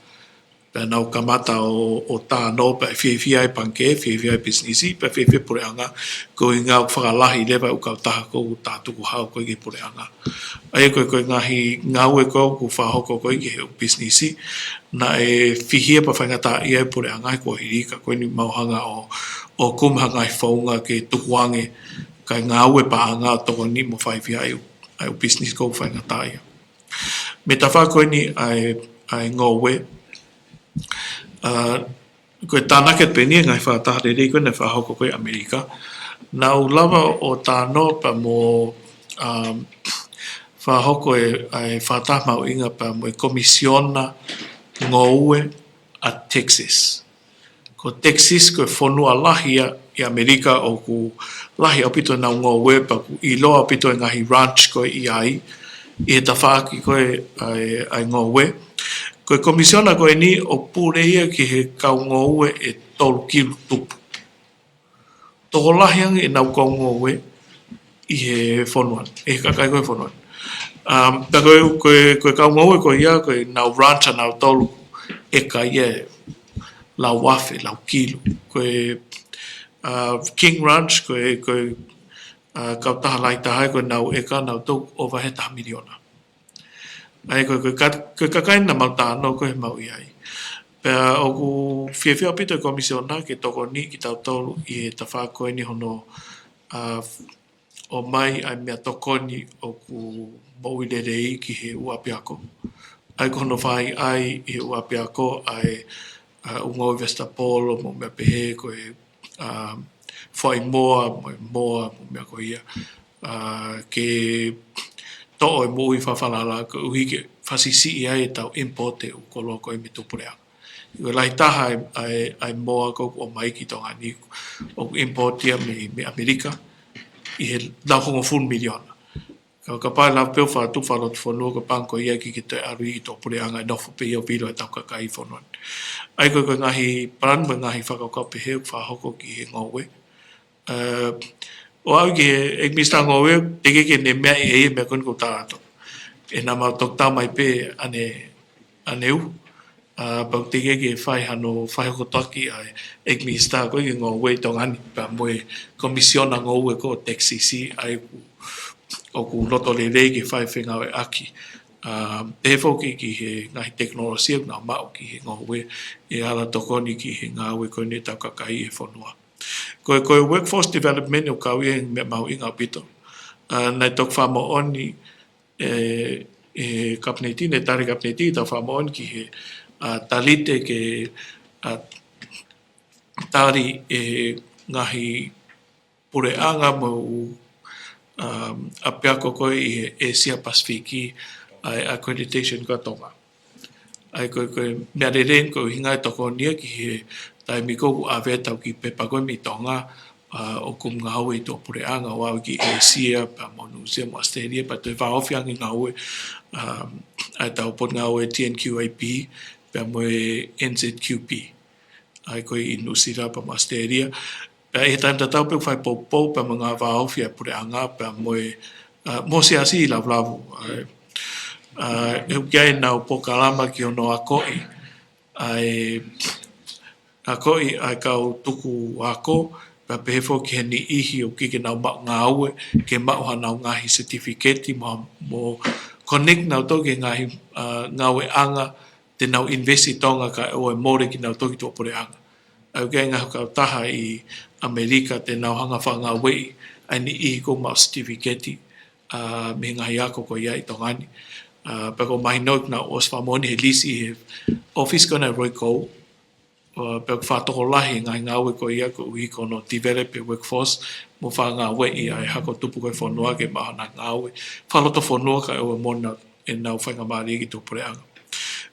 Pea nau kamata ʻo, ʻo tā nō pea fiefia ai e pangikē, fiefia ai e pisinisi, pea fiefia e puleʻanga, ko e ʻuhinga ʻoku fakalahi leva e ʻū kautaha ko ē ʻoku tā tukuhau ko ē ki he puleʻanga. ʻA ia ko e, ko e ngaahi ngāue ko ē ʻoku fakahoko ko ē ki he ʻū pisinisi, naʻe fihia pea faingataʻaʻia e puleʻanga he kuohili ka ko eni mau hanga ʻo, ʻo kumi ha ngaahi founga ke tukuange kae ngāue paʻanga ʻo tokoni mo fakaivia ai e ʻū, ʻa e ʻū pisinisi ko ē ʻoku faingataʻaʻia. Mei he tafaʻaki ko eni ʻa e, ʻa e ngoue, ʻa, ko e tānaki pē eni e ngaahi fakataha lelei ko ē naʻe fakahoko ko ē ʻi ʻAmelika. Naʻa ku lava ʻo tā nō pea mo, um, fakahoko e, ʻa e fakataha mahuʻinga pea mo e Komisiona Ngoue ʻa Texas. Ko Texas ko e fonua lahi ia ʻi ʻAmelika ʻoku lahi ʻaupito ʻenau ngoue pea ʻoku ʻiloa ʻaupito e ngaahi ranch ko ē ʻi ai, ʻi he tafaʻaki ko ē ʻa e, ʻa e ngoue. Ko e komisiona ko eni ʻoku pule ia ki he kau ngoue ʻe tolu kilu tupu. Tokolahi ange ʻenau kau ngoue ʻi he fonua ni, ʻi he kakai ko ē he fonua ni. Um, pea ko e, ko e, ko e kau ngoue ko ia, ko ʻenau ranch ʻanautolu ʻe ʻikai ia lau afe, lau kilu. Ko e, uh, King Ranch, ko e, ko e, uh, kautaha lahi taha, ko ʻenau ʻeka ʻanautolu ʻoku ʻova he taha miliona. ʻA ia ko e, ko e ka-, ko e kakai naʻa mau tā nō ko ē he mau ʻi ai. Pea ʻoku fiefia ʻaupito e komisiona ke tokoniʻi kitautolu ʻi he tafaʻaki ko eni hono, uh, ʻomai ʻa e meʻatokoni ʻoku moʻui lelei ki he ʻū ʻapiako. ʻA ia ko hono fai ʻai ʻi he ʻū ʻapiako ʻa e, ʻa, ʻū ngoue vesitapolo mo e meʻa pehē ko e, ʻa, foʻi moa mo e moa mo e meʻa ko ia. ʻA, ke toʻo e moʻui fakafalala koeʻuhi ke fakasiʻisiʻi ai ʻetau import e ʻū koloa ko ē mei tuʻapuleʻanga. Ko e lahi taha ʻa e, ʻa e, ʻa e moa ko ē ʻoku ʻomai ki Tonga ni ʻoku import ia mei, mei ʻAmelika ʻi he lau hongofulu miliona. Ka, kapau ʻe lava pē ʻo fakatuʻu fakalotofonua ko e pangikē ia ʻikai ke toe ʻalu ʻi tuʻapuleʻanga, ʻe nofo pē ia ʻo vilo ʻetau kakai ʻi fonua ni. ʻA ia ko e, ko e ngaahi palani mo e ngaahi fakakaukau pehē ʻoku fakahoko ki he ngoue. Uh, ʻo aʻu ki he ʻEiki Minisitā Ngoue, teʻeki ke ne meaʻi ʻe ia e meʻa ko eni ʻoku ou tala atu. ʻE naʻa mau toki tā mai pē ʻane, ʻaneu, uh, pea teʻeki ke fai hano fai hokotoʻaki ʻa e ʻEiki Minisitā ko ē ki he Ngoue ʻi Tonga ni, pea mo e Komisiona Ngoue ko ē ʻo Texas, ʻa ia ʻoku, ʻoku loto lelei ke fai fengāueʻaki. Uh, pehē foki ki he ngaahi tekinolosia ʻoku nau maʻu ki he ngoue, ʻe ala tokoni ki he ngāue ko eni ʻetau kakai he fonua. Ko e, ko e workforce development ʻoku kau ia he meʻa mahuʻinga ʻaupito. ʻa, naʻe toki fakamoʻoni ʻe, ʻe he Kapineti, naʻe tali ʻe he Kapineti ʻetau fakamoʻoni ki he, ʻa, talite ke, ʻa, tali ʻe he ngaahi puleʻanga mo e ʻū, um, ʻapiako ko ē ʻi he ʻĒsia Pasifiki ʻa e accreditation ko ē ʻa Tonga. ʻA ia ko e, ko e meʻa lelei eni koeʻuhinga ʻe tokoni ia ki he taimi ko ē ʻoku ʻave ʻetau kiʻi pepa ko ē mei Tonga, ʻa, ʻoku ngāue ʻi tuʻapuleʻanga ʻo aʻu ki ʻĒsia, pea mo Nuʻusila mo ʻAositelēlia, pea toe vāofi ange ngāue, um, ʻa ʻetau potungāue T N Q A P, pea mo e N Z Q P. ʻA ia ko ē ʻi Nuʻusila pea mo ʻAositelēlia. Pea ʻi he taimi tatau pē ʻoku fai poupou pea mo e ngāue vāofi ʻa e puleʻanga pea mo e, ʻa, mo e siasi ʻi Lavulavu. ʻA, ʻa, ʻoku ʻi ai ʻenau polokalama ki hono akoʻi ʻa e, akoʻi ʻa e kau tuku ako, pea pehē foki ki he niʻihi ʻoku ʻikai ke nau maʻu ngāue, ke maʻu haʻanau ngaahi certificate mo, mo connect nautolu ki he ngaahi, ʻa, ngāueʻanga te nau invest ʻi Tonga kae ʻoua ʻe mole kinautolu ki tuʻapuleʻanga. ʻA ia ʻoku ʻi ai ngaahi kautaha ʻi ʻAmelika te nau hanga ʻo fakangāueʻi ʻa e niʻihi ʻoku maʻu certificate, ʻa, mei he ngaahi ako ko ia ʻi Tonga ni. ʻA, pea ʻoku mahino ʻoku nau ʻosi fakamoʻoni he lisi he ʻōfisi ko ena ʻa e Royal Coal. ʻA, pea ʻoku fakatokolahi e ngaahi ngāue ko ia koeʻuhi ko hono develop e workforce mo fakangāueʻi ʻa e hako tupu ko ē ʻo e fonua ke maʻu haʻanau ngāue fakalotofonua kae ʻoua ʻe mole ʻenau faingamālie ki tuʻapuleʻanga.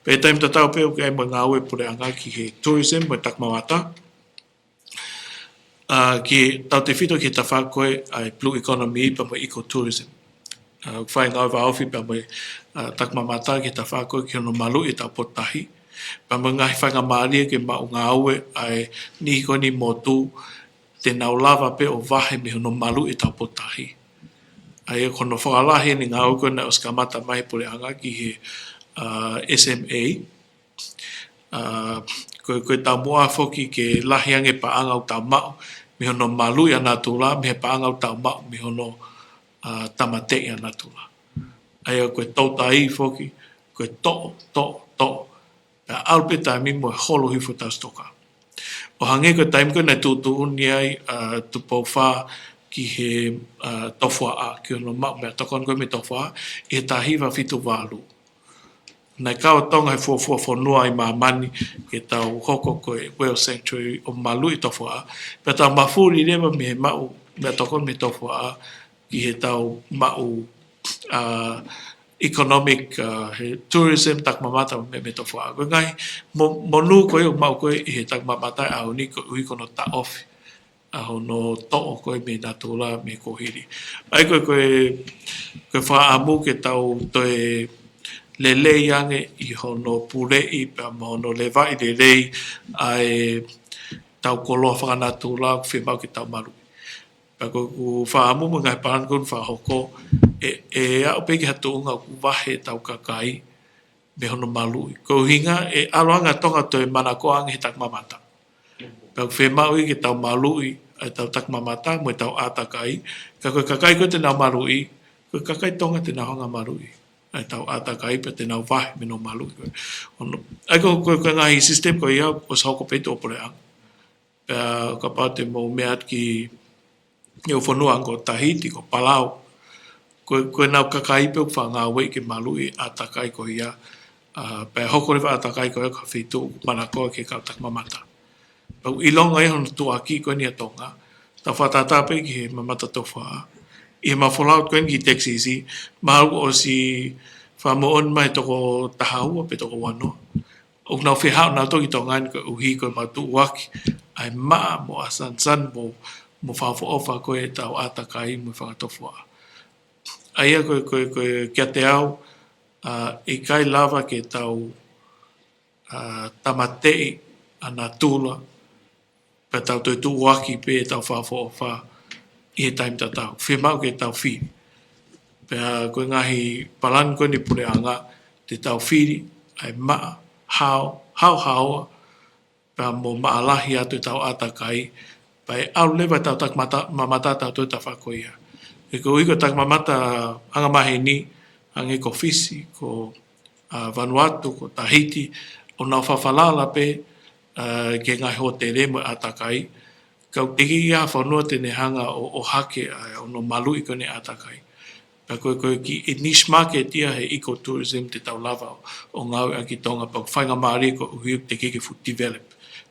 Pea ʻi he taimi tatau pē ʻoku ʻi ai mo e ngāue ʻa e puleʻanga ki he tourism mo e takimamata. ʻA, ke tautefito ki he tafaʻaki ko ē ʻa e blue economy pea mo e ecotourism. ʻA, ʻoku fai e ngāue vāofi pea mo e, ʻa, takimamata ki he tafaʻaki ko ē ki hono maluʻi ʻetau potu tahi. Pea mo e ngaahi faingamālie ke maʻu ngāue ʻa e niʻihi ko eni motu te nau lava pē ʻo vahe mei hono maluʻi ʻetau potu tahi. ʻA ia ko hono fakalahi eni e ngāue ko ē naʻe ʻosi kamata mai ʻe he puleʻanga ki he, ʻa, S M A. ʻA, ko e, ko e taumuʻa foki ke lahi ange e paʻanga ʻoku tau maʻu mei hono maluʻi ʻa natula, mei he paʻanga ʻoku tau maʻu mei hono, ʻa, tāmateʻi ʻa natula. ʻA ia ko e toutai foki, ko e toʻo, toʻo, toʻo. Pea ʻalu pē taimi mo e holo hifo ʻetau sitoka. ʻO hangē ko e taimi ko ē naʻe tuʻutuʻuni ai, ʻa, Tupou Fā ki he, ʻa, tofuaʻa, ki hono maʻu meʻatokoni ko ē mei he tofuaʻa, ʻi he taha hiva fitu valu. Naʻe kau ʻa Tonga he fuofua fonua ʻi māmani ke tau hoko ko e Whale Sanctuary ʻo maluʻi e tofuaʻa. Pea tau mafuli leva mei he maʻu meʻatokoni mei he tofuaʻa ki heʻetau maʻu, ʻa, economic, ʻa, he tourism, takimamata mei, mei he tofuaʻa. Ko e ngaahi mo-, monū ko ē ʻoku maʻu ko ē ʻi he takimamata ʻi he ʻaho ni koeʻuhi ko hono taʻofi ʻa hono toʻo ko ē mei natula mei he kuohili. ʻA ia ko e, ko e, ko e fakaʻamu ke tau toe lelei ange ʻi hono puleʻi pea mo hono levaʻi lelei ʻa ʻetau koloa fakanatula ʻoku fiemaʻu ke tau maluʻi. Pea ko ʻeku fakaʻamu mo e ngaahi palani ko ē ʻoku fakahoko, ʻe, ʻe aʻu pē ki ha tuʻunga ʻoku vahe ʻetau kakai mei hono maluʻi. Ko e ʻuhinga ʻe ʻalu ange ʻa Tonga ʻo toe manakoa ange he takimamata. Pea ʻoku fiemaʻu ia ke tau maluʻi ʻa ʻetau takimamata mo ʻetau ʻātakai. Ka ko e kakai ko ē te nau maluʻi, ko e kakai Tonga te nau hanga ʻo maluʻi ʻa ʻetau ʻātakai pea te nau vahe mei hono maluʻi ko ē. ʻA ia ko, ko, ko e ngaahi system ko ia ʻoku ʻosi hoko pē ʻi tuʻapuleʻanga. Pea kapau te mou meʻa atu ki he ʻū fonua hangē ko Tahiti, ko Palau. Ko, ko ʻenau kakai pē ʻoku fakangāueʻi ke maluʻi e ʻātakai ko ia. ʻA, pea hoko leva e ʻātakai ko ia ki ha feituʻu ʻoku manakoa ki he kau takimamata. Pea ʻoku ʻilonga ia hono tuʻuaki ko eni ʻa Tonga. Tau fakatātā pē ki he mamata tofuaʻa. ʻI heʻemau fallout ko eni ki Texas, mahalo kuo ʻosi fakamoʻoni mai e toko taha ua pe toko ua noa ʻoku nau fie haʻu nautolu ki Tonga ni koeʻuhi ko ʻemau tuʻuaki ʻa e maʻa mo e ʻasansan mo, mo fakaʻofoʻofa ko ē ʻetau ʻātakai mo e fanga tofuaʻa. ʻA ia ko e, ko e, ko e kiate au, ʻa, ʻikai lava ke tau, ʻa, tāmateʻi ʻa natula, pea tau toe tuʻuaki pē ʻetau fakaʻofoʻofa ʻi he taimi tatau. Fiemaʻu ke tau fili. Pea ko e ngaahi palani ko eni ʻa e puleʻanga, te tau fili ʻa e maʻa hao, haohaoa, pea mo maʻalahi atu ʻetau ʻātakai, pea ʻe ʻalu leva ʻetau takimata-, mamata ʻatautolu he tafaʻaki ko ia. He koeʻuhi ko e takimamata angamaheni, hangē ko Fisi, ko ʻa Vanuatu, ko Tahiti, ʻoku nau fafalala pē, ʻa, ki he ngaahi hōtele mo e ʻātakai. Ka ʻoku teʻeki ai ha fonua te ne hanga ʻo, ʻo ʻohake ʻa hono maluʻi ko eni e ʻātakai. Pea ko e, ko e kiʻi niche market ia he ecotourism te tau lava ʻo, ʻo ngāueʻaki ʻi Tonga, pea ko e faingamālie ko e ʻuhi ʻoku teʻeki ke fuʻu develop.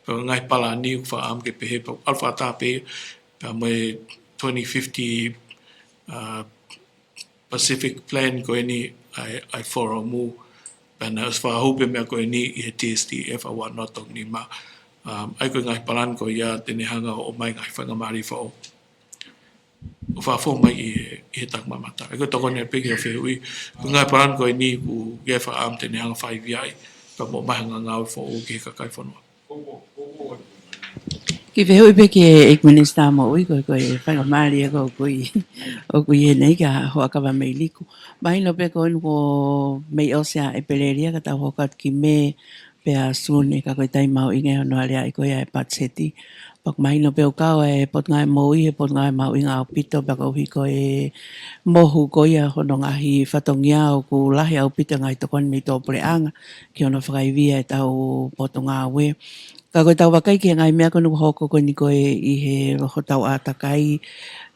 Pea ko e ngaahi palani ʻoku faʻa ʻamu ke pehē pea ʻalu fakataha pē, pea mo e twenty fifty, uh, Pacific Plan ko eni ʻa e, ʻa e Forum, pea naʻe ʻosi fakahū pē meʻa ko eni ʻi he T S T F ʻa ua noa tolu nima. Um, ʻa ia ko e ngaahi palani ko ia te ne hanga ʻo ʻomai ngaahi faingamālie foʻou ʻo fakafou mai ʻi he, ʻi he takimamata. ʻA ia ko e tokoni pē ki he fehuʻi, ko e ngaahi palani ko eni ʻoku ʻi ai e fakaʻamu te ne hanga ʻo faivelenga ai, pea mo ʻomai ha ngāue foʻou ki he kakai e fonua. Kiʻi fehuʻi pē ki he ʻEiki Minisitā Moʻui, ko e, ko e faingamālie ko ē ʻoku ʻi, ʻoku ʻi heni kia Hoakava Meiliku. Mahino pē ko eni kuo mei ʻosi ʻa ʻEpeleli ka tau hoko atu ki Mē pea Sune, ka ko e taimi mahuʻinga ia hono aleaʻi ko ia e patiseti. Pea ʻoku mahino pē ʻoku kau e Potungāue Moʻui he potungāue mahuʻinga ʻaupito, pea koeʻuhi ko e mohu ko ia hono ngaahi fatongia ʻoku lahi ʻaupito e ngaahi tokoni mei tuʻapuleʻanga ki hono fakaivia ʻetau potungāue. Ka ko ʻetau vakai ki he ngaahi meʻa ko eni ʻoku hoko ko eni ko ē ʻi he loho tau ʻātakai,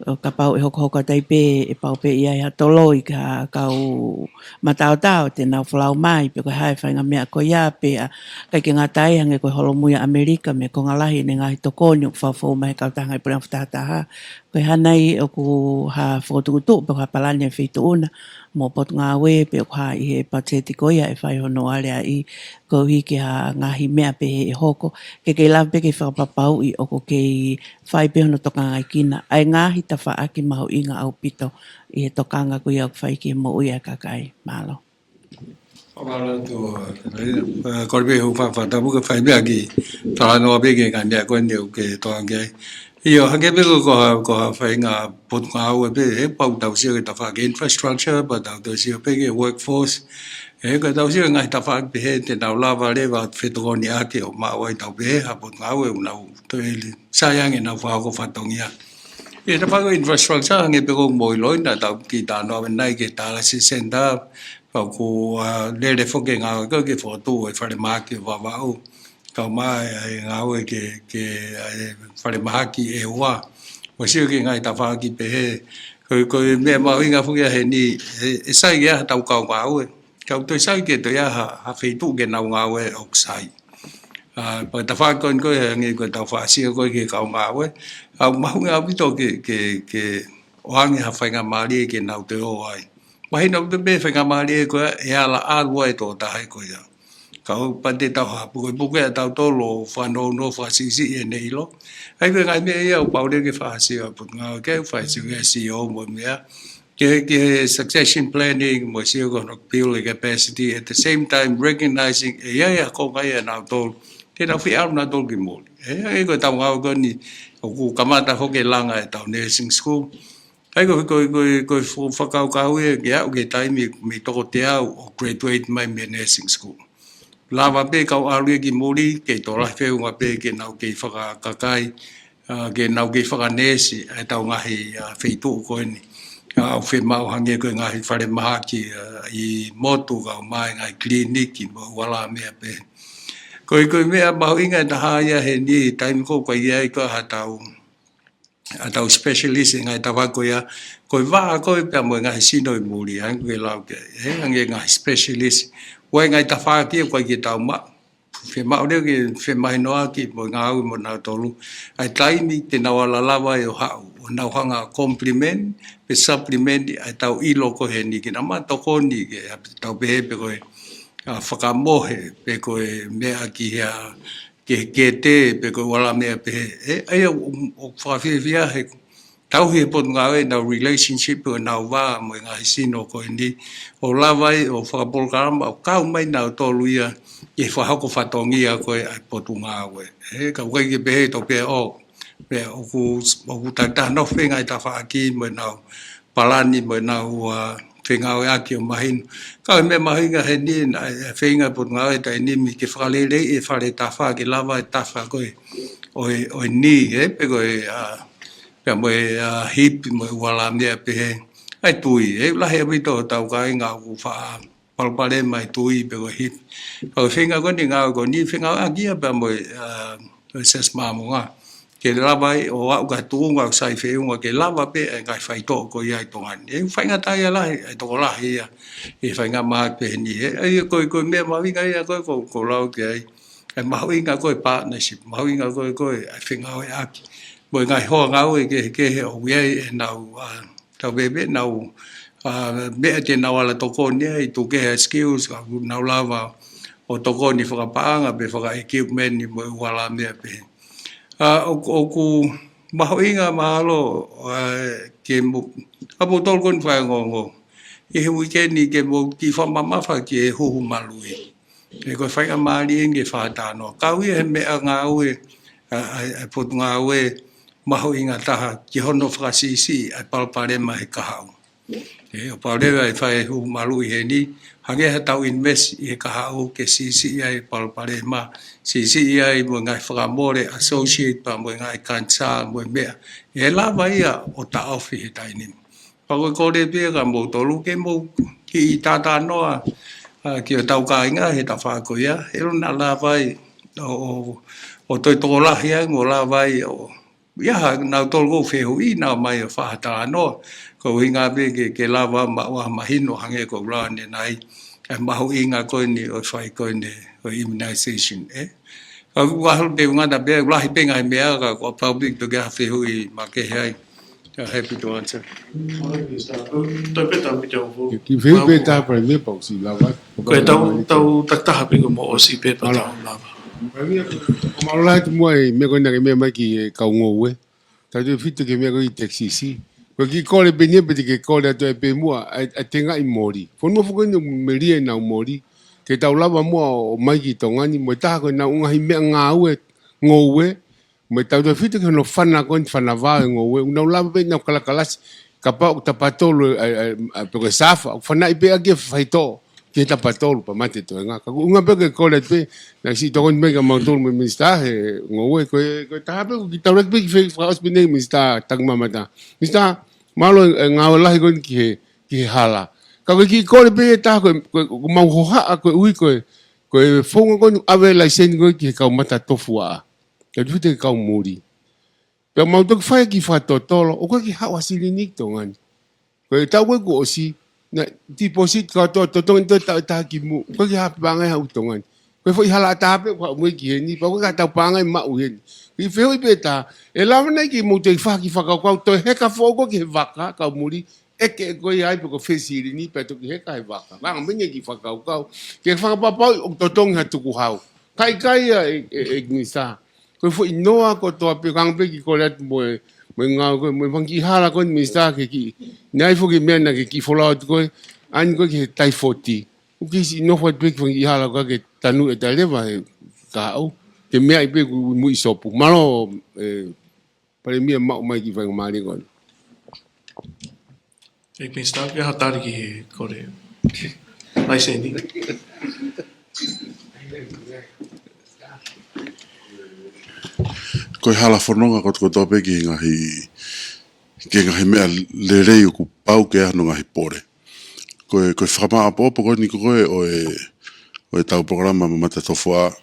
ʻo kapau ʻe hokohoko atu ai pē ʻe pau pē ʻe ʻi ai ha toloi ki ha kau mataotao te nau folau mai, pe ko e hā e faʻahinga meʻa ko ia, pea ʻikai ke ngata ai, hangē ko e holomui ʻa ʻAmelika mo e konga lahi ʻene ngaahi tokoni ʻoku fakafou mai he kautaha ngaahi puleʻanga fakatahataha. Ko e hā nai ʻoku ha fokotuʻutuʻu pe ko ha palani ʻa e Feituʻu na mo Potungāue pe ʻoku hā ʻi he patiseti ko ia ʻe fai hono aleaʻi koeʻuhi ki ha ngaahi meʻa pehē ʻe hoko, ke kei lava pē ke fakapapauʻi ʻoku kei fai pē hono tokangaʻi kinaua ʻa e ngaahi tafaʻaki mahuʻinga ʻaupito ʻi he tokanga ko ia ʻoku fai ki he moʻui ʻa e kakai. Mālō. Mālō atu, uh, kole pē hoʻo fakatapu ke fai pē ha kiʻi talanoa pē ki he ngaahi meʻa ko eni ʻoku ke tokanga ki ai. ʻIo, hangē pē ko, ko ha, ko ha faʻahinga potungāue pē, he pau tau sio ki he tafaʻaki infrastructure, pea tau toe sio pē ki he workforce. He ka tau sio ki he ngaahi tafaʻaki pehē te nau lava leva fetokoniʻaki ʻo maʻu ai ʻetau pehē ha potungāue ʻoku nau toe sai ange ʻenau fakahoko fatongia. ʻI he tafaʻaki infrastructure, hangē pē ko hoʻo ʻilo ʻi heʻetau kiʻi talanoa ʻanenai ki he dialysis center, pea ʻoku, uh, lele foki e ngāue ko ē ke fokotuʻu e falemahaki ʻo Vavaʻu. Kau mai e ngāue ke, ke, ʻa e falemahaki ʻe ua. ʻOku sio ki he ngaahi tafaʻaki pehē. Ko e, ko e meʻa mahuʻinga foki ʻa heni, ʻe, ʻe sai ia ha tau kau ngāue. Kau toe sai ke toe ʻi ai ha, ha feituʻu ke nau ngāue ʻoku sai. ʻA, pea tafaʻaki ko eni ko ē, hangē ko ʻetau fakasio ko ē ki he kau ngāue. ʻOku mahuʻinga ʻaupito ke, ke, ke ʻoange ha faingamālie ke nau toe ō ai. Mahino ʻaupito pē faingamālie ko ē ʻe ala ʻalu ai e tokotaha ko ia. Kau pē te tau haʻu pukepuke ʻa tautolu ʻo fanongo fakasiʻisiʻi ʻene ʻilo. ʻA ia ko e ngaahi meʻa ia ʻoku pau leva ke fakasio ʻa e Potungāue, ke fakasio ki he C E O mo e meʻa. Ki he, ki he succession planning, mo sio ko hono build e capacity, at the same time recognizing ʻe ʻi ai e konga ia ʻanautolu te nau fie ʻalu nautolu ki muli. ʻA ia ko ʻetau ngāue ko eni ʻoku kamata foki e langa ʻetau nursing school. ʻA ia ko, ko, ko, ko e fo-, fakakaukau ia ke aʻu ki he taimi mei he toko teau ʻoku graduate mai mei he nursing school. Lava pē kau ʻalu ia ki muli, kei tokolahi feʻunga pē ke nau kei fakakakai, ʻa, ke nau kei fakaneesi ʻa ʻetau ngaahi, ʻa, feituʻu ko eni. ʻA, ʻoku fiemaʻu hangē ko e ngaahi falemahaki, ʻa, ʻi motu kau mai ngaahi kiliniki mo e ua lahi meʻa pē. Ko e, ko e meʻa mahuʻinga ʻe taha ia heni, taimi ko ē ʻoku ʻi ai ko ē haʻatau, haʻatau specialist ʻi he ngaahi tafaʻaki ko ia, ko e vā ko ē pea mo e ngaahi sino ʻi muli, ʻa ia ko e lau ke, ʻe, hangē ngaahi specialist. ʻOku ʻi ai e ngaahi tafaʻaki ʻoku ʻikai ke tau maʻu. Fiemaʻu leva ke femahinoʻaki mo e ngāue mo nautolu. ʻA e taimi te nau ala lava ai ʻo haʻu, ʻo nau hanga complement, pe supplement, ʻa ʻetau ʻilo ko eni ke nau maʻu tokoni ke, ʻa, tau pehē pe ko e, ʻa, fakamohe, pe ko e meʻa ki he, ʻa, ke, ke te, pe ko e ua lahi meʻa pehē. ʻE, ʻa ia ʻoku, ʻoku fakafiefia he tauhi ʻe he Potungāue ʻenau relationship ʻo ʻenau vā mo e ngaahi sino ko eni. ʻO lava ai ʻo fakapolokalama ʻo kau mai nautolu ia ke fakahoko fatongia ko ē ʻa e Potungāue. ʻE, ka ʻoku ʻikai ke pehē ʻe tautolu pē ʻo, pea ʻoku, ʻoku takitaha nofo e ngaahi tafaʻaki mo ʻenau palani mo ʻenau, ʻa, fengāueʻaki ʻo mahino. Ka ko e meʻa mahuʻinga heni, naʻe feinga e Potungāue he taimi ni ke fakaleleiʻi e fale tafa ke lava e tafa ko ē ʻo e, ʻo e ni, ʻe, pe ko e, ʻa, pea mo e, ʻa, hipi mo e ua lahi meʻa pehē. ʻA e tui, ʻe, lahi ʻaupito hotau kāinga ʻoku faʻa palopalema e tui pe ko e hipi. Pea ko e feinga ko eni ngāue ko eni fengāueʻaki ia pea mo e, ʻa, ʻa e Siasi Māmonga. ke lava ai ʻo aʻu ki ha tuʻunga ʻoku sai feʻunga ke lava pē ʻa e ngaahi faitoʻo ko ia ʻi Tonga ni. ʻE faingataʻaʻia lahi ʻa e tokolahi ia ʻi he faingamālie pehē ni. ʻE, ʻa ia ko e, ko e meʻa mahuʻinga ia ko ē ʻoku ou lau ki ai. ʻE mahuʻinga ko e partnership, mahuʻinga ko e, ko e, ʻa e fengāueʻaki mo e ngaahi hoa ngāue kehekehe ʻoku ʻi ai ʻenau, ʻa, tau pehē pē ʻenau, ʻa, meʻa te nau ala tokoni ai, tuku kehe ʻa e skills, ka ʻoku nau lava ʻo tokoni fakapaʻanga pe faka-equipment mo e ua la meʻa pehē. ʻA, ʻoku, ʻoku mahuʻinga mahalo, ʻa, ke mo, ʻa, mo tolu ko eni fakaongoongo ʻi he uike ni ke mo kiʻi fakamamafa ki he huhu maluʻi. ʻE ko e faingamālie eni ke fakatalanoa. Kau ia he meʻa ngāue, ʻa, ʻa, ʻa e potungāue mahuʻinga taha ki hono fakasiʻisiʻi ʻa e palopalema he kahaʻu. ʻE, ʻo palopalema ʻe fai huhu maluʻi heni, hangē ha tau invest ʻi he kahaʻu ke siʻisiʻi ai palopalema, siʻisiʻi ai mo e ngaahi fakamole associate pea mo e ngaahi kanisā mo e meʻa. ʻE lava ia ʻo taʻofi he taimi ni. Pea ko e kole pē ia kia moutolu ke mou kiʻi talanoa, ʻa, ki hotau kāinga he tafaʻaki ko ia, ʻe ʻikai lava ai ʻo, ʻo, ʻo toe tokolahi ai mo lava ai ʻo, ia ha, nautolu ʻoku fehuʻi, nau ō mai ʻo fakatalanoa. Ko e ʻuhinga pē ke, ke lava maʻu ha mahino hangē ko e lau ʻanenai, ʻa e mahuʻinga ko eni ʻo e fai ko eni ʻo e immunization, ʻe. Ka ʻoku ʻalu te u ngata pē, lahi pē ngaahi meʻa ka ko e public toki ʻai ha fehuʻi makehe ai. Happy to answer. Toi pē tau mita o. Kiʻi fehuʻi pē taha Palēmia pea u siʻi lava. Ko e tau, tau takitaha pē ko mo ʻosi pē pea tau lava. Palēmia, ko e mālō lahi atu muʻa ʻi he meʻa ko ena ke meʻa mai ki he kau ngoue. Tautautefito ki he meʻa ko ē ʻi Texas. Ko e kiʻi kole pē eni ia pe te ke kole atu ai pē muʻa, ʻa e, ʻa e tengaʻi moli. Fonua foki eni ʻoku melie ʻenau moli. Ke tau lava muʻa ʻo ʻomai ki Tonga ni, mo e taha ko ʻenau ngaahi meʻangāue ngoue, mo e tautautefito ki hono fana ko eni, fana vao e ngoue, ʻoku nau lava pē ʻenau kalakalasi, kapau ʻoku tapatolu, ʻa, ʻa, ʻa, pe ko e safa, ʻoku fanaʻi pē ʻaki e faitoʻo ki he tapatolu pea mate toenga. Ka ko e ʻuhinga pē ke kole pē, naʻe siʻi tokoni mai kia mautolu mo e Minisitā he ngoue, ko e, ko e taha pē, ko e kiʻi taulaki pē ki he fakaʻosi pē eni Minisitā Takimamata. Minisitā, mālō e, e ngāue lahi ko eni ki he, ki he hala. Ka ko e kiʻi kole pē ia taha ko e, ko e, ko e mau hohaʻa ko e ui ko e, ko e founga ko eni ʻave laiseni ko ē ki he kau matatofuaʻa. Tautautefito ki he kau muli. Pea mau toki fai e kiʻi fakatotolo, ʻoku ʻikai ke haʻu ha silini ki Tonga ni. Ko e taʻu ko ē kuo ʻosi, naʻe deposit kātoa, totongi toe taʻu ʻe taha ki muʻa, ʻoku ʻikai ke haʻu ha pepa ngāue haʻu ki Tonga ni. Ko e foʻi hala ʻatā pē ʻoku haʻu mo ia ki heni, pea ʻoku ʻikai ke tau paʻanga ʻi maʻu heni. Kiʻi fehuʻi pē taha, ʻe lava nai ke mou toe fai ha kiʻi fakakaukau, toe heka foʻou ko ē ki he vaka, kau muli, ʻeke ko ia ai pe ko e fē silini pea toki heka he vaka. Ka ʻoku ʻi ai e kiʻi fakakaukau ke fakapapauʻi ʻoku totongi ha tukuhau. Ka ʻikai ia ʻe, ʻe, ʻe Minisitā. Ko e foʻi noa kotoa pē, hangē pē ko e kole atu mo e, mo e ngāue ko ē, mo e fanga kiʻi hala ko ē Minisitā ke kiʻi. Naʻe ʻi ai foki e meʻa naʻa ke kiʻi folau atu ko ē, ʻa eni ko ē ki he taifoti. ʻOku ke siʻi nofo atu pē ki he fanga kiʻi hala ko ē ke tanu e taʻu leva he kahaʻu. Ke meaʻi pē ʻoku muiʻi sopu. Mālō, ʻe, Palēmia, maʻu mai e kiʻi faingamālie ko eni. ʻEiki Minisitā, pea ha tali ki he kole laiseni. Ko e hala fononga kotokotoa pē ki he ngaahi, ki he ngaahi meʻa lelei ʻoku pau ke ʻi ai hono ngaahi pole. Ko e, ko e fakamāʻopoʻopo ko eni ko ē ʻo e, ʻo ʻetau polokalama mamata tofuaʻa.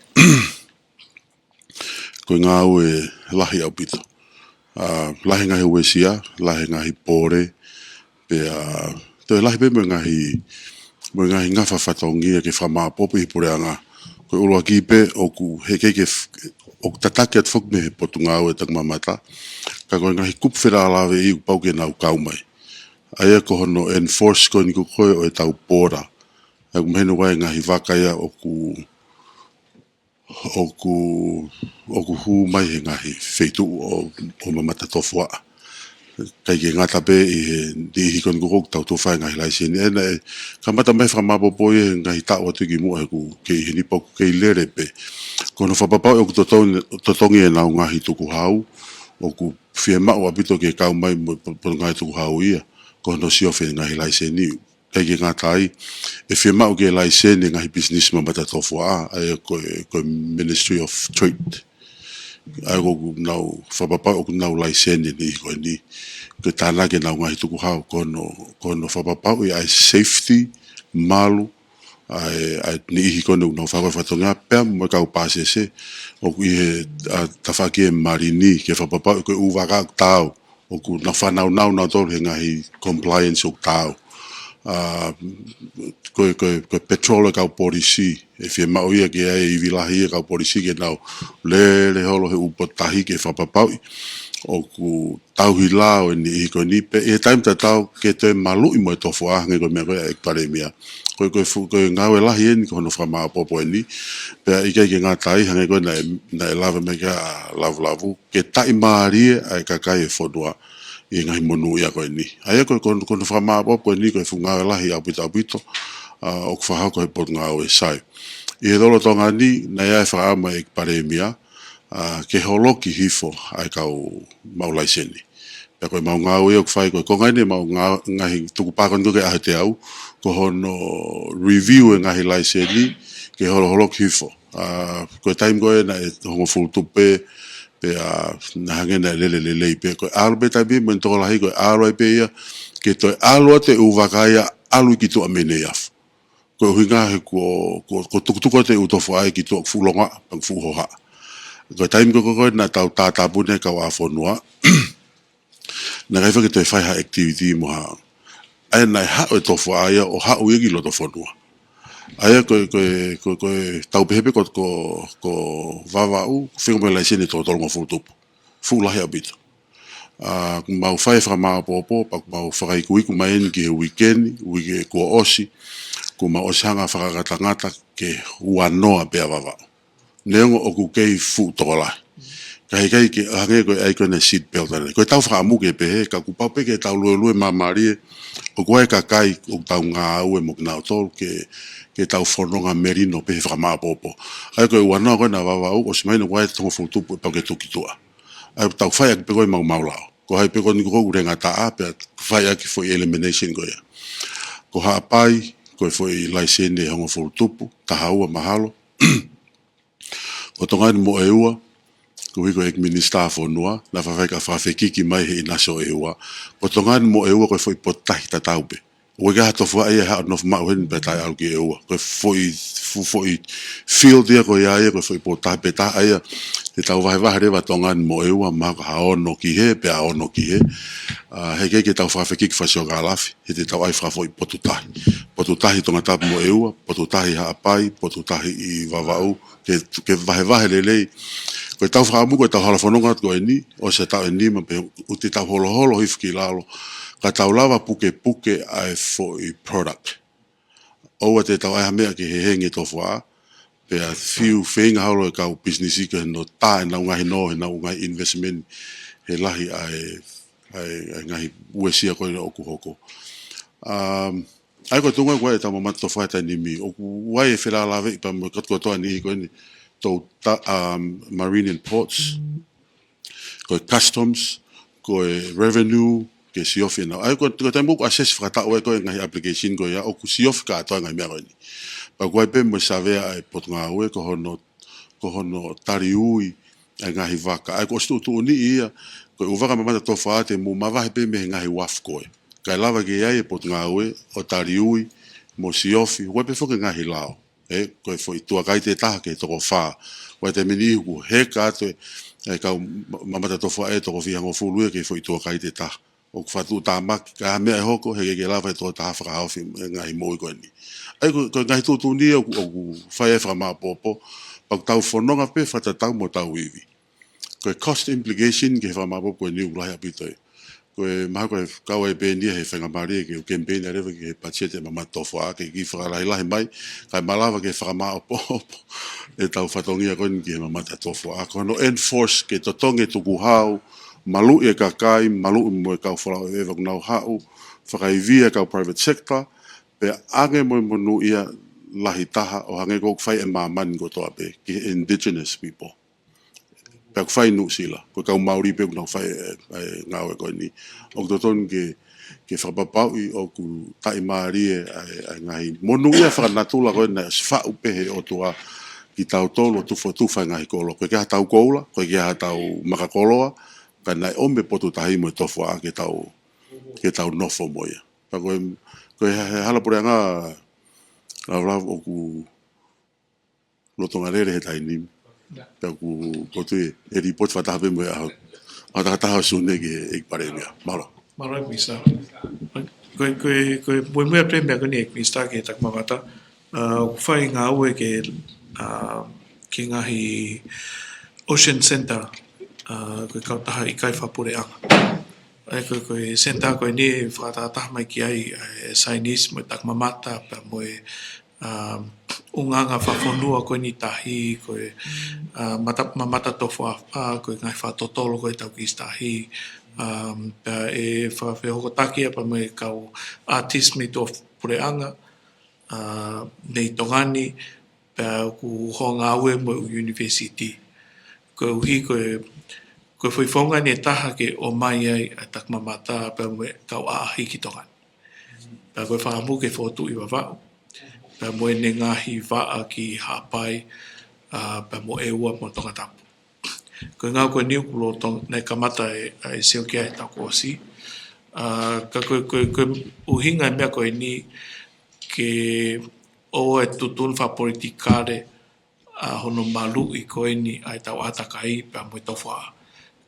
Ko e ngāue lahi ʻaupito. ʻA, lahi e ngaahi uesia, lahi e ngaahi pole, pea toe lahi pē mo e ngaahi, mo e ngaahi ngafa fatongia ke fakamāʻopoʻopo ʻi he puleʻanga. Ko e ʻuluaki pē ʻoku heke ke f-, ʻoku tataki atu foki mei he Potungāue Takimamata. Ka ko e ngaahi kupu felālāveʻi ʻoku pau ke nau kau mai. ʻA ia ko hono enforce ko eni ko ē ʻo ʻetau pole. ʻA ia ʻoku mahino ko e ngaahi vaka ia ʻoku ʻoku, ʻoku hū mai he ngaahi feituʻu ʻo, ʻo mamata tofuaʻa. ʻIkai ke ngata pē ʻi he niʻihi ko eni ko ē ʻoku tau toe fai e ngaahi laiseni. ʻE naʻe kamata mai fakamāʻopoʻopo ia he ngaahi taʻu atu ki muʻa he ʻoku kei ʻi heni pea ʻoku kei lele pē. Ko hono fakapapauʻi ʻoku totongi, totongi ʻenau ngaahi tukuhau, ʻoku fiemaʻu ʻaupito ke kau mai mo e po-, potungāue tukuhau ia. Ko hono siofi e ngaahi laiseni. ʻIkai ke ngata ai, ʻe fiemaʻu ke laiseni e ngaahi pisinisi mamata tofuaʻa, ʻa ia ko e, ko e Ministry of Trade. ʻA ia ʻoku nau fakapapauʻi ʻoku nau laiseni e niʻihi ko eni. Ke tānaki ʻenau ngaahi tukuhau, ko hono, ko hono fakapapauʻi ʻa e safety, malu, ʻa e, ʻa e niʻihi ko eni ʻoku nau fakahoko e fatongia, pea mo e kau pāsese, ʻoku ʻi he, ʻa, tafaʻaki e Malini, ke fakapapauʻi ko e ʻū vaka ʻoku taau, ʻoku nau fānaunau nautolu he ngaahi compliance ʻoku taau. ʻA, ko e, ko e, ko e petrol e kau polisi, ʻe fiemaʻu ia ke ʻi ai e ivi lahi e kau polisi ke nau lele holo he ʻū potu tahi ke fakapapauʻi ʻoku tauhi lao e niʻihi ko eni pea ʻi he taimi tatau ke toe maluʻi mo e tofuaʻa hangē ko e meʻa ko ē ʻa e ʻEiki Palēmia. Ko e, ko e fu-, ko e ngāue lahi eni ko hono fakamāʻopoʻopo eni, pea ʻikai ke ngata ai hangē ko ē naʻe, naʻe lave mai ki ai ʻa Lavulavu, ke taʻimālie ʻa e kakai e fonua ʻi he ngaahi monūʻia ko eni. ʻA ia ko e, ko hono, ko hono fakamāʻopoʻopo ko eni ko e fuʻu ngāue lahi ʻaupito ʻaupito, ʻa, ʻoku fakahoko he Potungāue Sai. ʻI he lolotonga ni, naʻe ʻi ai e fakaʻamu ʻa e ʻEiki Palēmia, ʻa, ke holoki hifo ʻa e kau maʻu laiseni. Pea ko e mau ngāue ʻoku fai ko e konga eni e mau ngā-, ngaahi tukupā ko eni ko ē ke ʻaho teau, ko hono review e ngaahi laiseni ke holoholoki hifo. ʻA, ko e taimi ko ē naʻe hongofulu tupu pē, pea naʻe hangē naʻe lele lelei pē. Ko e ʻalu pē taimi mo e tokolahi ko e ʻalu ai pē ia, ke toe ʻalu atu e ʻū vaka ia, ʻalu ki tuʻa mei Neiafu. Ko e ʻuhinga he ko, ko, ko e tukutuku atu e ʻū tofuaʻa ki tuʻa ʻoku fuʻu longoaʻa, pea ʻoku fuʻu hohaʻa. Ko e taimi ko ē ko ē naʻa tau tātāpuni e kau ʻā fonua, naʻe ʻikai fai ke toe fai ha activity mo ha. ʻA ia naʻe haʻu e tofuaʻa ia ʻo haʻu ia ki loto fonua. ʻA ia ko e, ko e, ko e, ko e tau pehē pē ko, ko, ko Vavaʻu, feinga mo e laiseni ʻe toko tolungofulu tupu. Fuʻu lahi ʻaupito. ʻA, ʻoku mau fai e fakamāʻopoʻopo, pea ʻoku mau fakaikuiku mai eni ki he uike ni, uike kuo ʻosi, kuo mau ʻosi hanga ʻo fakatangata ke uanoa pē ʻa Vavaʻu. Neongo ʻoku kei fuʻu tokolahi. Ka heʻikai ke hangē ko e ʻai ko eni e seat belt ʻana. Ko e tau fakaʻamu ke pehē, ka kuo pau pē ke tau luelue māmālie, ʻoku ʻi ai e kakai ʻoku tau ngāue mo kinautolu ke, ke tau fononga melino pē he fakamāʻopoʻopo. ʻA ia ko e uanoa ko ena ʻa Vavaʻu, ʻosi mahino ʻoku ʻi ai e toko hongofulu tupu ʻe pau ke tuku ki tuʻa. ʻA ia tau fai ʻaki pē ko e maumau lao. Ko hai pē ko eni ko ʻoku lengataʻa, pea fai ʻaki e foʻi elimination ko ia. Ko Haʻapai, ko e foʻi laiseni ʻe hongofulu tupu, taha ua mahalo. Ko Tonga ni mo ʻEua, koeʻuhi ko e ʻEiki Minisitā Fonua, naʻa faifai ka fakafekiki mai he ʻinasi ʻo ʻEua. Ko Tonga ni mo ʻEua ko e foʻi potu tahi tatau pē. ʻOku ʻikai ha tofuaʻa ia ʻe haʻu ʻo nofo maʻu heni pea taʻeʻalu ki ʻEua. Ko e foʻi, fo-, foʻi field ia ko ia ia, ko e foʻi potu tahi pē taha ia. Te tau vahevahe leva Tonga ni mo ʻEua, mahalo ko ha ono ki hē, pea ono ki hē. ʻA, heʻikai ke tau fakafekiki fasiokālafi, he te tau ʻai fakafoʻi potu tahi. Potu tahi Tongatapu mo ʻEua, potu tahi Haʻapai, potu tahi ʻi Vavaʻu, ke, ke vahevahe lelei. Ko e tau fakaʻamu, ko e tau hala fononga ko eni, ʻosi e taʻu ʻe nima pē, ʻoku te tau holoholo hifo ki lalo, ka tau lava pukepuke ʻa e foʻi product. ʻOua te tau ʻai ha meʻa ke hehengi e tofuaʻa, pea fiu feinga holo e kau pisinisi ke nau tā ʻenau ngaahi nō, ʻenau ngaahi investment, he lahi ʻa e, ʻa e, ʻa e ngaahi uesia ko ē ʻoku hoko. Um, ʻA ia ko e tuʻunga ko ē ʻetau mamata tofuaʻa he taimi ni, ʻoku ʻi ai e felāveʻi pea mo e kau kotoa ni ko eni, tau ta-, um, Marine and Ports, ko e Customs, ko e Revenue, ke siofi ʻenau. ʻA ia ko e, ko e taimi ʻoku assess fakataʻu ai ko ē ngaahi application ko ia, ʻoku siofi kātoa ngaahi meʻa ko eni. Pea ʻoku ʻi ai pē mo e savea ʻa e Potungāue, ko hono, ko hono tali ui ʻa e ngaahi vaka. ʻA ia kuo ʻosi tuʻutuʻuni ia, ko e ʻū vaka mamata tofuaʻa te mou mavahe pē mei he ngaahi uafu ko ē. Kae lava ke ʻi ai e Potungāue ʻo tali ui mo siofi, ʻoku ʻi ai pē foki e ngaahi lao. ʻE, ko e foʻi tuʻa kaite ʻe taha ki he toko fā. Ko e taimi ni ʻoku heka atu e, e kau ma-, mamata tofuaʻa ʻe toko fitungofulu ia ki he foʻi tuʻa kaite ʻe taha. ʻOku fakatuʻutāmaki, ka ʻi ai ha meʻa ʻe hoko, heʻikai ke lava e tokotaha fakahaofi e ngaahi moʻui ko eni. ʻA ia ko, ko e ngaahi tuʻutuʻuni ia ʻoku, ʻoku fai ai e fakamāʻopoʻopo, pea ʻoku tau fononga pē fakatatau mo hotau ivi. Ko e cost implication ki he fakamāʻopoʻopo ko eni ʻoku lahi ʻaupito ia. Ko e mahalo ko e kau ai pē eni ia he faingamālie ke u campaign ʻa leva ki he patiseti ʻa e mamata tofuaʻa ke kiʻi fakalahilahi mai, kae malava ke fakamāʻopoʻopo ʻetau fatongia ko eni ki he mamata tofuaʻa. Ko hono enforce ke totongi e tukuhau, maluʻi e kakai, maluʻi mo e kau folau ʻeveʻeva ʻoku nau haʻu, fakaivia e kau private sector, pea ʻange mo e monūʻia lahi taha ʻo hangē ko ʻoku fai ʻe māmani kotoa pē, ki he indigenous people. Pea ʻoku fai Nuʻusila, ko e kau Mauli pē ʻoku nau fai e, e ngāue ko eni. ʻOku totonu ke, ke fakapapauʻi ʻoku taʻimālie ʻa e, ʻa e ngaahi monūʻia fakanatula ko ē naʻe ʻosi faʻu pē he ʻOtua kitautolu ʻo tufotufa e ngaahi kolo. ʻOku ʻikai ke ʻi ai haʻatau koula, ʻoku ʻikai ke ʻi ai haʻatau makakoloa, ka naʻe ʻomi e potu tahi mo e tofuaʻa ke tau, ke tau nofo mo ia. Pea ko e, ko e he, he hala puleʻanga, Ka ʻoku lava ʻoku lolotonga lele he taimi ni. Pea ʻoku ou tui ʻe lipooti fakataha pē mo e ʻaho, ʻaho takitaha ʻo Sune ki he ʻEiki Palēmia. Mālō. Mālō ʻEiki Minisitā. Ko e, ko e, ko e muimui atu e meʻa ko eni ʻEiki Minisitā ki he takimamata. ʻA, ʻoku fai ngāue ki he, ʻa, ki he ngaahi Ocean Centre, ʻa, ko e kautaha ʻikai fakapuleʻanga. ʻA ia ko e, ko e centre ko eni ʻe fakatahataha mai ki ai, ʻa e saienisi mo e takimamata, pea mo e, ʻa, ʻulungaanga fakafonua ko eni tahi, ko e, ʻa, mata, ma-, mamata tofuaʻa, ko e ngaahi fakatotolo ko e tau kisi tahi, ʻa, pea ʻe fakafehokotaki ia pea mo e kau ʻātisi mei tuʻa puleʻanga, ʻa, mei Tonga ni, pea ʻoku houngaue mo e university. Koeʻuhi ko e, ko e foʻi founga eni ʻe taha ke ʻomai ai ʻa e takimamata pea mo e kau ʻaʻahi ki Tonga ni. Pea ko e fakaʻamu ke fokotuʻu ʻi Vavaʻu. Pea mo ʻene ngaahi vaʻa ki Haʻapai, ʻa, pea mo ʻEua mo Tongatapu. Ko e ngāue ko eni ʻoku lolotonga, naʻe kamata ʻe, ʻa e sio ki ai he taʻu kuo ʻosi. ʻA, ka ko e, ko e, ko e ʻuhinga e meʻa ko eni ke ʻoua ʻe tuʻutuʻuni fakapolitikale ʻa hono maluʻi ko eni ʻa e tau ʻātakai pea mo e tofuaʻa.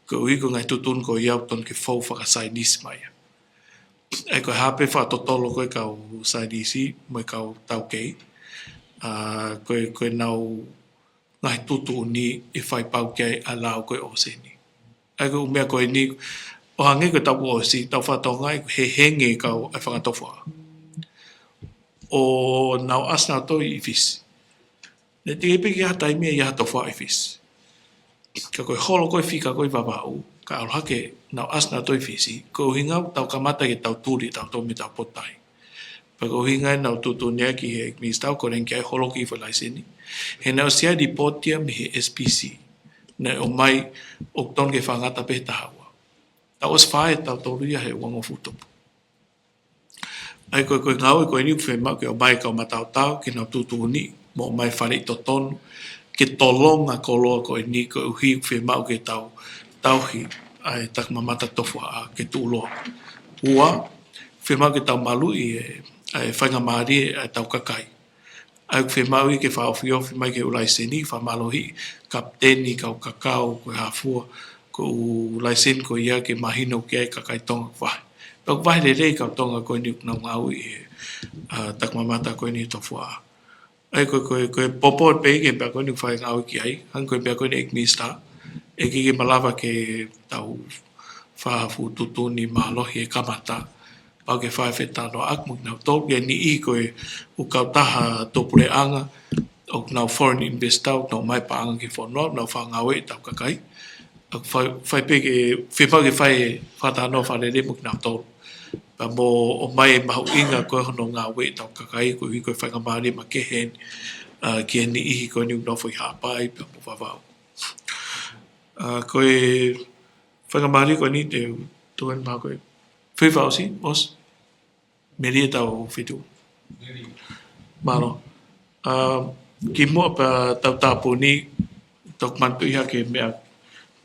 Koeʻuhi ko e ngaahi tuʻutuʻuni ko ia ʻoku totonu ke fou fakasaienisi mai ia. ʻA ia ko e hā pē fakatotolo ko e kau saienisi mo e kau taukei. ʻA, ko e, ko e nau ngaahi tuʻutuʻuni ʻe fai pau ki ai ʻa e lao ko e ʻōseni. ʻA ia ko e ʻū meʻa ko eni, ʻo hangē ko e taʻu kuo ʻosi, tau fakatokangaʻi ʻoku hehenge kau ʻa e fanga tofuaʻa. ʻO nau ʻasi nautolu ʻi Fisi. Naʻe teʻeki pē ke ʻi ai ha taimi ʻe ʻi ai ha tofuaʻa ʻi Fisi. Ka ko e holo ko e fika ko e Vavaʻu, ka ʻalu hake nau ʻasi nautolu ʻi Fisi, ko e ʻuhinga ʻoku tau kamata ke tau tuli, tau tō mei tau potai. Pea ko e ʻuhinga ia ʻoku nau tuʻutuʻuni ai ki he Minisitā ʻoku lelei ke ʻai holoki e foʻi laiseni. He naʻe ʻosi ʻi ai e lipooti ia mei he S P C. Naʻe ʻomai ʻoku totonu ke fakangata pē he taha ua. Tau ʻosi fai e taʻu tolu ia he ua noa fuʻu tupu. ʻA ia ko e, ko e ngāue ko eni ʻoku fiemaʻu ke ʻomai e kau mataotao ke nau tuʻutuʻuni mo ʻomai e faleʻi totonu ke tolonga koloa ko eni koeʻuhi ʻoku fiemaʻu ke tau tauhi ʻa e takimamata tofuaʻa ke tuʻuloa. Ua, fiemaʻu ke tau maluʻi e, ʻa e faingamālie ʻa e tau kakai. ʻA ia ʻoku fiemaʻu ia ke fakaofiofi mai ki he ʻū laiseni, fakamālohiʻi kapiteni, kau kakau, ko e hā fua, ko e ʻū laiseni ko ia ke mahino ki ai e kakai Tonga ʻoku vahe. Pea ʻoku vahe lelei e kau Tonga ko eni ʻoku nau ngāue ʻi he, ʻa, takimamata ko eni he tofuaʻa. ʻA ia ko e, ko e, ko e poupou pē ki he meʻa ko eni ʻoku fai ngāue ki ai, hangē ko e meʻa ko eni ʻEiki Minisitā, ʻe ʻikai ke malava ke tau fai ha fuʻu tuʻutuʻuni mālohi he kamata. Pau ke fai e fetalanoaʻaki mo kinautolu, ko e niʻihi ko e ʻū kautaha tuʻapuleʻanga, ʻoku nau foreign investor, ʻoku nau ʻomai e paʻanga ki he fonua, ʻoku nau fakangāueʻi e tau kakai. ʻOku fai, fai pē ke, fiemaʻu ke fai e fetalanoaʻaki fakalelei mo kinautolu. Pea mo ʻomai e mahuʻinga ko ē hono ngāueʻi e tau kakai, koeʻuhi ko e faingamālie makehe eni, ʻa, ki he niʻihi ko eni ʻoku nau nofo ʻi Haʻapai, pea mo Vavaʻu. ʻA, ko e faingamālie ko eni te u tuʻu heni mahalo ko e foʻi fakaʻosi, ʻosi. Melie tau fitu. Mālō. ʻA, kimuʻa pea tau tāpuni, tau manatuʻi hake e meʻa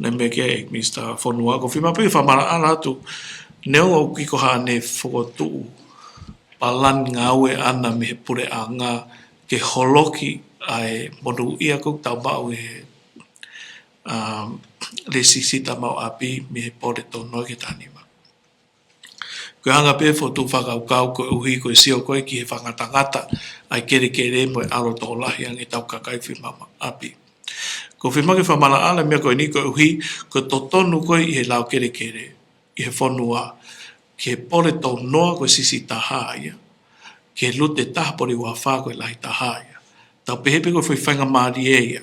naʻe meʻa ki ai e Minisitā Fonua, ʻoku ou fiemaʻu pē ke fakamaʻalaʻala atu, neongo ʻoku ʻikai ko haʻane fokotuʻu palani ngāue ʻaʻana mei he puleʻanga ke holoki ʻa e monūʻia ko ē ʻoku tau maʻu ʻi he, ʻa, lēsisita maʻu ʻapi mei he pole tō noa ki he taha nima. Ko e anga pē e fokotuʻu fakakaukau koeʻuhi ko e sio ko ē ki he fakangatangata ʻa e kelekele mo e ʻalu tokolahi ange e tau kakai fie maʻu ʻapi. ʻOku ou fiemaʻu ke fakamaʻalaʻala e meʻa ko eni koeʻuhi ko e totonu ko ē ʻi he lao kelekele, ʻi he fonua, ki he pole tō noa ko e siʻisiʻi taha ia, ki he lute taha pole ua fā ko e lahi taha ia. Tau pehē pē ko e foʻi faingamālie ia.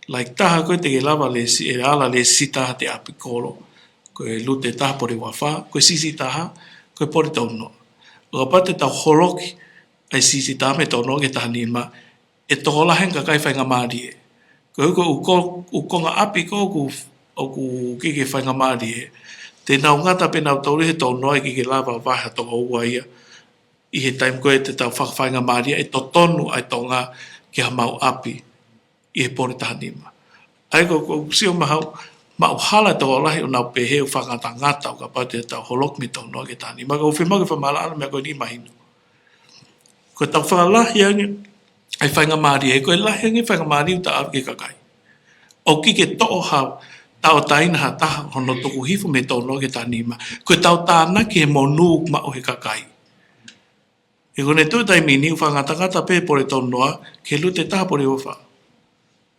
Lahi taha ko ē te ke lava lēsi, ʻe ala lēsisita he ʻapi kolo, ko e lute taha pole ua fā, ko e siʻisiʻi taha, ko e pole tō noa. ʻO kapau te tau holoki ʻa e siʻisiʻi taha mei he tō noa ki he taha nima, ʻe tokolahi ange e kakai faingamālie. Koeʻuhi ko e ʻū ko-, ʻū konga ʻapi ko ē ʻoku, ʻoku ʻikai ke faingamālie, te nau ngata pē nautolu he tō noa, ʻikai ke lava vahe ha tō ua ia. ʻI he taimi ko ē te tau fakafaingamālie, ʻe totonu ai e Tonga ke maʻu ʻapi ʻi he pole taha nima. ʻA ia ko, ʻoku ou sio mahalo, maʻu hala e tokolahi ʻo nau pehē ʻoku fakangatangata ʻo kapau te tau holoki mei he tō noa ki he taha nima. Ka ʻoku ou fiemaʻu ke fakamaʻalaʻala e meʻa ko eni mahino. Ko e tau fakalahi ange ʻa e faingamālie, ko e lahi ange faingamālie ʻoku tau ʻave ki he kakai. ʻOku ʻikai ke toʻo ha tauʻatāina ha taha hono tuku hifo mei he tau noa ki he taha nima. Ko e tau tānaki he monū ʻoku maʻu he kakai. He ko e tuʻu taimi ni ʻoku fakangatangata pē pole tau noa ki he lute taha pole ua fā.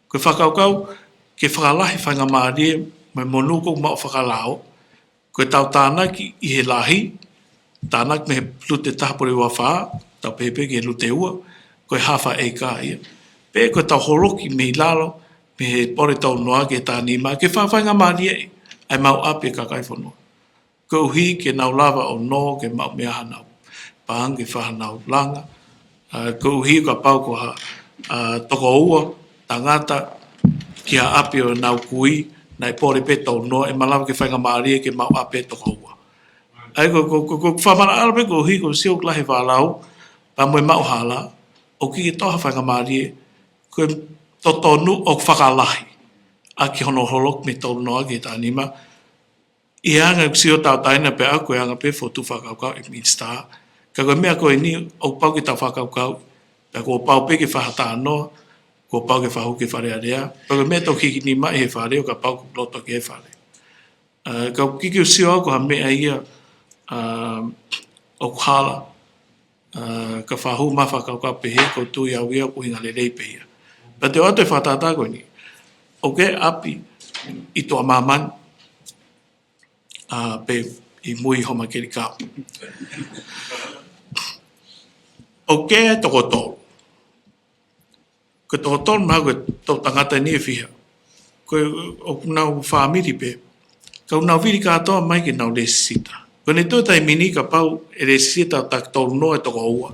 Ko e fakakaukau ke fakalahi faingamālie mo e monū ʻoku maʻu fakalao. Ko e tau tānaki ʻi he lahi, tānaki mei he lute taha pole ua fā, tau pehē pē ki he lute ua, ko e hafa ʻeika ia. Pe ko e tau holoki mei lalo, mei he pole tau noa ki he taha nima, ke fakafaingamālie ʻa e maʻu ʻapi ʻa e kakai fonua. Koeʻuhi ke nau lava ʻo nō ke maʻu meʻa hanau paʻanga ke fai hanau langa. ʻA, koeʻuhi kapau ko ha, ʻa, toko ua tangata ki ha ʻapi ʻo nau kui, naʻe pole pē tau noa, ʻe malava ke faingamālie ke maʻu ʻapi ʻe toko ua. ʻA ia ko, ko, ko, ko e fakamaʻalaʻala pē koeʻuhi ko e sio ʻoku lahi e vālau, pea mo e maʻu hala, ʻoku ʻikai ke toʻo ha faingamālie, ko e totonu ʻoku fakalahi ʻaki hono holoki mei he tau noa ki he taha nima, ʻi he anga ʻeku sio tauʻatāina pē ʻaʻaku ʻi he anga pē fokotuʻu fakakaukau ʻa e minisitā. Ka ko e meʻa ko eni ʻoku pau ke tau fakakaukau. Pea kuo pau pē ke fai ha talanoa, kuo pau ke fakahū ki he Fale Alea. Pea ko e meʻa tau hiki nima ʻi he Fale ʻo kapau ʻoku loto ki he Fale. ʻA, ka ʻoku ʻikai ke u sio au ko ha meʻa ia, ʻa, ʻoku hala, ʻa, ka fakahū mai fakakaukau pehē, ʻoku ou tui au ia ʻoku ʻuhinga lelei pē ia. Pea te u ʻoatu e fakatātā ko eni. ʻOku ʻi ai e ʻapi ʻi tuʻa māmani, ʻa, pe ʻi mui Homa Kelikau. ʻOku ʻi ai e toko tolu. Ko e toko tolu mahalo ko e tau tangata ni ʻe fiha. Ko e ʻoku nau fāmili pē. Ka ʻoku nau vili kātoa mai ke nau lēsisita. Ko e tuʻu taimi ni kapau ʻe lēsisita ʻa e toko tolu noa ʻe toko ua,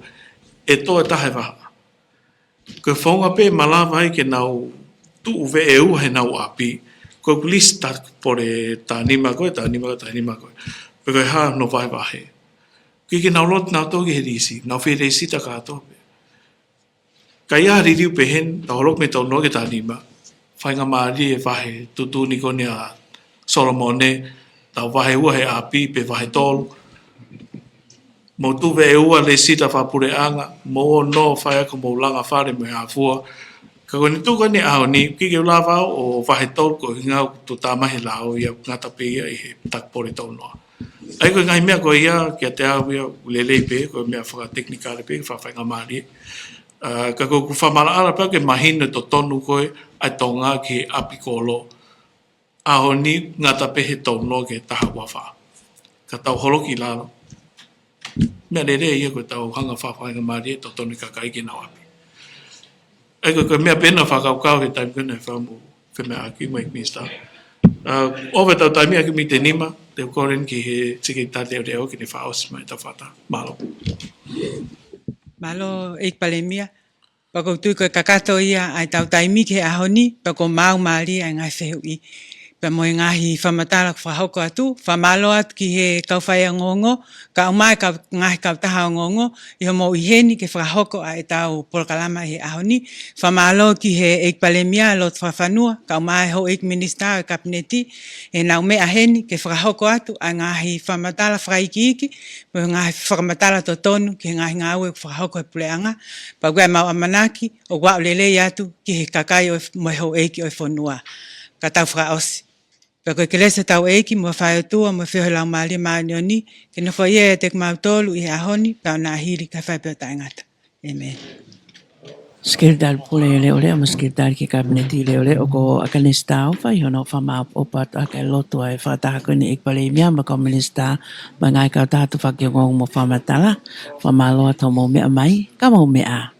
ʻe tō e taha ʻe vaha. Ko e founga pē ʻe malava ai ke nau tuʻu veʻe ua heʻenau ʻapi, ko e lisi taha pole taha nima ko ē, taha nima ko ē, taha nima ko ē. Pe ko e hā hono vahevahe. ʻIkai ke nau loto nautolu ki he lisi, nau fie lēsisita kātoa pē. Ka ʻi ai ha liliu pehē ni, tau holoki mei he tau noa ki he taha nima, faingamālie e vahe tuʻutuʻuni ko eni ʻa Solomone, tau vahe ua he ʻapi, pe vahe tolu. Mou tuʻu veʻe ua lēsisita fakapuleʻanga, mou ō ʻo fai ʻaki homou langa fale mo e hā fua. Ka ko e tuʻu ko eni he ʻaho ni, ʻikai ke u lava au ʻo vahe tolu ko e ʻuhinga ʻoku tuʻu mai he lao ia ʻoku ngata pē ia ʻi he taki pole tau noa. ʻA ia ko e ngaahi meʻa ko ia kiate au ia ʻoku lelei pē, ko e meʻa fakatekinikale pē, fakafaingamālie. ʻA, ka ko ʻeku fakamaʻalaʻala pē ke mahino totonu ko ē ʻa e Tonga ki he ʻapi kolo. ʻAho ni ngata pē he tau noa ki he taha ua fā. Ka tau holoki lalo. Meʻa lelei ia ko e tau hanga fakafaingamālie totonu e kakai ke nau ʻapi. ʻA ia ko e, ko e meʻa pē ena fakakaukau he taimi ko ena ʻe fai mo e meʻa ʻaki mo e minisitā. ʻA, ʻoku ʻi ai e tau taimi ʻaki miniti ʻe nima, te u kole eni ki he Sekelitali Leʻoleʻo ke ne fakaʻosi mai e tau fakatātā. Mālō. Mālō, ʻEiki Palēmia. Pea ʻoku ou tui ko e kakato ia ʻa e tau taimi ki he ʻaho ni, pea ʻoku maau mālie ʻa e ngaahi fehuʻi. Pea mo e ngaahi fakamatala ʻoku fakahoko atu, fakamālō atu ki he kau faiongoongo, kae ʻumaʻā e kau, ngaahi kautaha ongoongo, ʻi hoʻomou ʻi heni ke fakahoko ʻa e tau polokalama ʻi he ʻaho ni. Fakamālō ki he ʻEiki Palēmia Loto Fakafanua, kae ʻumaʻā e houʻeiki minisitā ʻo e Kapineti, heʻenau meʻa heni ke fakahoko atu ʻa e ngaahi fakamatala fakaikiiki, mo e ngaahi fakamatala totonu ki he ngaahi ngāue ʻoku fakahoko he puleʻanga, pea ʻoku ʻi ai ʻemau ʻamanaki ʻoku aʻu lelei atu ki he kakai ʻo e, mo e houʻeiki ʻo e fonua. Ka tau fakaʻosi. Pea ko e kelesi ʻa hotau ʻEiki mo e fai ʻOtua mo e feohi ʻa e Laumālie Māʻoniʻoni, ke nofo ia ʻiate kimautolu ʻi he ʻaho ni, pea ʻo nāhili kae fai pē ʻo taʻengata. ʻĒmeni. Sekelitali Pule Leʻoleʻo mo e Sekelitali ki he Kapineti Leʻoleʻo, ko ʻAkanesi Taufa ʻi hono fakamāʻopoʻopo atu ʻaki e lotu ʻa e fakataha ko eni ʻEiki Palēmia mo e kau minisitā mo e ngaahi kautaha tufaki ongoongo mo fakamatala. Fakamālō atu hoʻomou meʻa mai, ka mou meʻa.